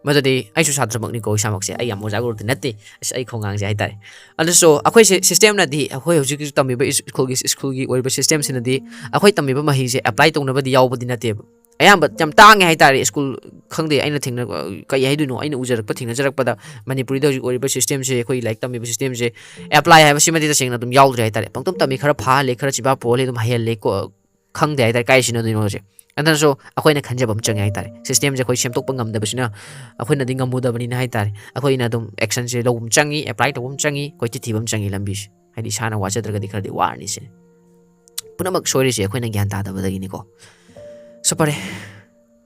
ꯃꯗꯨꯗꯤ ꯑꯩꯁꯨ ꯁꯥꯇ꯭ꯔꯃꯛꯅꯤꯀꯣ, ꯏꯁꯥꯃꯛꯁꯦ꯫ ꯑꯩ ꯌꯥꯝ ꯑꯣꯖꯥ ꯒꯨꯔꯨꯗꯤ ꯅꯠꯇꯦ꯫ ꯑꯁ, ꯑꯩ ꯈꯣꯡꯉꯥꯡꯁꯦ ꯍꯥꯏꯇꯥꯔꯦ꯫ ꯑꯗꯨꯁꯨ ꯑꯩꯈꯣꯏꯁꯦ systemꯅꯗꯤ, ꯑꯩꯈꯣꯏ ꯍꯧꯖꯤꯛ ꯍꯧꯖꯤꯛ ꯇꯝꯃꯤꯕ ꯁ꯭ꯀꯨꯜꯒꯤ, ꯁ꯭ꯀꯨꯜꯒꯤ ꯑꯣꯏꯔꯤꯕ systemꯁꯤꯅꯗꯤ ꯑꯩꯈꯣꯏ ꯇꯝꯃꯤꯕ ꯃꯍꯩꯁꯦ apply ꯇꯧꯅꯕꯗꯤ ꯌꯥꯎꯕꯗꯤ ꯅꯠꯇꯦꯕ꯫ ꯑꯌꯥꯝꯕ ꯌꯥꯝ ꯇꯥꯡꯉꯦ ꯍꯥꯏꯇꯥꯔꯦ꯫ ꯁ꯭ꯀꯨꯜ, ꯈꯪꯗꯦ, ꯑꯩꯅ ꯊꯦꯡꯅ-, ꯀꯩ ꯍꯥꯏꯗꯣꯏꯅꯣ, ꯑꯩꯅ ꯎꯖꯔꯛꯄ, ꯊꯦꯡꯅꯖꯔꯛꯄꯗ ꯃꯅꯤꯄꯨꯔꯤꯗ ꯍꯧꯖꯤꯛ ꯑꯣꯏꯔꯤꯕ systemꯁꯦ, ꯑꯩꯈꯣꯏ ꯂꯥꯏꯔꯤꯛ ꯇꯝꯃꯤꯕ systemꯁꯦ apply ꯍꯥꯏꯕꯁꯤꯃꯗꯤ ꯇꯁꯦꯡꯅ ꯑꯗꯨꯝ ꯌꯥꯎꯗ꯭ꯔꯦ ꯍꯥꯏꯇꯥꯔꯦ꯫ ꯄꯪꯇꯝ ꯇꯝꯃꯤ, ꯈꯔ ꯐꯥꯍꯜꯂꯦ, ꯈꯔ ꯆꯤꯕꯥ ꯄꯣꯍꯜꯂꯦ, ꯑꯗꯨꯝ ꯍꯩꯍꯜꯂꯦ, ꯀꯣ-, ꯈꯪꯗꯦ ꯍꯥꯏꯇꯥꯔꯦ, ꯀꯥꯏ ꯁꯤꯖꯤꯟꯅꯗꯣꯏꯅꯣꯁꯦ꯫ ꯑꯗꯨꯅꯁꯨ ꯑꯩꯈꯣꯏꯅ ꯈꯟꯖꯕ ꯑꯃ ꯆꯪꯉꯦ ꯍꯥꯏꯇꯥꯔꯦ꯫ Systemꯁꯦ ꯑꯩꯈꯣꯏ ꯁꯦꯝꯗꯣꯛꯄ ꯉꯝꯗꯕꯁꯤꯅ ꯑꯩꯈꯣꯏꯅꯗꯤ ꯉꯝꯃꯨꯗꯕꯅꯤꯅ ꯍꯥꯏꯇꯥꯔꯦ꯫ ꯑꯩꯈꯣꯏꯅ ꯑꯗꯨꯝ actionꯁꯦ ꯂꯧꯕ ꯑꯃ ꯆꯪꯉꯤ, apply ꯇꯧꯕ ꯑꯃ ꯆꯪꯉꯤ, ꯀꯣꯏꯊꯤ ꯊꯤꯕ ꯑꯃ ꯆꯪꯉꯤ ꯂꯝꯕꯤꯁꯦ꯫ ꯍꯥꯏꯗꯤ ꯏꯁꯥꯅ ꯋꯥꯖꯗ꯭ꯔꯒꯗꯤ ꯈꯔꯗꯤ ꯋꯥꯔꯅꯤ ꯁꯤꯅꯤ꯫ ꯄꯨꯝꯅꯃꯛ ꯁꯣꯏꯔꯤꯁꯦ ꯑꯩꯈꯣꯏꯅ ꯒ꯭ꯌꯥꯟ ꯇꯥꯗꯕꯗꯒꯤꯅꯤꯀꯣ꯫ So ꯐꯔꯦ,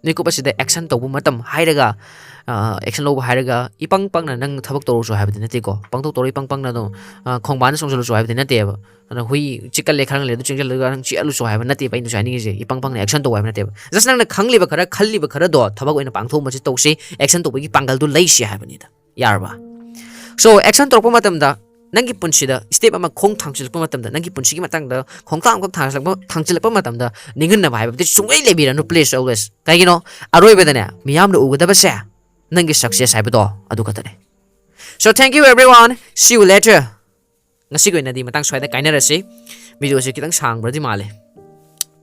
ꯃꯤꯀꯨꯞ ꯑꯁꯤꯗ action ꯇꯧꯕ ꯃꯇꯝ ꯍꯥꯏꯔꯒ, ꯑ, action ꯂꯧꯕ ꯍꯥꯏꯔꯒ ꯏꯄꯪ ꯄꯪꯅ ꯅꯪ ꯊꯕꯛ ꯇꯧꯔꯁꯨ ꯍꯥꯏꯕꯗꯤ ꯅꯠꯇꯦꯀꯣ꯫ ꯄꯪꯇꯧ ꯇꯧꯔ ꯏꯄꯪ ꯄꯪꯅ ꯑꯗꯨꯝ, ꯑ, ꯈꯣꯡꯕꯥꯟꯗ ꯆꯣꯡꯁꯤꯜꯂꯁꯨ ꯍꯥꯏꯕꯗꯤ ꯅꯠꯇꯦꯕ꯫ ꯑꯗꯨꯅ ꯍꯨꯏ ꯆꯤꯛꯀꯜꯂꯦ ꯈꯔ ꯂꯩ, ꯑꯗꯨ ꯆꯦꯟꯁꯤꯜꯂꯒ ꯅꯪ ꯆꯦꯜꯂꯨꯁꯨ ꯍꯥꯏꯕ ꯅꯠꯇꯦꯕ ꯑꯩꯅꯁꯨ ꯍꯥꯏꯅꯤꯡꯉꯤꯁꯦ꯫ ꯏꯄꯪ ꯄꯪꯅ action ꯇꯧ ꯍꯥꯏꯕ ꯅꯠꯇꯦꯕ꯫ Just ꯅꯪꯅ ꯈꯪꯂꯤꯕ ꯈꯔ, ꯈꯜꯂꯤꯕ ꯈꯔꯗꯣ ꯊꯕꯛ ꯑꯣꯏꯅ ꯄꯥꯡꯊꯣꯛꯅꯕꯁꯤ ꯇꯧꯁꯤ, action ꯇꯧꯕꯒꯤ ꯄꯥꯡꯒꯜꯗꯨ ꯂꯩꯁꯤ ꯍꯥꯏꯕꯅꯤꯗ꯫ ꯌꯥꯔꯕ? So action ꯇꯧꯔꯛꯄ ꯃꯇꯝꯗ ꯅꯪꯒꯤ ꯄꯨꯟꯁꯤꯗ step ꯑꯃ ꯈꯣꯡ ꯊꯥꯡꯖꯤꯜꯂꯛꯄ ꯃꯇꯝꯗ, ꯅꯪꯒꯤ ꯄꯨꯟꯁꯤꯒꯤ ꯃꯇꯥꯡꯗ ꯈꯣꯡꯊꯥꯡ ꯑꯃꯈꯛ ꯊꯥꯡꯖꯤꯜꯂꯛꯄ, ꯊꯥꯡꯖꯤꯜꯂꯛꯄ ꯃꯇꯝꯗ ꯅꯤꯡꯍꯟꯅꯕ ꯍꯥꯏꯕꯗꯤ ꯁꯨꯡꯂꯩ ꯂꯩꯕꯤꯔꯅꯨ, please, always꯫ ꯀꯩꯒꯤꯅꯣ? ꯑꯔꯣꯏꯕꯗꯅꯦ, ꯃꯤꯌꯥꯝꯅ ꯎꯒꯗꯕꯁꯦ ꯅꯪꯒꯤ success ꯍꯥꯏꯕꯗꯣ ꯑꯗꯨ ꯈꯛꯇꯅꯦ꯫ So thank you everyone, see you later꯫ ꯉꯁꯤꯒꯤ ꯑꯣꯏꯅꯗꯤ ꯃꯇꯥꯡ ꯁ꯭ꯋꯥꯏꯗ ꯀꯥꯏꯅꯔꯁꯤ꯫ ꯚꯤꯗꯤꯑꯣꯁꯦ ꯈꯤꯇꯪ ꯁꯥꯡꯕ꯭ꯔꯗꯤ ꯃꯥꯜꯂꯦ꯫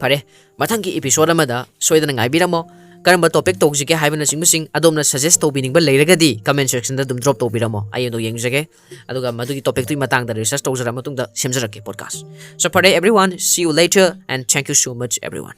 ꯐꯔꯦ, ꯃꯊꯪꯒꯤ ꯏꯄꯤꯁꯣꯗ ꯑꯃꯗ ꯁꯣꯏꯗꯅ ꯉꯥꯏꯕꯤꯔꯝꯃꯣ꯫ ꯀꯔꯝꯕ ꯇꯣꯄꯤꯛ ꯇꯧꯁꯤꯒꯦ ꯍꯥꯏꯕꯅꯆꯤꯡꯕꯁꯤꯡ ꯑꯗꯣꯝꯅ ꯁꯖꯦꯁ ꯇꯧꯕꯤꯅꯤꯡꯕ ꯂꯩꯔꯒꯗꯤ ꯀꯃꯦꯟ ꯁꯦꯛꯁꯟꯗ ꯑꯗꯨꯝ ꯗ꯭ꯔꯣꯞ ꯇꯧꯕꯤꯔꯝꯃꯣ꯫ ꯑꯩ ꯑꯗꯨꯝ ꯌꯦꯡꯖꯒꯦ꯫ ꯑꯗꯨꯒ ꯃꯗꯨꯒꯤ ꯇꯣꯄꯤꯛꯇꯨꯒꯤ ꯃꯇꯥꯡꯗ ꯔꯤꯁꯔꯁ ꯇꯧꯖꯔ ꯃꯇꯨꯡꯗ ꯁꯦꯝꯖꯔꯛꯀꯦ ꯄꯣꯗꯀꯥꯁ꯫ So ꯐꯔꯦ everyone, see you later and thank you so much everyone.